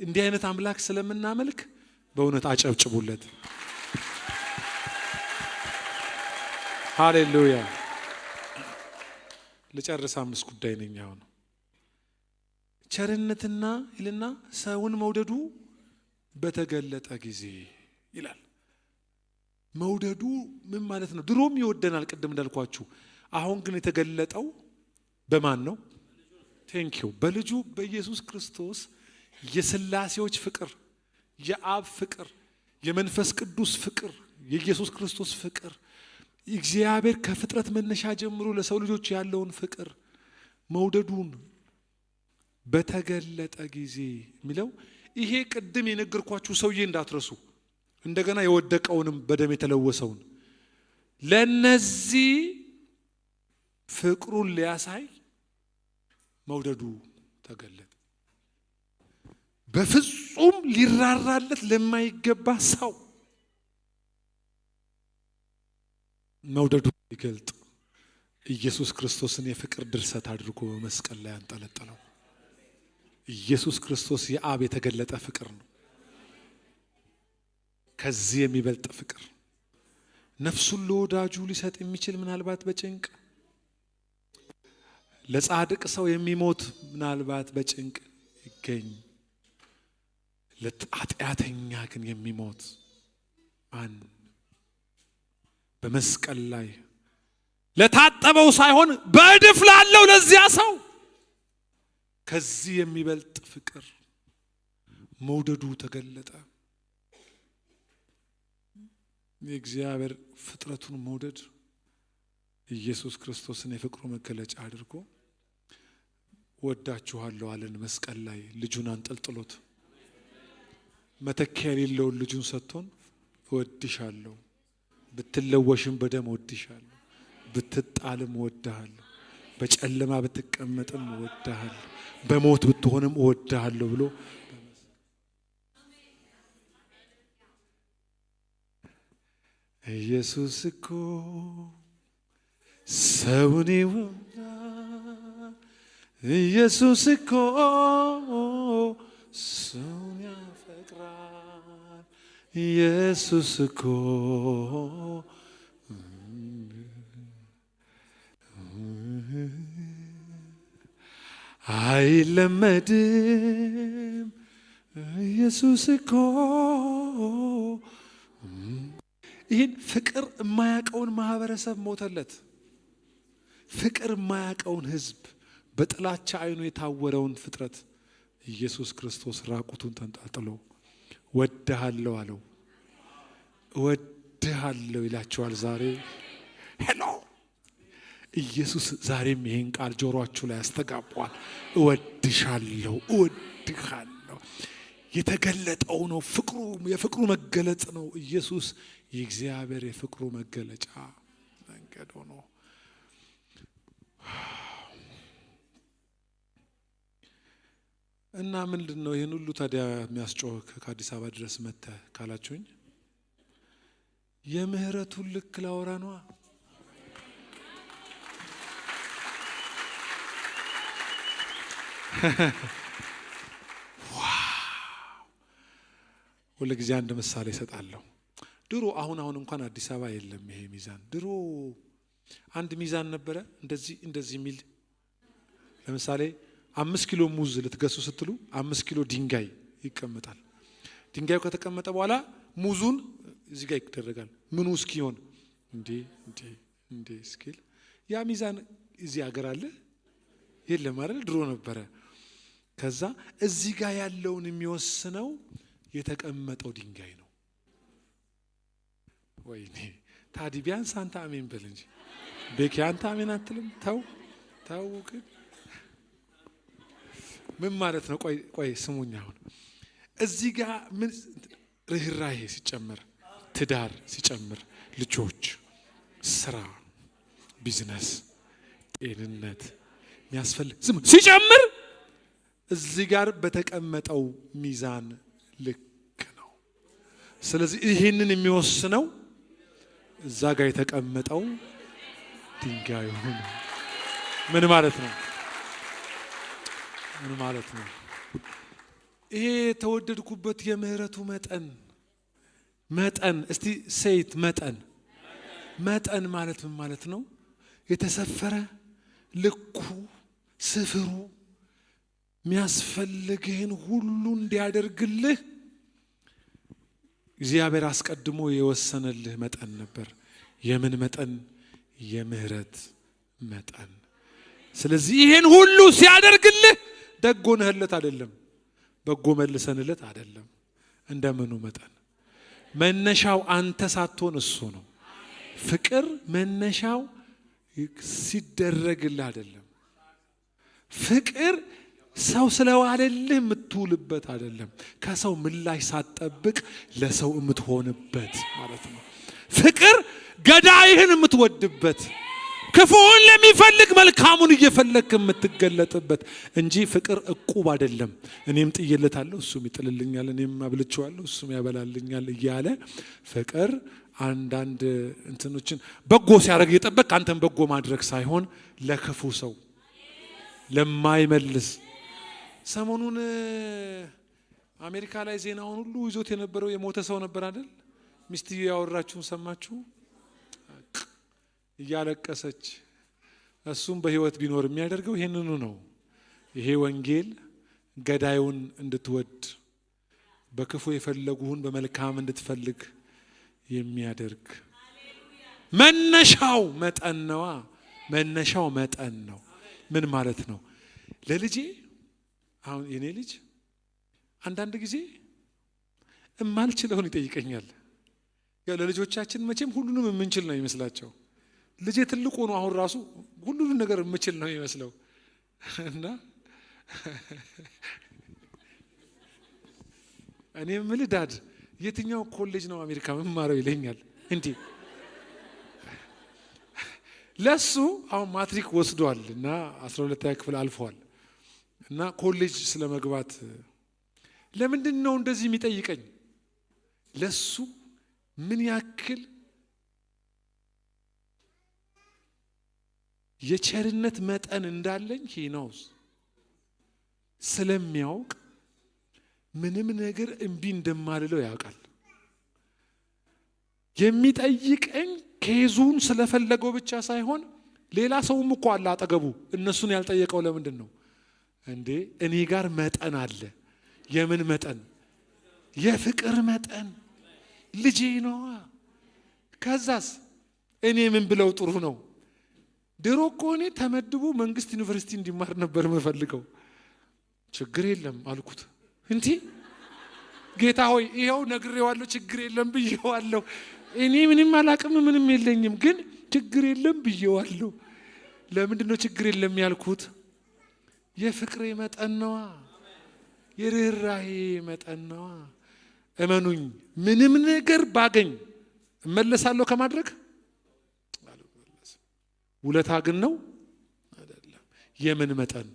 እንዲህ አይነት አምላክ ስለምናመልክ በእውነት አጨብጭቡለት። ሃሌሉያ። ልጨርስ፣ 5 ጉዳይ ነኝ አሁን። ቸርነትና ይልና ሰውን መውደዱ በተገለጠ ጊዜ ይላል። መውደዱ ምን ማለት ነው? ድሮም ይወደናል ቅድም እንዳልኳችሁ። አሁን ግን የተገለጠው በማን ነው? Thank you። በልጁ በኢየሱስ ክርስቶስ የስላሴዎች ፍቅር፣ የአብ ፍቅር፣ የመንፈስ ቅዱስ ፍቅር፣ የኢየሱስ ክርስቶስ ፍቅር፣ እግዚአብሔር ከፍጥረት መነሻ ጀምሮ ለሰው ልጆች ያለውን ፍቅር መውደዱን በተገለጠ ጊዜ የሚለው ይሄ ቅድም የነገርኳችሁ ሰውዬ እንዳትረሱ። እንደገና የወደቀውንም በደም የተለወሰውን ለነዚህ ፍቅሩን ሊያሳይ መውደዱ ተገለጠ። በፍጹም ሊራራለት ለማይገባ ሰው መውደዱ ይገልጥ ኢየሱስ ክርስቶስን የፍቅር ድርሰት አድርጎ በመስቀል ላይ አንጠለጠለው። ኢየሱስ ክርስቶስ የአብ የተገለጠ ፍቅር ነው። ከዚህ የሚበልጥ ፍቅር ነፍሱን ለወዳጁ ሊሰጥ የሚችል ምናልባት በጭንቅ ለጻድቅ ሰው የሚሞት ምናልባት በጭንቅ ይገኝ፣ ለኃጢአተኛ ግን የሚሞት ማን? በመስቀል ላይ ለታጠበው ሳይሆን በእድፍ ላለው ለዚያ ሰው ከዚህ የሚበልጥ ፍቅር መውደዱ ተገለጠ። የእግዚአብሔር ፍጥረቱን መውደድ ኢየሱስ ክርስቶስን የፍቅሩ መገለጫ አድርጎ ወዳችኋለሁ አለን። መስቀል ላይ ልጁን አንጠልጥሎት መተኪያ የሌለውን ልጁን ሰጥቶን እወድሻለሁ፣ ብትለወሽም በደም እወድሻለሁ፣ ብትጣልም እወድሃለሁ፣ በጨለማ ብትቀመጥም እወድሃለሁ፣ በሞት ብትሆንም እወድሃለሁ ብሎ ኢየሱስ እኮ ሰውን ይወዳል። ኢየሱስ እኮ ሰውን ያፈቅራል። ኢየሱስ እኮ አይለመድም። ኢየሱስ እኮ ይህን ፍቅር የማያውቀውን ማህበረሰብ ሞተለት። ፍቅር የማያውቀውን ሕዝብ፣ በጥላቻ አይኑ የታወረውን ፍጥረት ኢየሱስ ክርስቶስ ራቁቱን ተንጠልጥሎ ወድሃለሁ አለው። እወድሃለሁ ይላቸዋል ዛሬ። Hello፣ ኢየሱስ ዛሬም ይህን ቃል ጆሮአችሁ ላይ ያስተጋቧል። እወድሻለሁ፣ እወድሃለሁ። የተገለጠው ነው ፍቅሩ፣ የፍቅሩ መገለጽ ነው። ኢየሱስ የእግዚአብሔር የፍቅሩ መገለጫ መንገድ ሆኖ እና ምንድን ነው ይህን ሁሉ ታዲያ የሚያስጮህ ከአዲስ አበባ ድረስ መጥተህ ካላችሁኝ፣ የምህረቱን ልክ ላወራ ነዋ። ሁል ጊዜ አንድ ምሳሌ እሰጣለሁ። ድሮ፣ አሁን አሁን እንኳን አዲስ አበባ የለም ይሄ ሚዛን። ድሮ አንድ ሚዛን ነበረ እንደዚህ እንደዚህ የሚል። ለምሳሌ 5 ኪሎ ሙዝ ልትገዙ ስትሉ 5 ኪሎ ድንጋይ ይቀመጣል። ድንጋዩ ከተቀመጠ በኋላ ሙዙን እዚህ ጋር ይደረጋል። ምኑ እስኪሆን እንዴ እንዴ እንዴ እስኪል። ያ ሚዛን እዚህ ሀገር አለ የለም አይደል? ድሮ ነበረ። ከዛ እዚህ ጋር ያለውን የሚወስነው የተቀመጠው ድንጋይ ነው። ወይኔ ታዲ፣ ቢያንስ አንተ አሜን በል እንጂ። ቤኪ፣ አንተ አሜን አትልም? ተው ተው። ግን ምን ማለት ነው? ቆይ ቆይ ስሙኝ። አሁን እዚህ ጋር ምን ርኅራሄ ሲጨምር፣ ትዳር ሲጨምር፣ ልጆች፣ ስራ፣ ቢዝነስ፣ ጤንነት የሚያስፈልግ ዝም ሲጨምር እዚህ ጋር በተቀመጠው ሚዛን ልክ ነው። ስለዚህ ይህንን የሚወስነው እዛ ጋር የተቀመጠው ድንጋዩ ነው። ምን ማለት ነው? ምን ማለት ነው? ይሄ የተወደድኩበት የምህረቱ መጠን፣ መጠን፣ እስቲ say it፣ መጠን። መጠን ማለት ምን ማለት ነው? የተሰፈረ፣ ልኩ፣ ስፍሩ፣ የሚያስፈልግህን ሁሉ እንዲያደርግልህ እግዚአብሔር አስቀድሞ የወሰነልህ መጠን ነበር። የምን መጠን? የምህረት መጠን። ስለዚህ ይህን ሁሉ ሲያደርግልህ ደግ ሆነህለት አይደለም፣ በጎ መልሰንለት አይደለም። እንደምኑ መጠን መነሻው አንተ ሳትሆን እሱ ነው። ፍቅር መነሻው ሲደረግልህ አይደለም። ፍቅር ሰው ስለዋለልህ የምትውልበት አይደለም። ከሰው ምላሽ ሳትጠብቅ ለሰው የምትሆንበት ማለት ነው። ፍቅር ገዳይህን የምትወድበት፣ ክፉውን ለሚፈልግ መልካሙን እየፈለግክ የምትገለጥበት እንጂ ፍቅር እቁብ አይደለም። እኔም ጥዬለታለሁ እሱም ይጥልልኛል፣ እኔም አብልቼዋለሁ እሱም ያበላልኛል እያለ ፍቅር አንዳንድ እንትኖችን በጎ ሲያደርግ እየጠበቅ አንተን በጎ ማድረግ ሳይሆን ለክፉ ሰው ለማይመልስ። ሰሞኑን አሜሪካ ላይ ዜናውን ሁሉ ይዞት የነበረው የሞተ ሰው ነበር አይደል? ሚስትየው ያወራችሁን ሰማችሁ? እያለቀሰች። እሱም በህይወት ቢኖር የሚያደርገው ይህንኑ ነው። ይሄ ወንጌል ገዳዩን እንድትወድ፣ በክፉ የፈለጉህን በመልካም እንድትፈልግ የሚያደርግ መነሻው መጠን ነዋ። መነሻው መጠን ነው። ምን ማለት ነው? ለልጄ አሁን የኔ ልጅ አንዳንድ ጊዜ እማልችለውን ይጠይቀኛል። ያው ለልጆቻችን መቼም ሁሉንም የምንችል ነው ይመስላቸው። ልጄ ትልቁ ነው፣ አሁን ራሱ ሁሉንም ነገር የምችል ነው የሚመስለው። እና እኔ የምልህ "Dad፣ የትኛው ኮሌጅ ነው አሜሪካ መማረው?" ይለኛል። እንዴ፣ ለሱ አሁን ማትሪክ ወስዷል እና 12ኛ ክፍል አልፏል እና ኮሌጅ ስለመግባት ለምንድን ነው እንደዚህ የሚጠይቀኝ? ለሱ ምን ያክል የቸርነት መጠን እንዳለኝ he knows። ስለሚያውቅ ምንም ነገር እምቢ እንደማልለው ያውቃል። የሚጠይቀኝ case ኡን ስለፈለገው ብቻ ሳይሆን ሌላ ሰውም እኮ አለ አጠገቡ። እነሱን ያልጠየቀው ለምንድን ነው እንዴ? እኔ ጋር መጠን አለ። የምን መጠን? የፍቅር መጠን። ልጄ ነዋ። ከዛስ እኔ ምን ብለው ጥሩ ነው? ድሮ እኮ እኔ ተመድቦ መንግስት ዩኒቨርሲቲ እንዲማር ነበር የምፈልገው። ችግር የለም አልኩት። እንዲ ጌታ ሆይ፣ ይኸው ነግሬዋለሁ፣ ችግር የለም ብዬዋለሁ። እኔ ምንም አላቅም፣ ምንም የለኝም፣ ግን ችግር የለም ብዬዋለሁ። ለምንድን ነው ችግር የለም ያልኩት? የፍቅሬ መጠን ነዋ፣ የርኅራሄ መጠን ነዋ። እመኑኝ፣ ምንም ነገር ባገኝ እመለሳለሁ ከማድረግ አልመለስም። ውለታ ግን ነው አይደለም። የምን መጠን?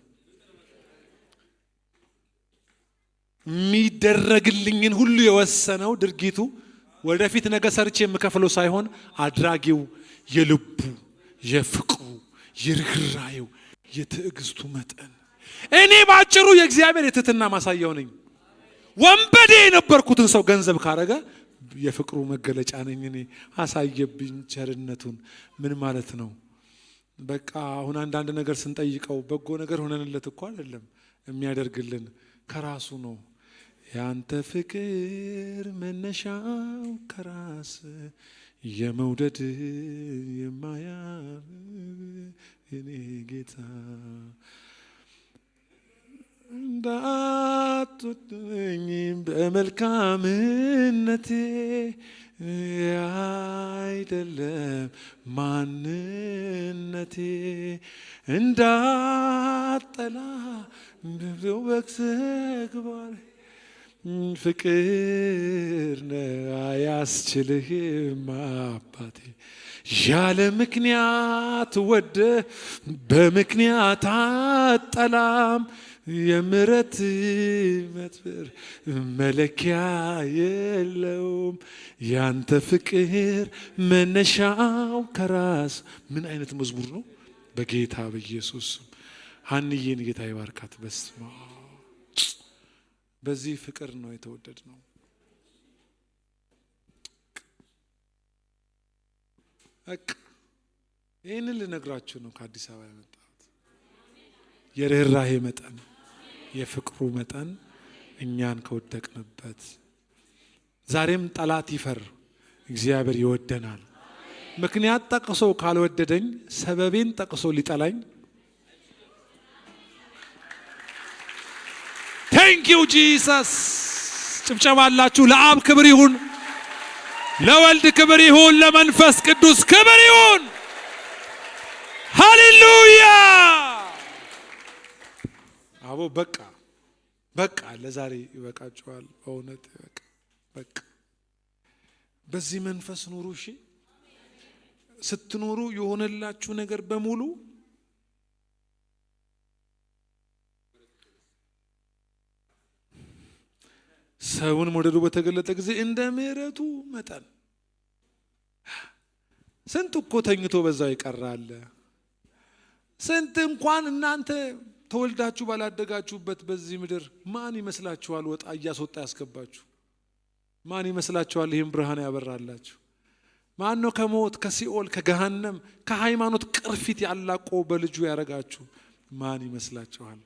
የሚደረግልኝን ሁሉ የወሰነው ድርጊቱ ወደፊት ነገ ሰርቼ የምከፍለው ሳይሆን አድራጊው የልቡ፣ የፍቅሩ፣ የርኅራኄው፣ የትዕግስቱ መጠን። እኔ ባጭሩ የእግዚአብሔር የትህትና ማሳያው ነኝ። ወንበዴ የነበርኩትን ሰው ገንዘብ ካረገ የፍቅሩ መገለጫ ነኝ እኔ። አሳየብኝ ቸርነቱን። ምን ማለት ነው? በቃ አሁን አንዳንድ ነገር ስንጠይቀው በጎ ነገር ሆነንለት እኮ አይደለም የሚያደርግልን፣ ከራሱ ነው። ያንተ ፍቅር መነሻው ከራስ፣ የመውደድ የማያ የኔ ጌታ፣ እንዳትወደኝ በመልካምነቴ አይደለም ማንነቴ፣ እንዳጠላ በተግባር ፍቅር ነህ አያስችልህም አባቴ። ያለ ምክንያት ወደ በምክንያት አጠላም፣ የምረት መጥበር መለኪያ የለውም። ያንተ ፍቅር መነሻው ከራስ። ምን አይነት መዝሙር ነው? በጌታ በኢየሱስ ሀንዬን ጌታ ይባርካት። በስመ አብ፣ በዚህ ፍቅር ነው የተወደድነው። በቃ ይህንን ልነግራችሁ ነው ከአዲስ አበባ የመጣሁት። የርኅራሄ መጠን፣ የፍቅሩ መጠን እኛን ከወደቅንበት ዛሬም ጠላት ይፈር፣ እግዚአብሔር ይወደናል። ምክንያት ጠቅሶ ካልወደደኝ ሰበቤን ጠቅሶ ሊጠላኝ። Thank you Jesus። ጭብጨባ አላችሁ። ለአብ ክብር ይሁን፣ ለወልድ ክብር ይሁን፣ ለመንፈስ ቅዱስ ክብር ይሁን። ሃሌሉያ። አቦ በቃ በቃ፣ ለዛሬ ይበቃችኋል። በእውነት በቃ በቃ። በዚህ መንፈስ ኑሩ። እሺ። ስትኖሩ የሆነላችሁ ነገር በሙሉ ሰውን መውደዱ በተገለጠ ጊዜ እንደ ምሕረቱ መጠን። ስንት እኮ ተኝቶ በዛው ይቀራል። ስንት እንኳን እናንተ ተወልዳችሁ ባላደጋችሁበት በዚህ ምድር ማን ይመስላችኋል ወጣ እያስወጣ ያስገባችሁ? ማን ይመስላችኋል ይህን ብርሃን ያበራላችሁ? ማን ነው ከሞት ከሲኦል ከገሃነም ከሃይማኖት ቅርፊት ያላቆ በልጁ ያረጋችሁ? ማን ይመስላችኋል?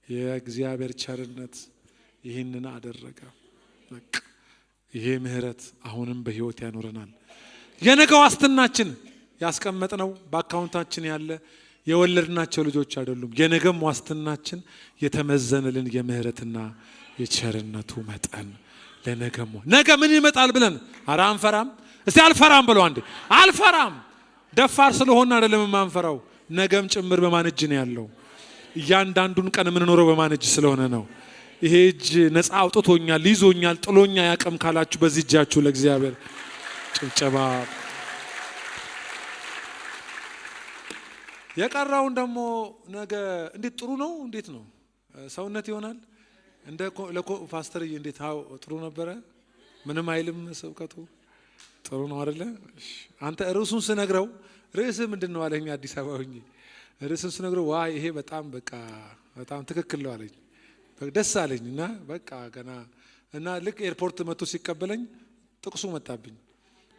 የእግዚአብሔር ቸርነት ይህንን አደረገ። በቃ ይሄ ምህረት አሁንም በህይወት ያኖረናል። የነገ ዋስትናችን ያስቀመጥነው በአካውንታችን ያለ የወለድናቸው ልጆች አይደሉም። የነገም ዋስትናችን የተመዘነልን የምህረትና የቸርነቱ መጠን ለነገም፣ ነገ ምን ይመጣል ብለን ኧረ አንፈራም። እስቲ አልፈራም ብለው አንዴ አልፈራም። ደፋር ስለሆነ አይደለም የማንፈራው፣ ነገም ጭምር በማን እጅ ነው ያለው? እያንዳንዱን ቀን የምንኖረው በማን እጅ ስለሆነ ነው። ይሄ እጅ ነፃ አውጥቶኛል፣ ይዞኛል፣ ጥሎኛ ያቅም ካላችሁ በዚህ እጃችሁ ለእግዚአብሔር ጭብጨባ። የቀረውን ደግሞ ነገ እንዴት ጥሩ ነው፣ እንዴት ነው ሰውነት ይሆናል። እንደ ፓስተርዬ እንዴት ጥሩ ነበረ? ምንም አይልም ስብከቱ ጥሩ ነው አይደለ? አንተ ርዕሱን ስነግረው ርዕስ ምንድን ነው አለኝ። አዲስ አበባ ሆኜ ርዕሱን ስነግረው ዋ ይሄ በጣም በቃ በጣም ትክክል ነው አለኝ። ደስ አለኝ እና በቃ ገና እና ልክ ኤርፖርት መጥቶ ሲቀበለኝ ጥቅሱ መጣብኝ።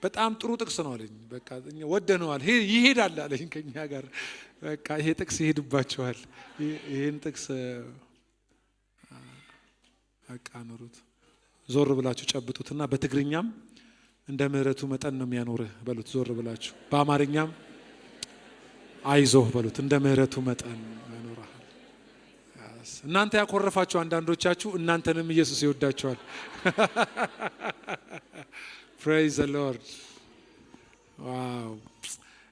በጣም ጥሩ ጥቅስ ነው አለኝ። በቃ ወደነዋል፣ ይሄዳል አለኝ ከኛ ጋር በቃ ይሄ ጥቅስ ይሄድባቸዋል። ይሄን ጥቅስ በቃ ኑሩት። ዞር ብላችሁ ጨብጡትና በትግርኛም እንደ ምህረቱ መጠን ነው የሚያኖርህ በሉት። ዞር ብላችሁ በአማርኛም አይዞህ በሉት። እንደ ምህረቱ መጠን ያኖርሃል። እናንተ ያኮረፋችሁ አንዳንዶቻችሁ እናንተንም ኢየሱስ ይወዳችኋል። Praise the Lord። Wow!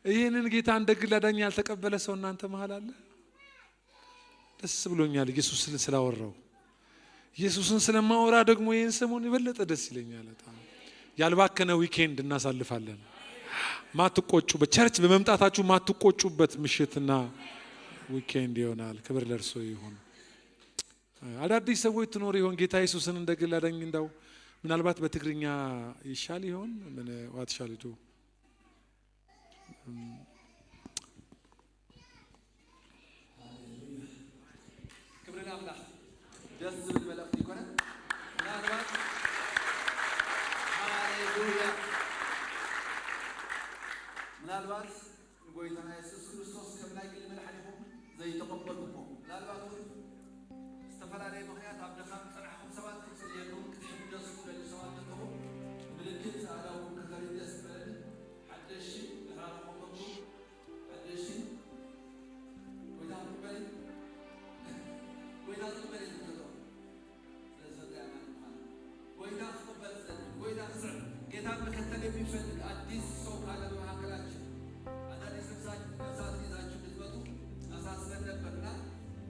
ይህንን ጌታ እንደ ግል አዳኝ ያልተቀበለ ሰው እናንተ መሀል አለ? ደስ ብሎኛል ኢየሱስን ስላወራው። ኢየሱስን ስለማወራ ደግሞ ይህን ሰሞን የበለጠ ደስ ይለኛል። በጣም ያልባከነ weekend እናሳልፋለን። ማትቆጩ በ church በመምጣታችሁ ማትቆጩበት ምሽትና weekend ይሆናል። ክብር ለእርሱ ይሁን። አዳዲስ ሰዎች ትኖር ይሆን? ጌታ ኢየሱስን እንደ ግል አዳኝ እንዳው ምናልባት በትግርኛ ይሻል ይሆን? ምን what shall do? ክብሪ ንኣምላኽ። ደስ ዝብል መልእኽቲ ይኮነ። ምናልባት ሃሌሉያ ምናልባት ንጎይታና የሱስ ክርስቶስ ከም ናይ ግሊ መድሓኒኹም ዘይተቐበልኩሞ፣ ምናልባት እውን ዝተፈላለየ ምክንያት ኣብ ድኻም ዝፀናሕኩም ሰባት፣ ክፅልየልኩም ክትሕደሱ ትደልዩ ሰባት ዘለኹም ምልክት ኣእዳውኩም ከተርኢ ደስ በለኒ። ሓደሽቲ ድሕራንኩም ሓደሽቲ ጎይታ ክትቅበል፣ ጎይታ ዝቅበል እዩ ዘሎ። ስለዝፈልጥ ኣማኒ ምዃኑ ጎይታ ክቅበል ዝደሊ፣ ጎይታ ክስዕብ፣ ጌታን መከተል የሚፈልግ አዲስ ሰው ካለ በመካከላችን አዳዲስ ነፍሳትን ይዛችሁ እንድትመጡ አሳስበን ነበርና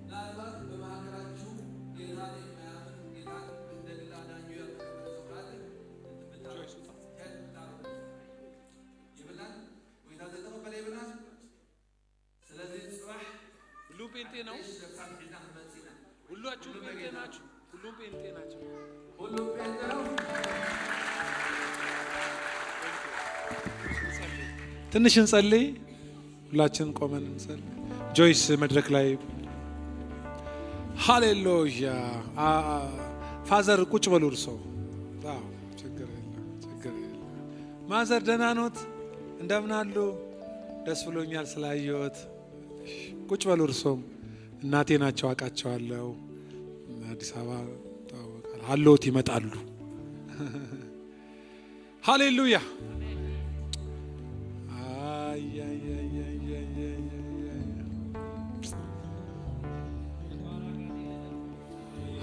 ምናልባት በመካከላችሁ ጌታን የማያምን፣ ጌታን እንደ ግል አዳኙ ያልተቀበለ ሰው ካለ ብታረጉ ይብላል። ጎይታ ዘይተቀበለ ይብላል። ስለዚህ ጽባሕ ሁሉም ጴንጤ ነው። ሓደሽ ነፍሳት ሒዝና ክንመጽእ ኢና። ሁላችሁም ጴንጤ ናችሁ። ሁሉም ጴንጤ ናቸው። ሁሉም ጴንጤ ነው። ትንሽ እንጸልይ። ሁላችን ቆመን እንጸልይ። ጆይስ መድረክ ላይ ሃሌሉያ። Father ቁጭ በሉ እርሶ። አዎ ችግር የለም ችግር የለም። Mother ደህና ኖት? እንደምን አሉ? ደስ ብሎኛል ስላየሁት። ቁጭ በሉ እርሶም። እናቴ ናቸው፣ አውቃቸዋለሁ። አዲስ አበባ ይታወቃል። አሎት ይመጣሉ። ሃሌሉያ። አይ አይ አይ አይ አይ አይ አይ።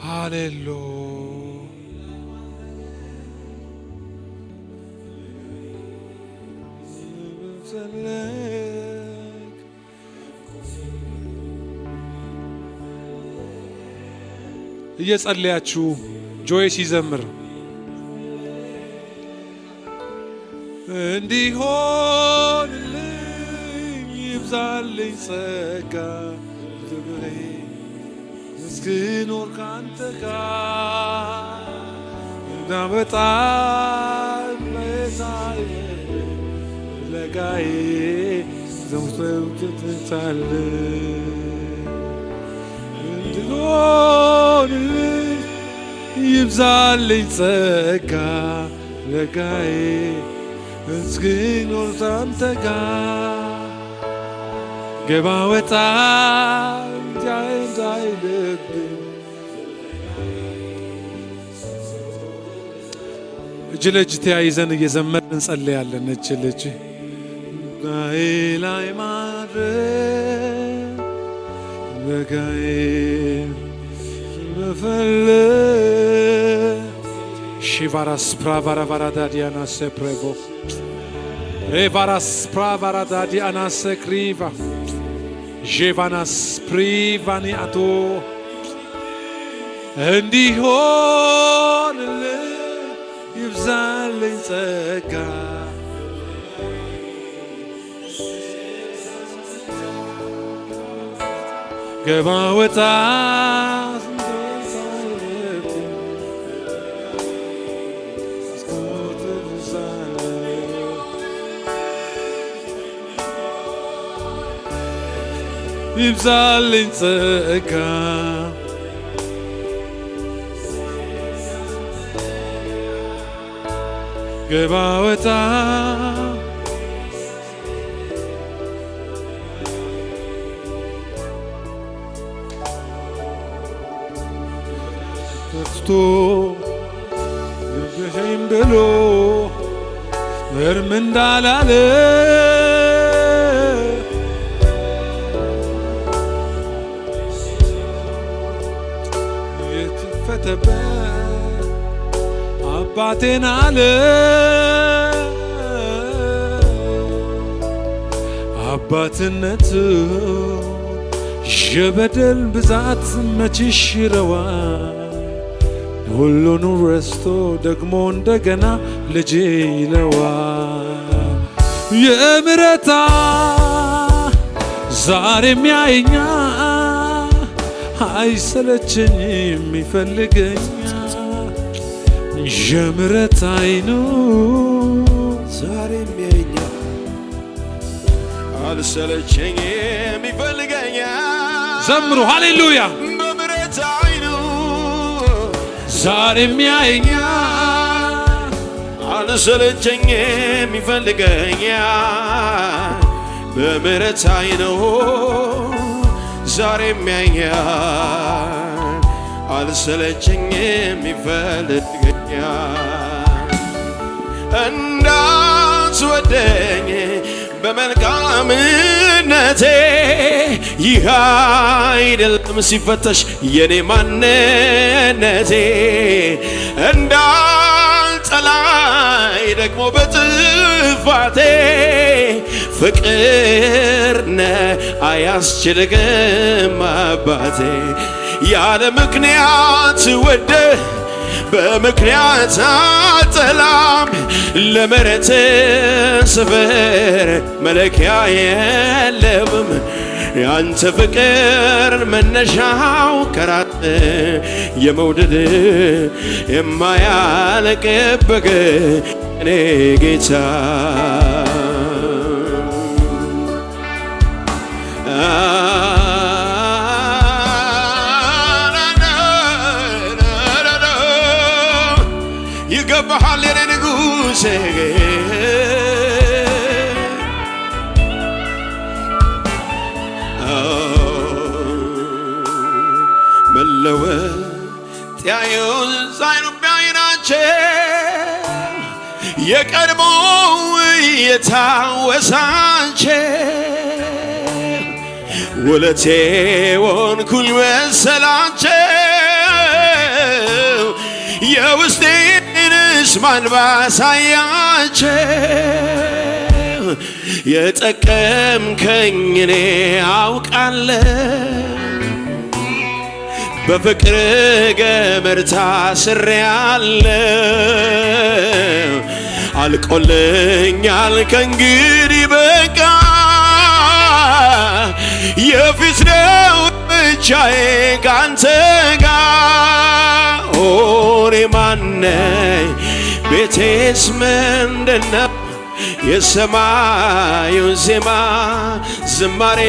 ሃሌሉ ዘለቅ እየጸለያችሁ ጆይ ሲዘምር እንዲሆንልኝ ይብዛልኝ ጸጋ ፍቅሬ እስክኖር ካንተ ጋር እንዳመጣ ለጋዬ ዘውትትታል እንዲሆንልኝ ይብዛልኝ ጸጋ ለጋዬ እስክኖር ካንተ ጋር ገባ ወጣ እንዳይልብኝ እጅ ለእጅ ተያይዘን እየዘመርን እንጸልያለን። እጅ ለእጅ ላይ ላይ ማድረግ በጋዬ መፈለግ ሺቫራስ ፕራቫራቫራዳዲያና ሴፕሬቮ ሬቫራስ ፕራቫራዳዲያና ሴክሪቫ ዤቫናስ ፕሪቫኒ አቶ እንዲሆንልኝ ይብዛልኝ ጸጋ ገባ ወጣ ይብዛልኝ ጸጋ ገባ ወጣ ፈትቶ ልብሽኝ ብሎ እርም እንዳላለ የተፈተበት አባቴን አለ አባትነቱ የበደል ብዛት መች ይሽረዋል? ሁሉን ረስቶ ደግሞ እንደገና ልጄ ይለዋል። የምሕረታ ዛሬም ያየኛል አይሰለቸኝም ይፈልገኛል። የምሕረት ዓይኑ ዛሬም ያየኛል አልሰለቸኝም ይፈልገኛል። ዘምሩ ሃሌሉያ። በምሕረት ዓይኑ ዛሬም ያየኛል አልሰለቸኝም ይፈልገኛል። በምሕረት ዓይኑ ዛሬም ያየኛል አልሰለቸኝም ይፈልገኛል። እንዳትወደኝ በመልካምነቴ ይህ አይደለም ሲፈተሽ የኔ ማንነቴ እንዳልጠላይ ደግሞ በጥፋቴ ፍቅር ነህ አያስችልህም አባቴ ያለ ምክንያት ወደህ በምክንያት አጠላም ለምሕረት ስፍር መለኪያ የለውም። ያንተ ፍቅር መነሻው ከራስ የመውደድ የማያልቅብህ እኔ ጌታ ይገባሃል የኔ ንጉሥ መለወጥ ያዩን ሳይኑብኝ ናቸው የቀድሞው የታወሳቸው ውለቴ ወንኩኝ መሰላቸው የውስጤንስ ማን ባሳያቸው የጠቀምከኝ እኔ አውቃለሁ በፍቅር ገመድ ታስሬያለሁ። አልቆልኛል ከእንግዲህ በቃ የፊት ነው ብቻዬ ካንተ ጋር እኔ ማነኝ ቤቴስ ምንድነው የሰማዩን ዜማ ዝማሬ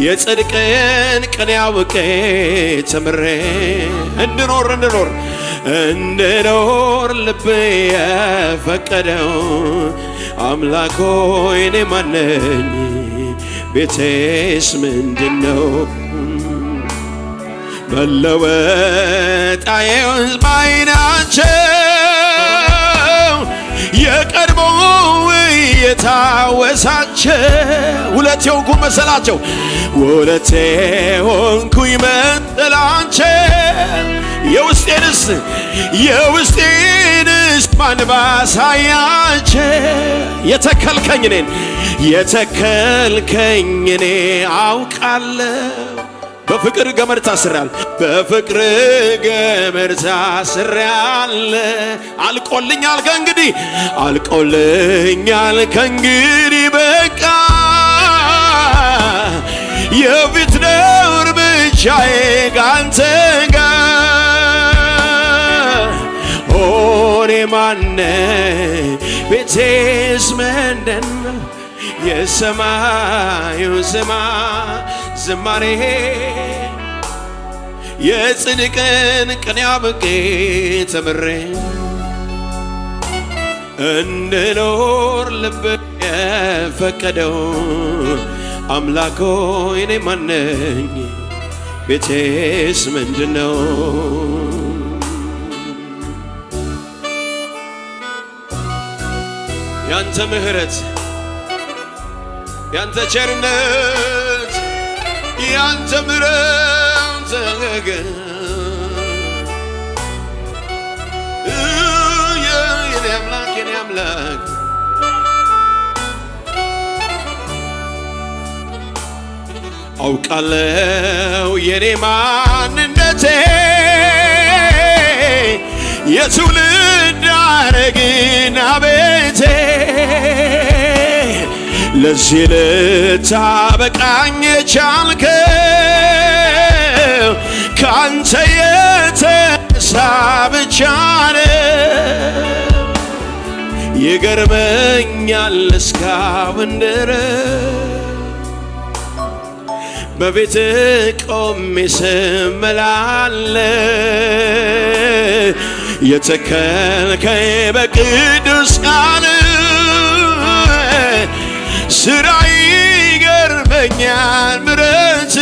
የጽድቅን ቅኔ አውቄ ተምሬ እንድኖር እንድኖር እንድኖር ልቤ የፈቀደው አምላክ ሆይ እኔ ማነኝ ቤቴስ ምንድነው መለወጣዬን ባይናቸው የቀድሞው የታወሳቸው ሁለቴ ሆንኩ መሰላቸው ሁለቴ ሆንኩኝ መሰላቸው የውስጤንስ የውስጤንስ ማን ባሳያቸው የተከልከኝ እኔን የተከልከኝ እኔ አውቃለሁ በፍቅር ገመድ ታስሬያለሁ በፍቅር ገመድ ታስሬያለሁ አልቆልኛል ከእንግዲህ አልቆልኛል ከእንግዲህ በቃ የፊት ነው እርምጃዬ ካንተ ጋር እኔ ማነኝ ቤቴስ ምንድነው የሰማዩ ዜማ ዝማሬ የጽድቅን ቅኔ አብቄ ተምሬ እንድኖር ልብ የፈቀደው አምላክ ሆይ እኔ ማነኝ ቤቴስ ምንድነው ያንተ ምህረት ያንተ ቸርነት ያንተ ምሕረት የኔ አምላክ የኔ አምላክ አውቃለሁ የኔ ማንነቴ የትውልድ ሐረግና ቤቴ ለዚህ ልታበቃኝ የቻልከው ካንተ የተነሳ ብቻ ነው። ይገርመኛል እስካሁን ድረስ በቤትህ ቆሜ ስመላለስ የተከልከኝ በቅዱስ ቃል ስራ ይገርመኛል ምሕረት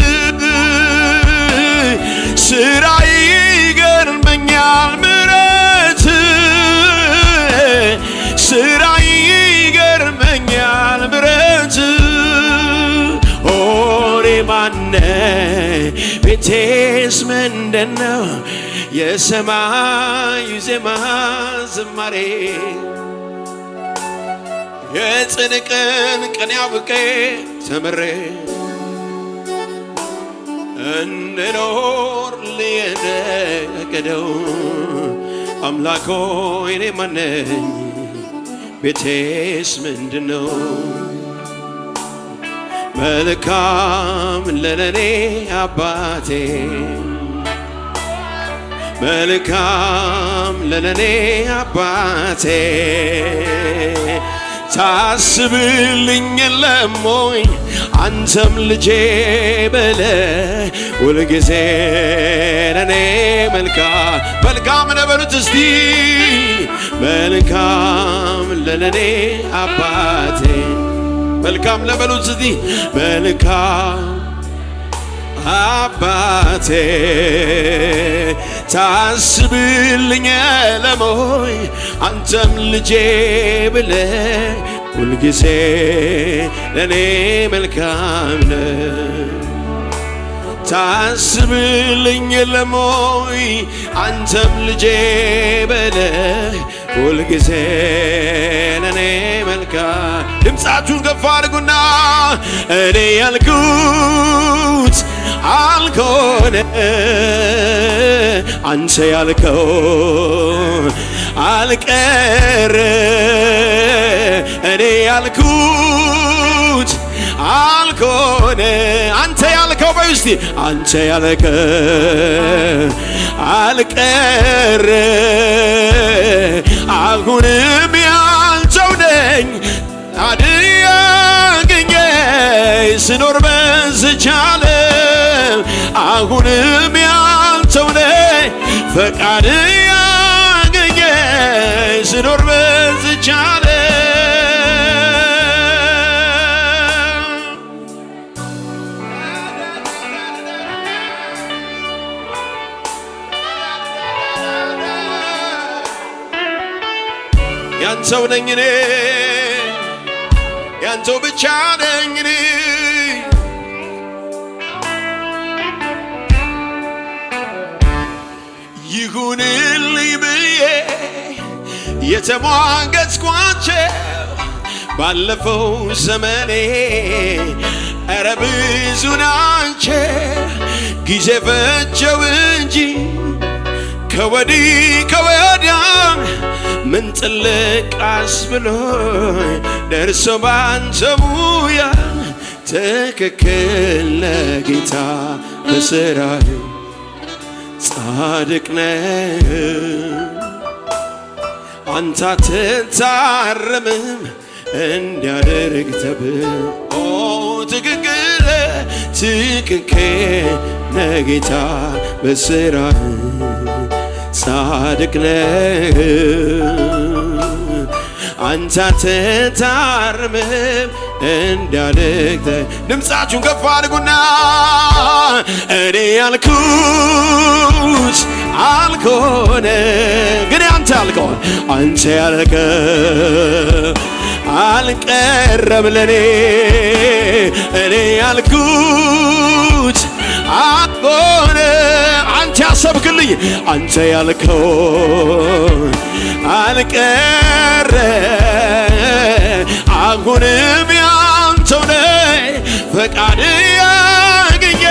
ስራ ይገርመኛል ምሕረት ስራ ይገርመኛል ምሕረት እኔ ማነኝ ቤቴስ ምንድነው የሰማዩ ዜማ ዝማሬ የጽድቅን ቅኔ አውቄ ተምሬ እንድኖር የፈቀደው አምላክ ሆይ እኔ ማነኝ ቤቴስ ምንድነው መልካም ለለኔ አባቴ መልካም ለለኔ አባቴ ታስብልኝ የለም ወይ አንተም ልጄ በለህ ሁልጊዜ ለኔ መልካም መልካም ነህ በሉት እስቲ መልካም ለለኔ አባቴ መልካም ነህ በሉት እስቲ መልካም አባቴ ታስብልኝ የለም ወይ አንተም ልጄ ብለህ ሁልጊዜ ለኔ መልካም ነህ። ታስብልኝ የለም ወይ አንተም ልጄ ብለህ ሁልጊዜ ለኔ መልካም። ድምፃችሁን ከፍ አድርጉና እኔ ያልኩት አልሆነ አንተ ያልከው አልቀረ እኔ ያልኩት አልኮነ አንተ ያልከው በይ እስቲ አንተ ያልከው አልቀረ አሁንም ያንተው ነኝ አድያገኘ ስኖር በዚች ዓለም አሁንም ያንተው ነኝ ፈቃድ ያገኘ ስኖር በዚች ዓለም። ያንተው ነኝ እኔ ያንተው ብቻ ነኝ እኔ ይሁንልኝ ብዬ የተሟገትኳቸው ባለፈው ዘመኔ ኧረ ብዙ ናቸው ጊዜ ፈጀው እንጂ ከወዲህ ከወዲያ ምን ጥልቅ አስብሎኝ ደርሶ ባንተ ሙያ ትክክል ነህ ጌታ በሥራህ ጻድቅ ነህ አንተ አትታረምም እንዲያደርግ ተብሎ ትክክል ትክክል ነህ ጌታ በሥራህ ጻድቅ ነህ አንተ አትታረምም እንዲያደርግ። ድምፃችሁን ከፍ አድርጉና እኔ ያልኩት አልሆነ ግን አንተ ያልከው አንተ ያልከው አልቀረም ለኔ እኔ ያልኩት አልሆነ አንተ ያሰብክልኝ አንተ ያልከው አልቀረ አሁንም ያንተው ነኝ ፈቃድ ያገኘ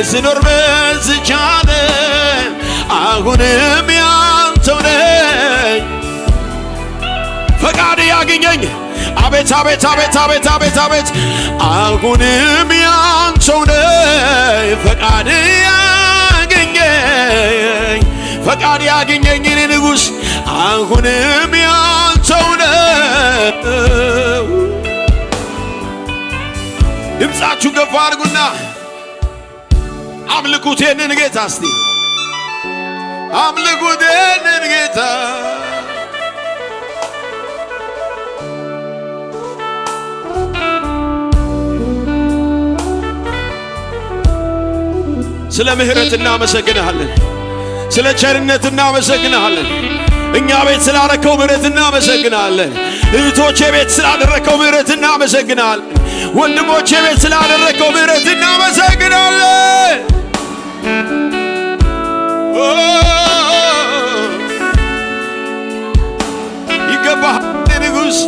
ስኖር በዚች ዓለም አሁንም ያንተው ነኝ ፈቃድ ያገኘኝ አቤት አቤት አቤት አቤት አቤት አቤት አሁንም ያንተው ነኝ ፈቃድ ያገኘኝ ፈቃድ ያገኘኝ እኔ ንጉሥ አሁንም ያንተው ነኝ። ድምፃችሁን ከፍ አድርጉና አምልኩት ይህንን ጌታ እስቲ አምልኩት ይህንን ጌታ። ስለ ምህረት እናመሰግንሃለን፣ ስለ ቸርነት እናመሰግንሃለን። እኛ ቤት ስላረከው ምህረት እናመሰግንሃለን። እህቶቼ ቤት ስላደረከው ምህረት እናመሰግንሃለን። ወንድሞቼ ቤት ስላደረከው ምህረት እናመሰግናለን። ይገባሃል ንጉሥ።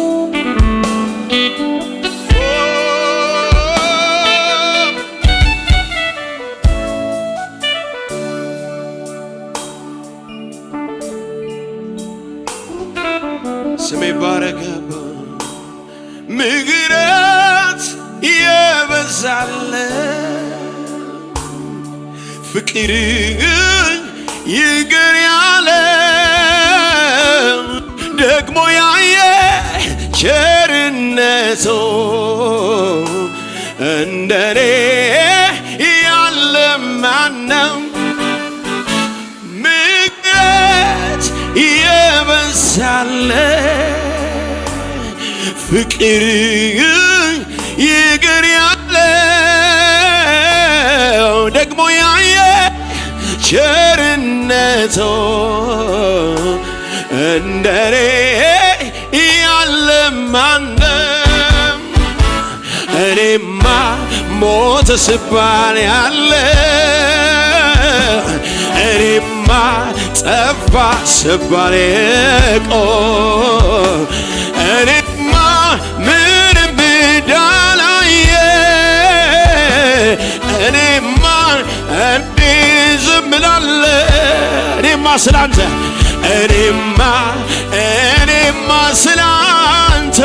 ስሜ ባረከባ ምህረት የበዛለ ፍቅር ይቅር ያለ ደግሞ ያየ ቸርነቱ እንደኔ ያለ ማነው? ምህረት የበዛለ ፍቅር ይቅር ያለው ደግሞ ያየ ቸርነቱ እንደኔ ያለ ማነው? እኔማ ሞተ ስባል ያለ እኔማ ጠፋ ስባል የቆም እኔማ ምንም እንዳላየ እኔማ እንዲህ ዝም እላለሁ። እኔማ ስላንተ እኔማ እኔማ ስላንተ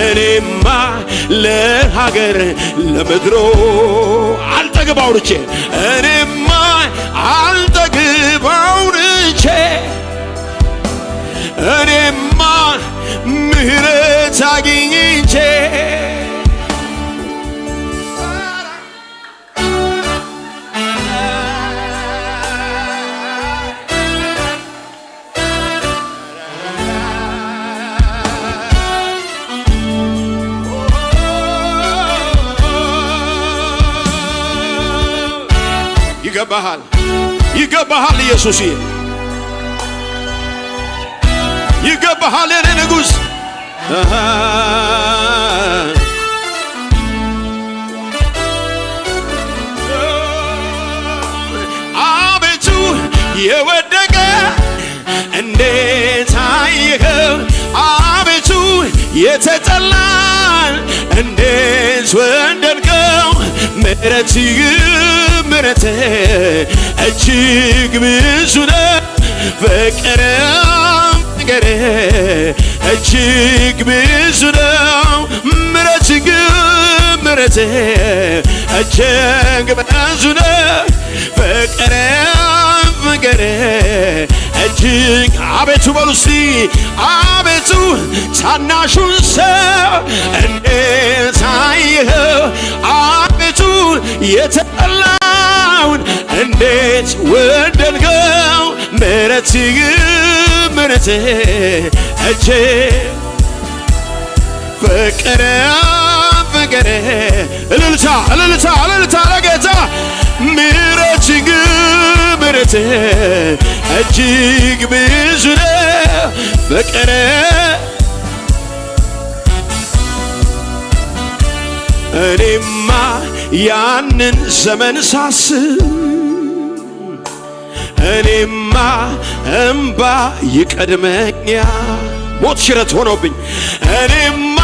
እኔማ ለሀገር ለምድሮ አልጠግብ አውርቼ እኔማ አልጠግብ አውርቼ እኔማ ምህረት አግኝቼ ይገባሃል፣ ይገባሃል ኢየሱስዬ፣ ይገባሃል የኔ ንጉሥ። አቤቱ የወደቀ እንዴት አየኸው? አቤቱ የተጠላን እንዴት ወደድከው? ምሕረት ምሕረት እጅግ ብዙ ነው፣ ፍቅር ፍቅር እጅግ ብዙ ነው። ምሕረት ምሕረት እጅግ ብዙ ነው፣ ፍቅር ፍቅር እጅግ አቤቱ በሉ እስቲ አቤቱ ታናሹን ሰው እንዴት አየኸው? አቤቱ የተጠላውን እንዴት ወደድከው? ምሕረት ምሕረት እጅግ ፍቅር ፍቅር እልልታ እልልታ እልልታ ለጌታ ምሕረት ምሕረት እጅግ ብዙ ነው ፍቅር እኔማ ያንን ዘመን ሳስብ እኔማ እምባ ይቀድመኛል ሞት ሽረት ሆኖብኝ እኔማ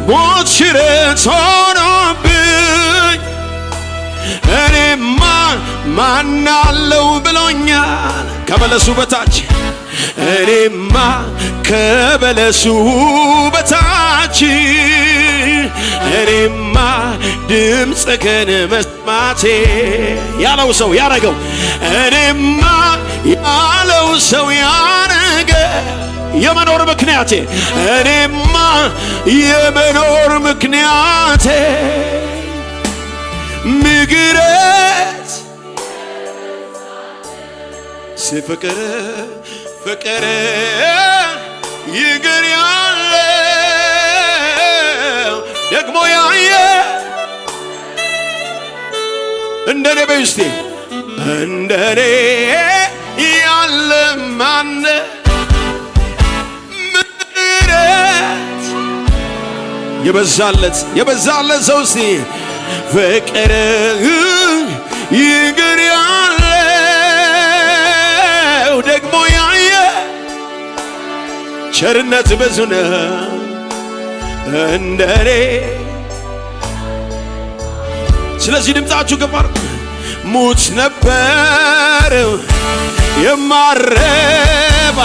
ሞት ሽረት ሆኖብኝ እኔማ ማናለው ብሎኛል ከበለሱ በታች እኔማ ከበለሱ በታች እኔማ ድምፅህን መስማቴ ያለው ሰው ያረገው እኔማ ያለው ሰው ያረገ የመኖር ምክንያቴ እኔማ የመኖር ምክንያቴ ምግረት ፍቅር ፍቅር ይግር ያለው ደግሞ ያየ እንደኔ በይ እስቲ እንደኔ ያለ ማን ምሕረት የበዛለት የበዛለት ሰው እስቲ ፍቅር ይግር ያለው ደግሞ ያየ ቸርነት ብዙ ነው እንደኔ። ስለዚህ ድምፃችሁ ከፍ አድርጉ። ሙት ነበር የማረባ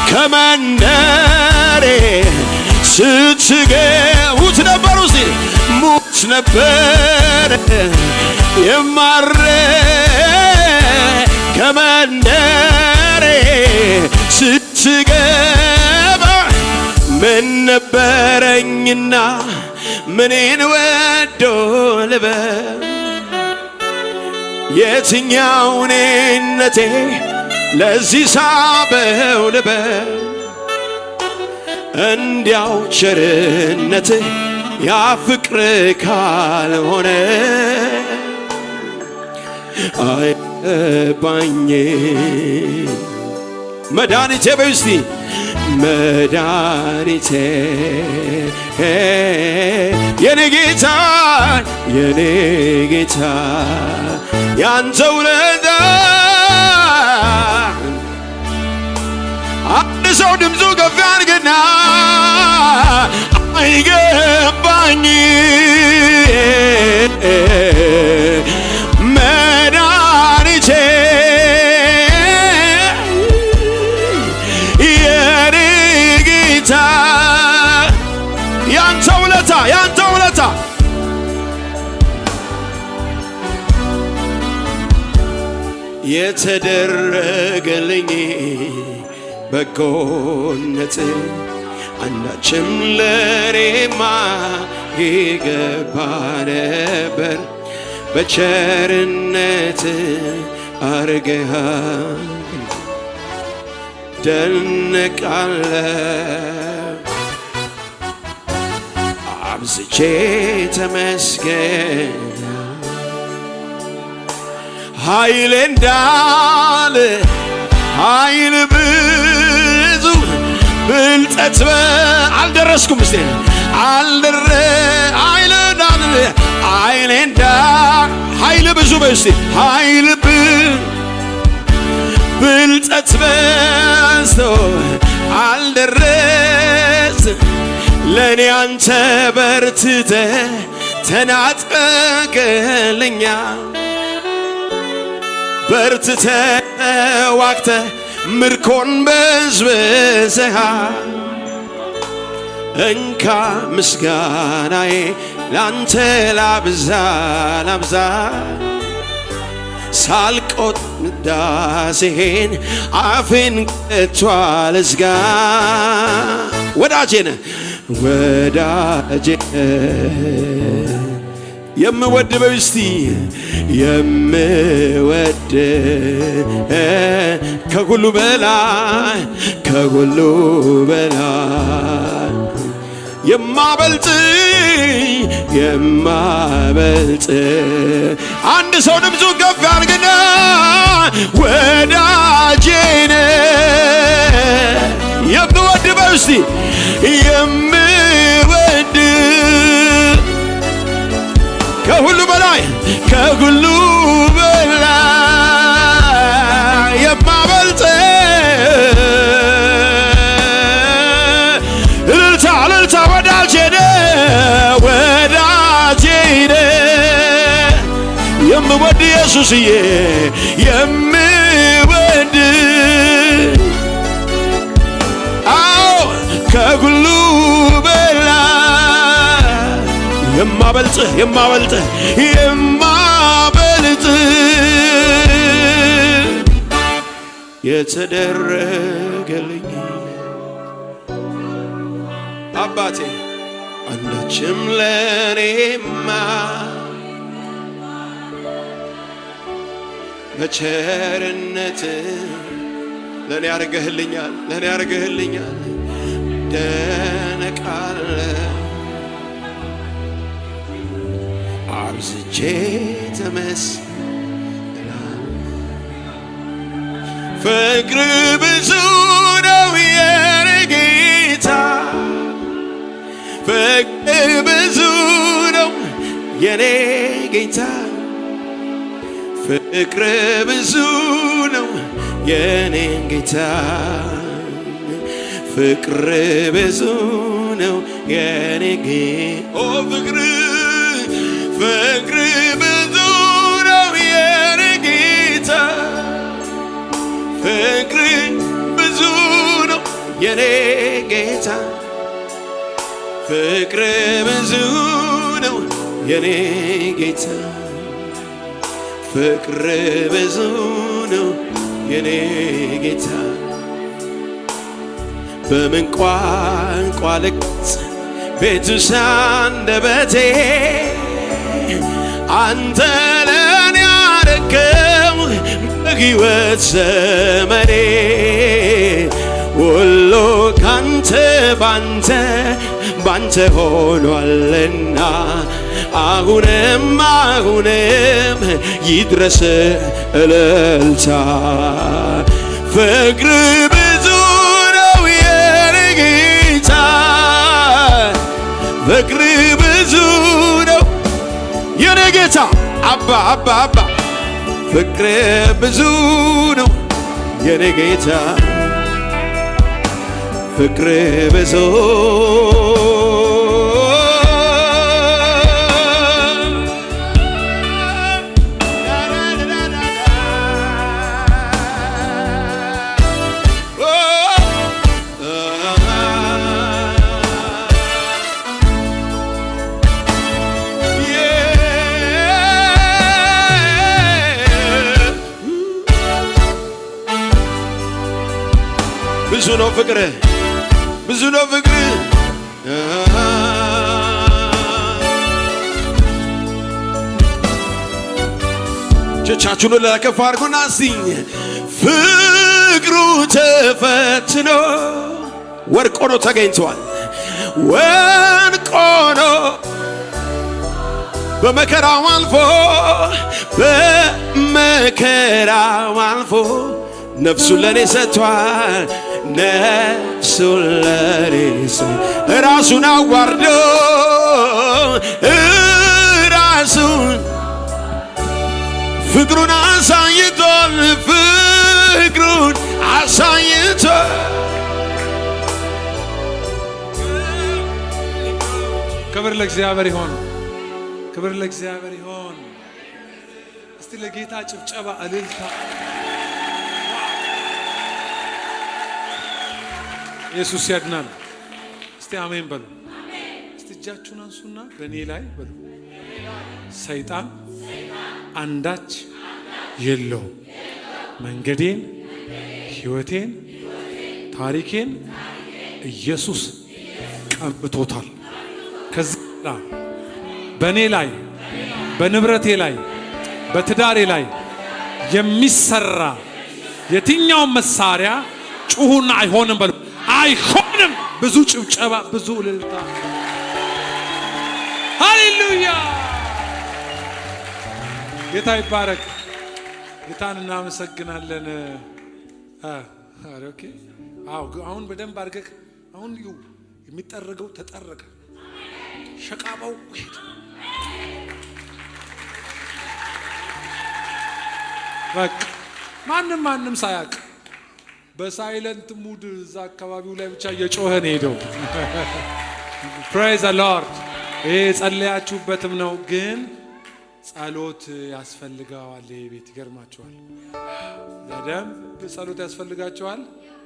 ከመንደሬ ስትገቡት ነበሩ እስቲ ሙት ነበር የማረ ከመንደሬ ስትገባ ምን ነበረኝና ምኔን ወዶ ልበል የትኛው እኔነቴ ለዚህ ሳበው ልበል እንዲያው ቸርነትህ ያ ፍቅር ካልሆነ አይባኝ መድኃኒቴ በይ እስቲ መድኃኒቴ የኔ ጌታ የኔ ጌታ ያንተ ውለታ አንድ ሰው ድምፁ ከፍ ያድርግና አይገባኝ መድኃኒቴ የተደረገልኝ በጎነት አንዳችም ለኔማ ይገባ ነበር። በቸርነት አርገሃል ደንቃለ አብዝቼ ተመስገን። ኃይል እንዳለ ኃይል ብዙ ብልጠት አልደረስኩም እስቴ አልደረ ኃይል እንዳለ ኃይል እንዳ ኃይል ብዙ በይ እስቲ ኃይል ብልጠት በዝቶ አልደረስ ለእኔ አንተ በርትተ ተናጥቀልኛ በርትተ ዋግተ ምርኮን በዝብዘሃ እንካ ምስጋናዬ ላንተ ላብዛ ላብዛ ሳልቆጥ ዳሴን አፌን ከቶ አልዝጋ። ወዳጄ ነህ ወዳጄ ነህ የምወድ በይ እስቲ የምወድ ከሁሉ በላይ ከሁሉ በላይ የማበልጥ የማበልጥ አንድ ሰው ድምፁ ከፍ ያድርግና ወዳጄ ነህ የምወድ በይ እስቲ የምወድ ከሁሉ በላይ ከሁሉ በላይ የማበልጥ እልልታ እልልታ ወዳጄ ነህ ወዳጄ ነህ የምወድ ኢየሱስዬ የምወድ አዎ ከሁሉ በላይ የማበልጥህ የማበልጥህ የማበልጥህ የተደረገልኝ አባቴ አንዳችም ለእኔማ በቸርነት ለእኔ አርገህልኛል ለእኔ አርገህልኛል ደነቃለ አብዝቼ ተመስገን። ፍቅር ብዙ ነው የኔ ጌታ ፍቅር ብዙ ነው የኔ ጌታ ፍቅር ብዙ ነው የኔ ጌታ ፍቅር ብዙ ነው የኔ ጌታ ኦ ፍቅር ፍቅር ብዙ ነው የኔ ጌታ ፍቅር ብዙ ነው የኔ ጌታ ፍቅር ብዙ ነው የኔ ጌታ ፍቅር ብዙ ነው የኔ ጌታ በምን ቋንቋ ልግለጽ ቤቱ ሳንደበቴ አንተ ለኔ ያረከው በሕይወት ዘመኔ ሁሉ ካንተ ባንተ ባንተ ሆኗልና አሁንም አሁንም ይድረስ እልልታ። ፍቅር ብዙ ነው የኔ ጌታ ፍቅር ብዙ ነው የኔ ጌታ አባ አባ አባ ፍቅር ብዙ ነው የኔ ጌታ ፍቅር ብዙ ነው ፍቅርህ፣ ብዙ ነው ፍቅርህ። እጆቻችሁን ወደ ላይ ከፍ አድርጉና እስቲ ፍቅሩ ተፈትኖ ወርቅ ሆኖ ተገኝቷል። ወርቅ ሆኖ በመከራው አልፎ፣ በመከራው አልፎ ነፍሱን ለኔ ሰጥቷል። ነፍሱን ለኔ ራሱን አዋርዶ ራሱን ፍቅሩን አሳይቷል። ፍቅሩን አሳይቷል። ክብር ለእግዚአብሔር ይሆን። ክብር ለእግዚአብሔር ይሆን። እስቲ ለጌታ ጭብጨባ፣ እልልታ። ኢየሱስ ያድናል። እስቲ አሜን በሉ። እስቲ እጃችሁን አንሱና በእኔ ላይ በሉ። ሰይጣን አንዳች የለውም። መንገዴን፣ ሕይወቴን፣ ታሪኬን ኢየሱስ ቀብቶታል። ከዚህ በኋላ በእኔ ላይ፣ በንብረቴ ላይ፣ በትዳሬ ላይ የሚሰራ የትኛውም መሳሪያ ጩሁና አይሆንም በሉ። አይሆንም። ብዙ ጭብጨባ፣ ብዙ እልልታ። ሃሌሉያ! ጌታ ይባረክ። ጌታን እናመሰግናለን። Okay። አዎ፣ አሁን በደንብ አድርገህ አሁን ይኸው የሚጠረገው ተጠረገ። ሸቃባው ሄደ። በቃ ማንም ማንም ሳያውቅ በ silent mode እዛ አካባቢው ላይ ብቻ እየጮኸ ነው ሄደው። Praise the Lord። ይሄ የጸለያችሁበትም ነው፣ ግን ጸሎት ያስፈልገዋል። ይሄ ቤት ይገርማችኋል። በደንብ ጸሎት ያስፈልጋቸዋል።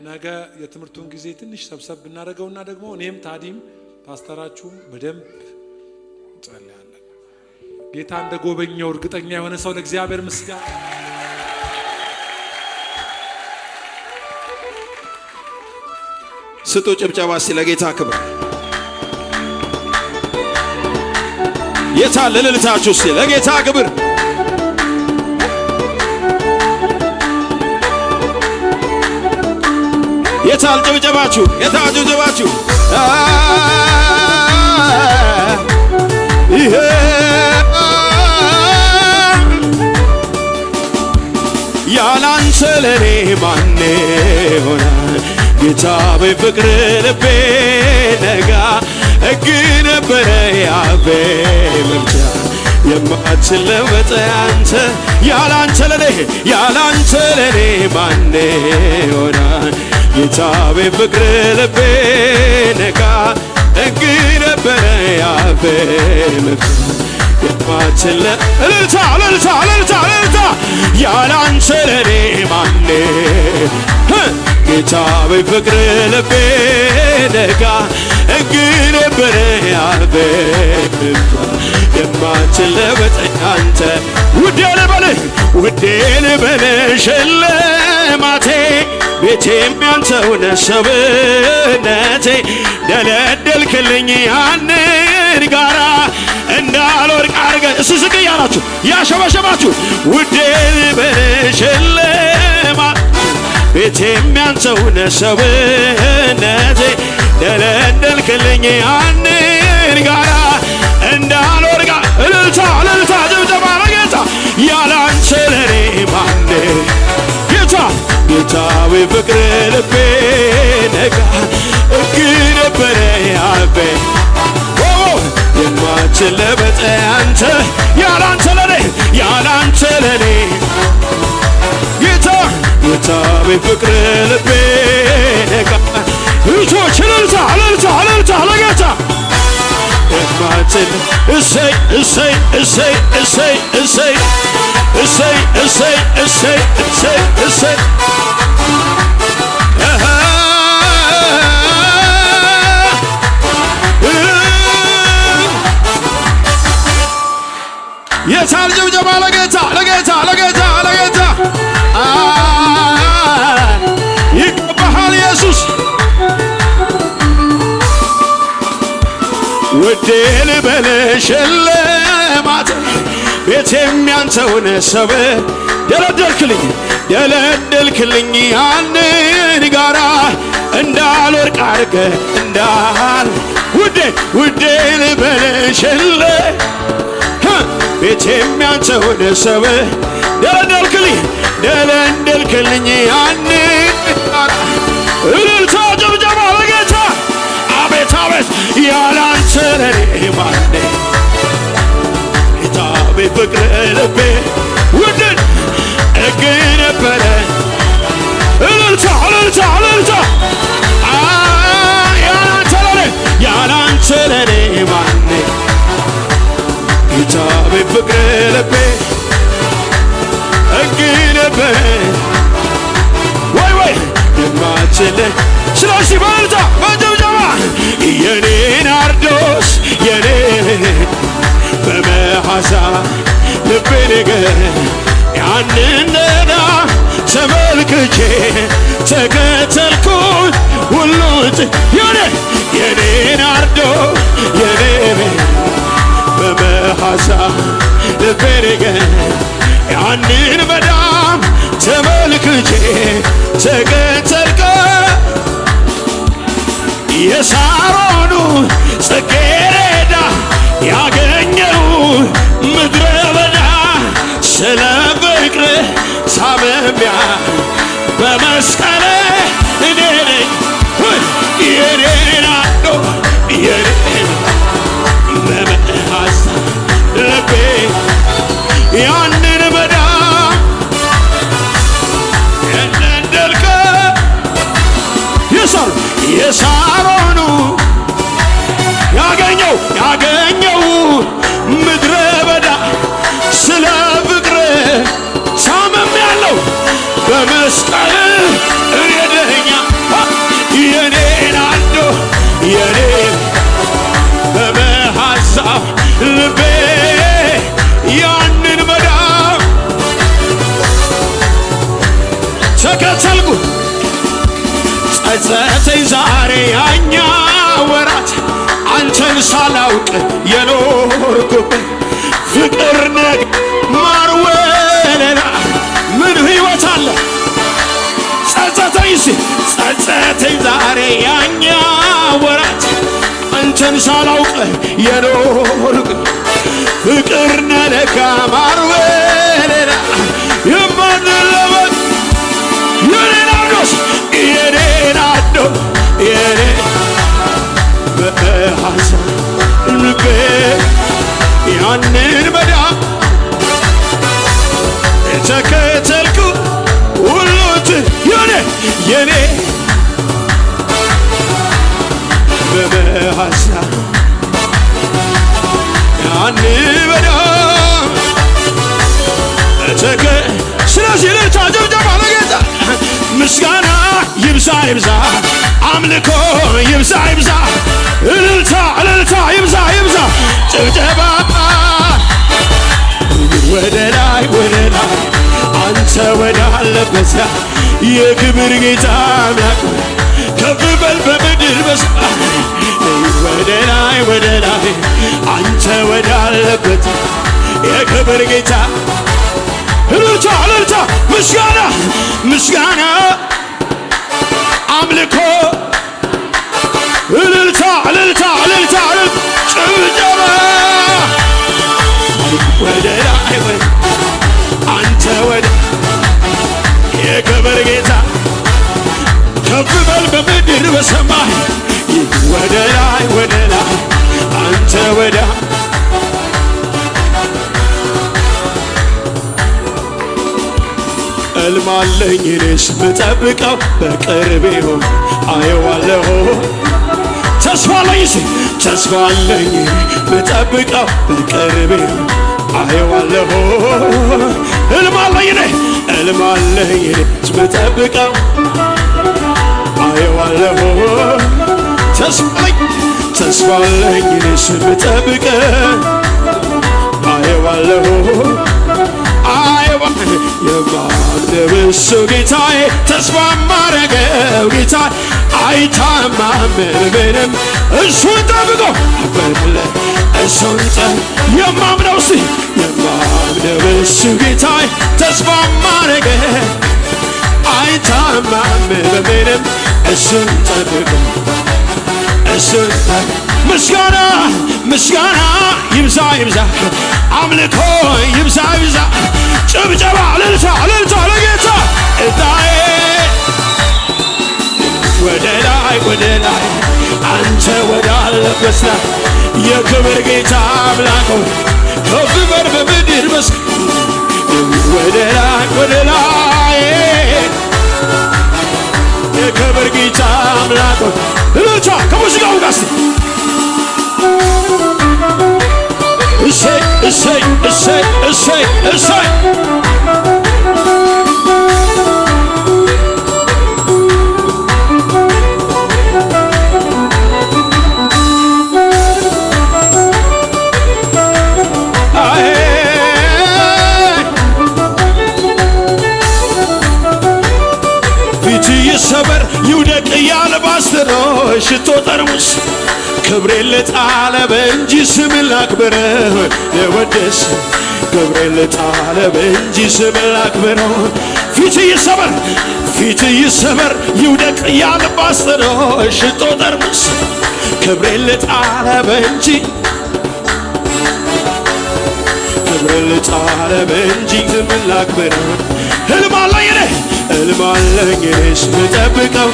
ነገ የትምህርቱን ጊዜ ትንሽ ሰብሰብ ብናደርገውና ደግሞ እኔም ታዲም ፓስተራችሁም በደንብ እንጸልያለን። ጌታ እንደ ጎበኘው እርግጠኛ የሆነ ሰው ለእግዚአብሔር ምስጋና። ስጡ ጭብጨባ እስቲ ለጌታ ክብር። የታለ እልልታችሁ እስቲ ለጌታ ክብር? የታል ጭብጨባችሁ? የታል ጭብጨባችሁ? ይሄ ያላንተ ለኔ ማን ሆናል? ጌታ በፍቅር ልቤ ነጋ፣ ሕግ ነበረ ያፌ መፍቻ፣ የማትለወጥ አንተ። ያላንተ ለኔ፣ ያላንተ ለኔ ማን ሆናል? ጌታ በፍቅር ልቤ ነጋ፣ ሕግ ነበረ ያፌ መፍቻ፣ የማትለ እልልታ፣ እልልታ፣ እልልታ፣ እልልታ። ያላንተ ለኔ ማን? ጌታ በፍቅር ልቤ ነጋ፣ ሕግ ነበረ ያፌ የማትለወጥ አንተ። ውዴ ልበልህ፣ ውዴ ልበልህ፣ ሽልማቴ ቤቴም ያንተው ነህ፣ ሰውነቴ ደለደልክልኝ ያንን ጋራ እንዳልወድቅ አድርገህ። እስቲ ዝቅ እያላችሁ ያሸበሸባችሁ ውዴ ልበልህ፣ ሽልማት ቤቴም ያንተው ነህ፣ ሰውነቴ ደለደልክልኝ ያንን ጋራ እንዳልወድቅ። እልልታ፣ እልልታ፣ ጭብጨባ ለጌታ። ያላንተ ለኔ ማን? ጌታ፣ ጌታዊ ፍቅር ልቤ ነጋ፣ ሕግ ነበረ ያፌ የማትለወጥ አንተ። ያላንተ ለኔ፣ ያላንተ ለኔ ጌታ፣ ጌታዊ ፍቅር ልቤ ነጋ። እጆች፣ እልልታ፣ እልልታ፣ እልልታ ለጌታ። የማትል እሰይ፣ እሰይ፣ እሰይ፣ እሰይ፣ እሰይ፣ እሰይ፣ እሰይ፣ እሰይ፣ እሰይ፣ እሰይ። አሃ። የታል ጭብጨባ ለጌታ፣ ለጌታ፣ ለጌታ፣ ለጌታ? ይገባሃል ኢየሱስ። ውዴ ልበልሽ ሽልማት ቤቴም ያንተውን ሰብ ደለደልክልኝ ደለደልክልኝ ያንን ጋራ እንዳልወርቅ አድርገህ እንዳል ውዴ ውዴ ልበልሽ ቤቴም ያንተውን ሰብ ደለደልክልኝ ደለደልክልኝ ያንን ጋራ እልልታ ጭብጨባ ለጌታ አቤት አቤት ያላንተ ለኔ ማን ጌታ በፍቅር ልቤ ውድን እግ ነበረ እልልታ እልልታ እልልታ ያላንተ ለኔ ማን ጌታ በፍቅር ልቤ እግ ነበረ ወይ ወይ የማችል ስለዚህ በእልልታ በጭብጨባ የኔ ናርዶስ የኔ በመሐዛ ልቤ ነገር ያንን ነዳ ተመልክቼ ተከተልኩት ሁሉ የኔ የኔ ናርዶ የኔ በመሐዛ ልቤ ነገር ያንን መዳም ተመልክቼ ተከተልኩት የሳሮኑ ጽጌረዳ ያገኘው ምድረ በዳ ስለ ፍቅር ሳመሚያ በመስቀል እኔ ነኝ የኔ ናርዶ የኔ በመሐዛ ልቤ ያንን መዳ እንደልከ የሳሮኑ ያገኘው ያገኘው ምድረ በዳ ስለ ፍቅር ሳመም ያለው በመስቀል እኔ ደኛ የኔ ናርዶ የኔ በመሐዛ ልቤ ያንን መዳም ተከተልኩ ጸጸተኝ ዛሬ ያኛ ወራት አንተን ሳላውቅ የኖርኩበት ፍቅር ነግ ማር ወለላ ምን ሕይወት አለ ጸጸተኝ ጸጸተኝ ዛሬ ያኛ ወራት አንተን ሳላውቅ የኖርኩ ፍቅር ነለካ ማር ወለላ የማንለወጥ የኔ ናርዶስ የኔ ናርዶ የኔ በሐሳብ ልቤ ያንን መዳም ተከተልኩ ሁሉት የኔ የኔ በመሐሳብ ያንን መዳም ተከ ስለዚህ እልልታ ጭብጨባ ለጌታ ምስጋና ይብዛ ይብዛ አምልኮ ይብዛ ይብዛ እልልታ እልልታ ይብዛ ይብዛ ጭብጨባ ወደ ላይ ወደ ላይ አንተ ወዳለበት የክብር ጌታ አምላክ ከፍ በል በምድር በሰማይ ወደ ላይ ወደ ላይ አንተ ወዳለበት የክብር ጌታ እልልታ እልልታ ምስጋና ምስጋና አምልኮ እልልታ እልልታ እልልታ ጭብጨባ ወደ ላይ ወደ አንተ ወደ የክብር ጌታ ከፍ በል በምድር በሰማይ ወደ ላይ ወደ ላይ አንተ ወደ ሕልም አለኝ እኔስ ምጠብቀው በቅርቤ ሆኖ አየዋለሁ ተስፋ አለኝ ተስፋ አለኝ ምጠብቀው በቅርቤ አየዋለሁ ሕልም አለኝ እኔ ሕልም አለኝ እኔስ ምጠብቀው አየዋለሁ ተስፋ አለኝ እኔስ ምጠብቀው አየዋለሁ አየዋ የማምነው እሱ ጌታዬ፣ ተስፋ ማረገው ጌታ አይታማም ምንም። እሱን ጠብቆ በለ እሱን የማምነው ሲ የማምነው እሱ ጌታዬ፣ ተስፋ ማረገው አይታማም በምንም። እሱን ጠብቆ እሱን ምስጋና ምስጋና ይብዛ ይብዛ፣ አምልኮ ይብዛ ይብዛ፣ ጭብጨባ እልልታ እልልታ ለጌታ። እጣዬ ወደ ላይ ወደ ላይ አንተ ወዳለበት ና፣ የክብር ጌታ አምላክ ሆይ ከፍ በል በምድር መስክ። ወደ ላይ ወደ ላይ የክብር ጌታ አምላክ ሆይ፣ እልልታ ከሙዚቃው ጋር እስቲ። እሰይ እሰይ እሰይ እሰይ እሰይ። አይ ፊት ይሰበር ይውደቅ ያለባስትሮ ሽቶ ጠርሙስ፣ ክብሬን ልጣለ በእንጂ ስምን ላክብረው ልወድስ፣ ክብሬን ልጣለ በእንጂ ስምን ላክብረው። ፊት ይሰበር ፊት ይሰበር ይውደቅ ያለባስትሮ ሽቶ ጠርሙስ፣ ክብሬን ልጣለ በእንጂ ክብሬን ልጣለ በእንጂ ስምን ላክብረው። ህልም አለኝ እኔ፣ ህልም አለኝ እኔስ ምጠብቀው፣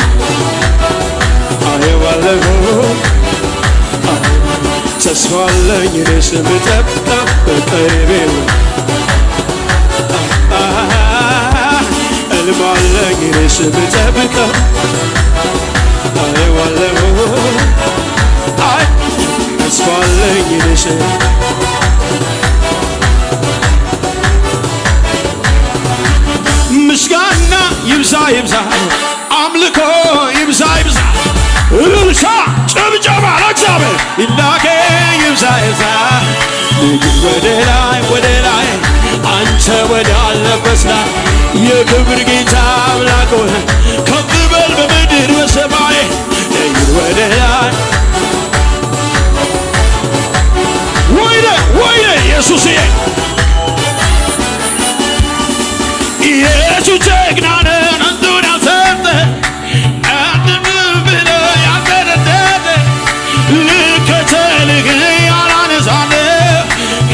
አየዋለሁ፣ ተስፋ አለኝ እኔስ ምጠብቀው በቅርቤ። ህልም አለኝ እኔስ ምጠብቀው፣ አየዋለሁ፣ አይ ተስፋ አለኝ እኔስ። ምስጋና ይብዛ ይብዛ፣ አምልኮ ይብዛ ይብዛ፣ እልልታ ጭብጨባ ለእግዚአብሔር ይላኬ። ይብዛ ይብዛ ንግድ ወደ ላይ ወደ ላይ አንተ ወዳለበት ላይ፣ የክብር ጌታ አምላክ ሆይ ከፍ በል በምድር በሰማይ። ንግድ ወደ ላይ፣ ወይኔ ወይኔ ኢየሱስዬ፣ ኢየሱስ ጀግና ነህ፣ አንቱን ያልሰጠ አንድም ብለህ ያልተረደደ፣ ልከተልህ ያላነሳለህ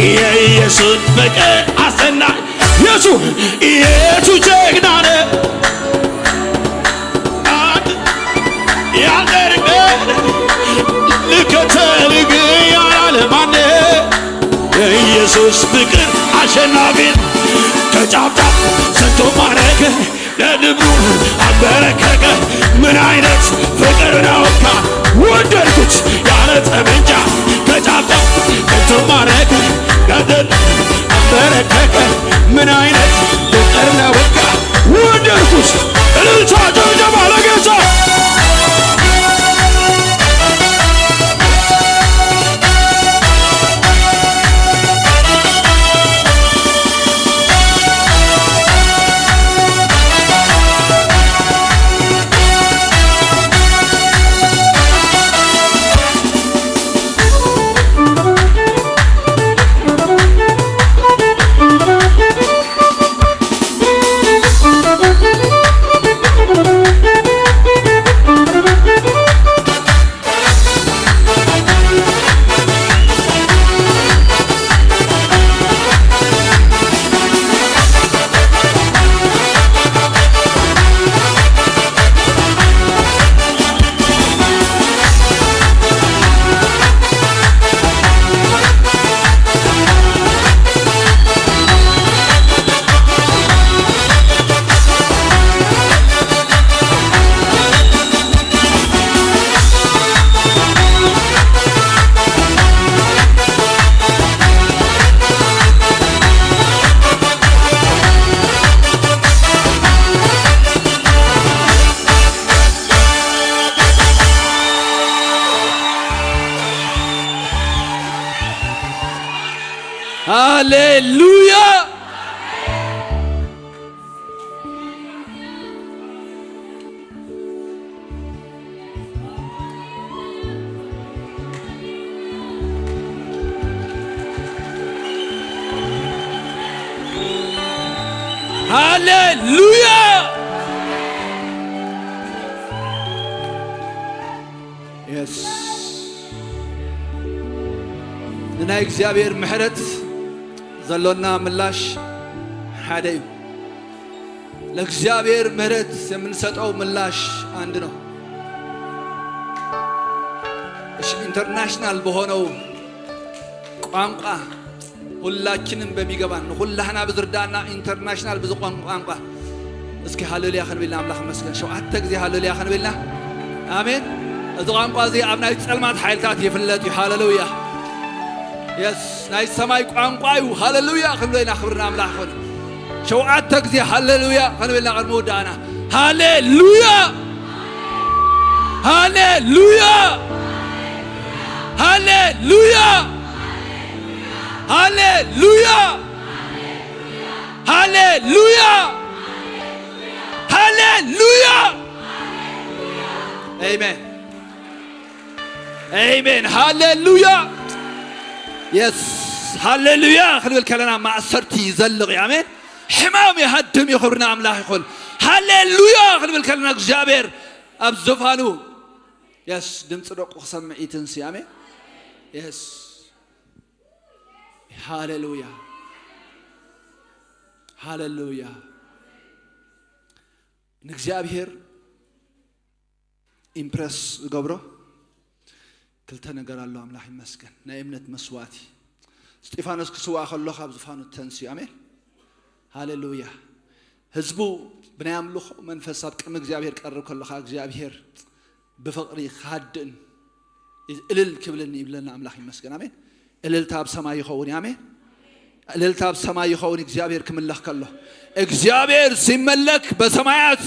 የኢየሱስ ፍቅር አስደናቂ። ኢየሱስ ኢየሱስ ጀግና ነህ፣ አንድ ያልተረደደ፣ ልከተልህ ያላለ ማነው? የኢየሱስ ፍቅር አሸናፊ ነው። ከጫፍ ጫፍ ስንቱ ማረከ፣ ለድብሩ አበረከከ። ምን አይነት ፍቅር ነውካ ወደድኩት ያለ ጠመንጃ። ከጫፍ ጫፍ ስንቱ ማረከ፣ ለድብሩ አበረከከ። ምን አይነት ፍቅር ነውካ ወደድኩት። እልልታ ጭብጨባ ለጌታ። ሃሌሉያ። ሃሌሉያ። Yes፣ ንናይ እግዚአብሔር ምሕረት ዘሎና ምላሽ ሓደ እዩ። ለእግዚአብሔር ምሕረት የምንሰጠው ምላሽ አንድ ነው። እሺ፣ international በሆነው ቋንቋ፣ ሁላችንም በሚገባን፣ ንኩላህና ብዝርዳእና international ብዝኾን ቋንቋ እስኪ ሃሌሉያ ክንብልና ኣምላኽ መስገን ሸውዓተ ግዜ ሃሌሉያ ክንብልና። ኣሜን። እዚ ቋንቋ እዚ ኣብ ናይ ፀልማት ሓይልታት ይፍለጥ እዩ። ሃሌሉያ። Yes፣ ናይ ሰማይ ቋንቋ እዩ። ሃሌሉያ ክንብሎ ኢና። ክብርና ኣምላኽ ይኹን። ሸውዓተ ግዜ ሃሌሉያ ክንብልና ቅድሚ ውዳእና። ሃሌሉያ፣ ሃሌሉያ፣ ሃሌሉያ፣ ሃሌሉያ፣ ሃሌሉያ፣ ሃሌሉያ። አሜን፣ አሜን። ሃሌሉያ። Yes፣ ሃሌሉያ ክንብል ከለና ማእሰርቲ ይዘልቕ እዩ። ኣሜን። ሕማም ይሃድም እዩ። ክብርና ኣምላኽ ይኹን። ሃሌሉያ ክንብል ከለና እግዚኣብሔር ኣብ ዙፋኑ፣ yes፣ ድምፂ ደቁ ክሰምዕ ይትንሲ። ኣሜን። Yes፣ ሃሌሉያ፣ ሃሌሉያ። ንእግዚኣብሔር impress ዝገብሮ ክልተ ነገር ኣሎ። ኣምላኽ ይመስገን። ናይ እምነት መስዋእቲ፣ ስጢፋኖስ ክስዋእ ከሎ ካብ ዝፋኑ ተንስዩ። ኣሜን፣ ሃሌሉያ። ህዝቡ ብናይ ኣምልኾ መንፈስ ኣብ ቅድሚ እግዚኣብሔር ቀርብ ከለካ እግዚኣብሔር ብፍቕሪ ክሃድእን እልል ክብልን ይብለና። ኣምላኽ ይመስገን። ኣሜን። እልልታ ኣብ ሰማይ ይኸውን። ኣሜን። እልልታ ኣብ ሰማይ ይኸውን። እግዚአብሔር ክምለኽ ከሎ፣ እግዚአብሔር ሲመለክ በሰማያት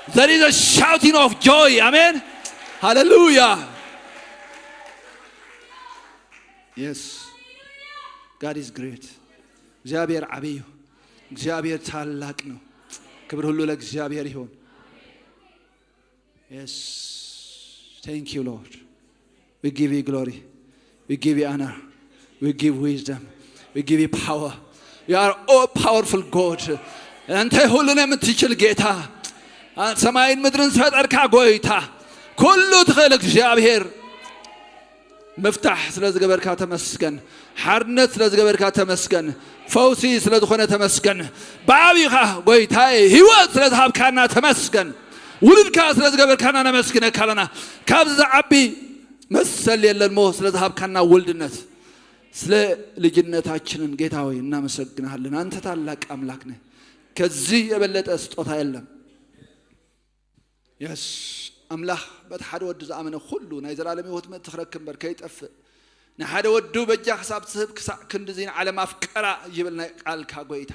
there is a shouting of joy። አሜን፣ ሃሌሉያ። Yes, God is great። እግዚአብሔር ዓብይ እዩ። እግዚአብሔር ታላቅ ነው። ክብር ሁሉ ለእግዚአብሔር ይሁን። Yes, thank you, Lord። We give you glory, we give you honor, we give wisdom, we give you power። You are all powerful God። አንተ ሁሉን የምትችል ጌታ፣ ሰማይን ምድርን ዝፈጠርካ ጎይታ፣ ኩሉ ትኽእል እግዚአብሔር፣ ምፍታሕ ስለ ዝገበርካ ተመስገን። ሓርነት ስለ ዝገበርካ ተመስገን። ፈውሲ ስለ ዝኾነ ተመስገን። ብዓብይኻ ጎይታዬ ህይወት ስለ ዝሃብካና ተመስገን። ውሉድካ ስለ ዝገበርካና ነመስግነካ ኣለና። ካብዚ ዝዓቢ መሰል የለን ሞ ስለ ዝሃብካና ውልድነት፣ ስለ ልጅነታችንን ጌታ ሆይ እናመሰግንሃለን። አንተ ታላቅ አምላክ ነህ። ከዚህ የበለጠ ስጦታ የለም። Yes፣ ኣምላኽ በቲ ሓደ ወዲ ዝኣመነ ኩሉ ናይ ዘላለም ህይወት ምእንቲ ክረክብ እምበር ከይጠፍእ ንሓደ ወዱ በጃ ክሳብ ትህብ ክሳዕ ክንዲዚ ንዓለም ኣፍቀራ ይብል ናይ ቃልካ ጎይታ።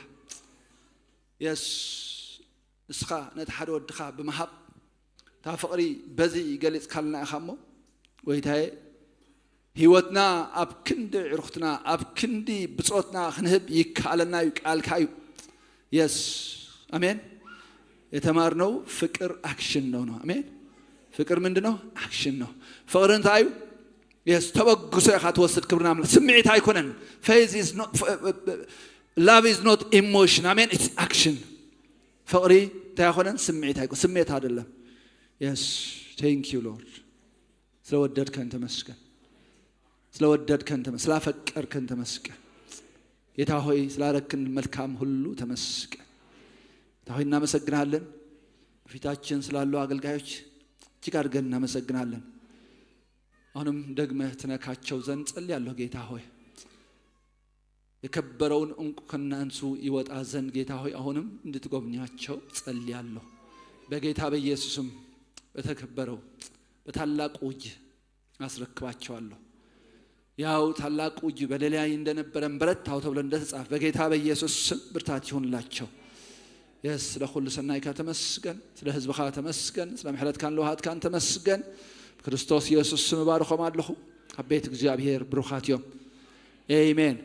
Yes፣ ንስኻ ነቲ ሓደ ወድኻ ብምሃብ እታ ፍቕሪ በዚ ገሊፅካልና ኢኻ እሞ ጎይታዬ፣ ህይወትና ኣብ ክንዲ ዕሩኽትና፣ ኣብ ክንዲ ብፆትና ክንህብ ይከኣለና እዩ፣ ቃልካ እዩ። Yes፣ ኣሜን። የተማርነው ፍቅር action ነው ነው። ኣሜን። ፍቅር ምንድን ነው? Action ነው። ፍቅሪ እንታይ እዩ? Yes፣ ተበግሶ ኢኻ ትወስድ። ክብርና ኣምላኽ። ስምዒት ኣይኮነን። Faith is not, love is not emotion። ኣሜን። It's action። ፍቅሪ እንታይ ኣይኮነን? ስምዒት ኣይኮን፣ ስሜት አይደለም። Yes, thank you, Lord። ስለወደድከን ተመስገን። ስለወደድከን፣ ስላፈቀርከን ተመስገን። ጌታ ሆይ፣ ስላረክን መልካም ሁሉ ተመስገን። ጌታ ሆይ፣ እናመሰግናለን። በፊታችን ስላሉ አገልጋዮች እጅግ አድርገን እናመሰግናለን። አሁንም ደግመህ ትነካቸው ዘንድ ጸልያለሁ። ጌታ ሆይ፣ የከበረውን እንቁ ከእነርሱ ይወጣ ዘንድ ጌታ ሆይ አሁንም እንድትጎብኛቸው ጸልያለሁ። በጌታ በኢየሱስም በተከበረው በታላቁ እጅ አስረክባቸዋለሁ። ያው ታላቁ እጅ በሌላ እንደነበረ በረታው ተብሎ እንደተጻፈ በጌታ በኢየሱስ ስም ብርታት ይሁንላቸው። Yes፣ ስለ ኩሉ ሰናይካ ተመስገን፣ ስለ ህዝብኻ ተመስገን፣ ስለ ምሕረትካን ለውሃትካን ተመስገን። ብክርስቶስ ኢየሱስ ስም ባርኾም ኣለኹ። ኣብ ቤት እግዚአብሔር ብሩኻት እዮም። ኤሜን።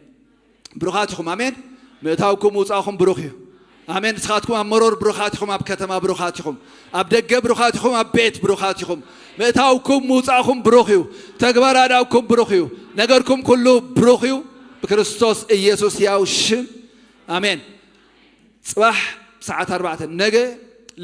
ብሩኻት ኢኹም። ኣሜን። ምእታውኩም ውፃእኹም ብሩኽ እዩ። ኣሜን። ንስኻትኩም ኣብ መሮር ብሩኻት ኢኹም፣ ኣብ ከተማ ብሩኻት ኢኹም፣ ኣብ ደገ ብሩኻት ኢኹም፣ ኣብ ቤት ብሩኻት ኢኹም። ምእታውኩም ምውፃእኹም ብሩኽ እዩ። ተግባር ኣዳውኩም ብሩኽ እዩ። ነገርኩም ኩሉ ብሩኽ እዩ ብክርስቶስ ኢየሱስ ያው ሽም። ኣሜን። ጽባሕ ሰዓት 4፣ ነገ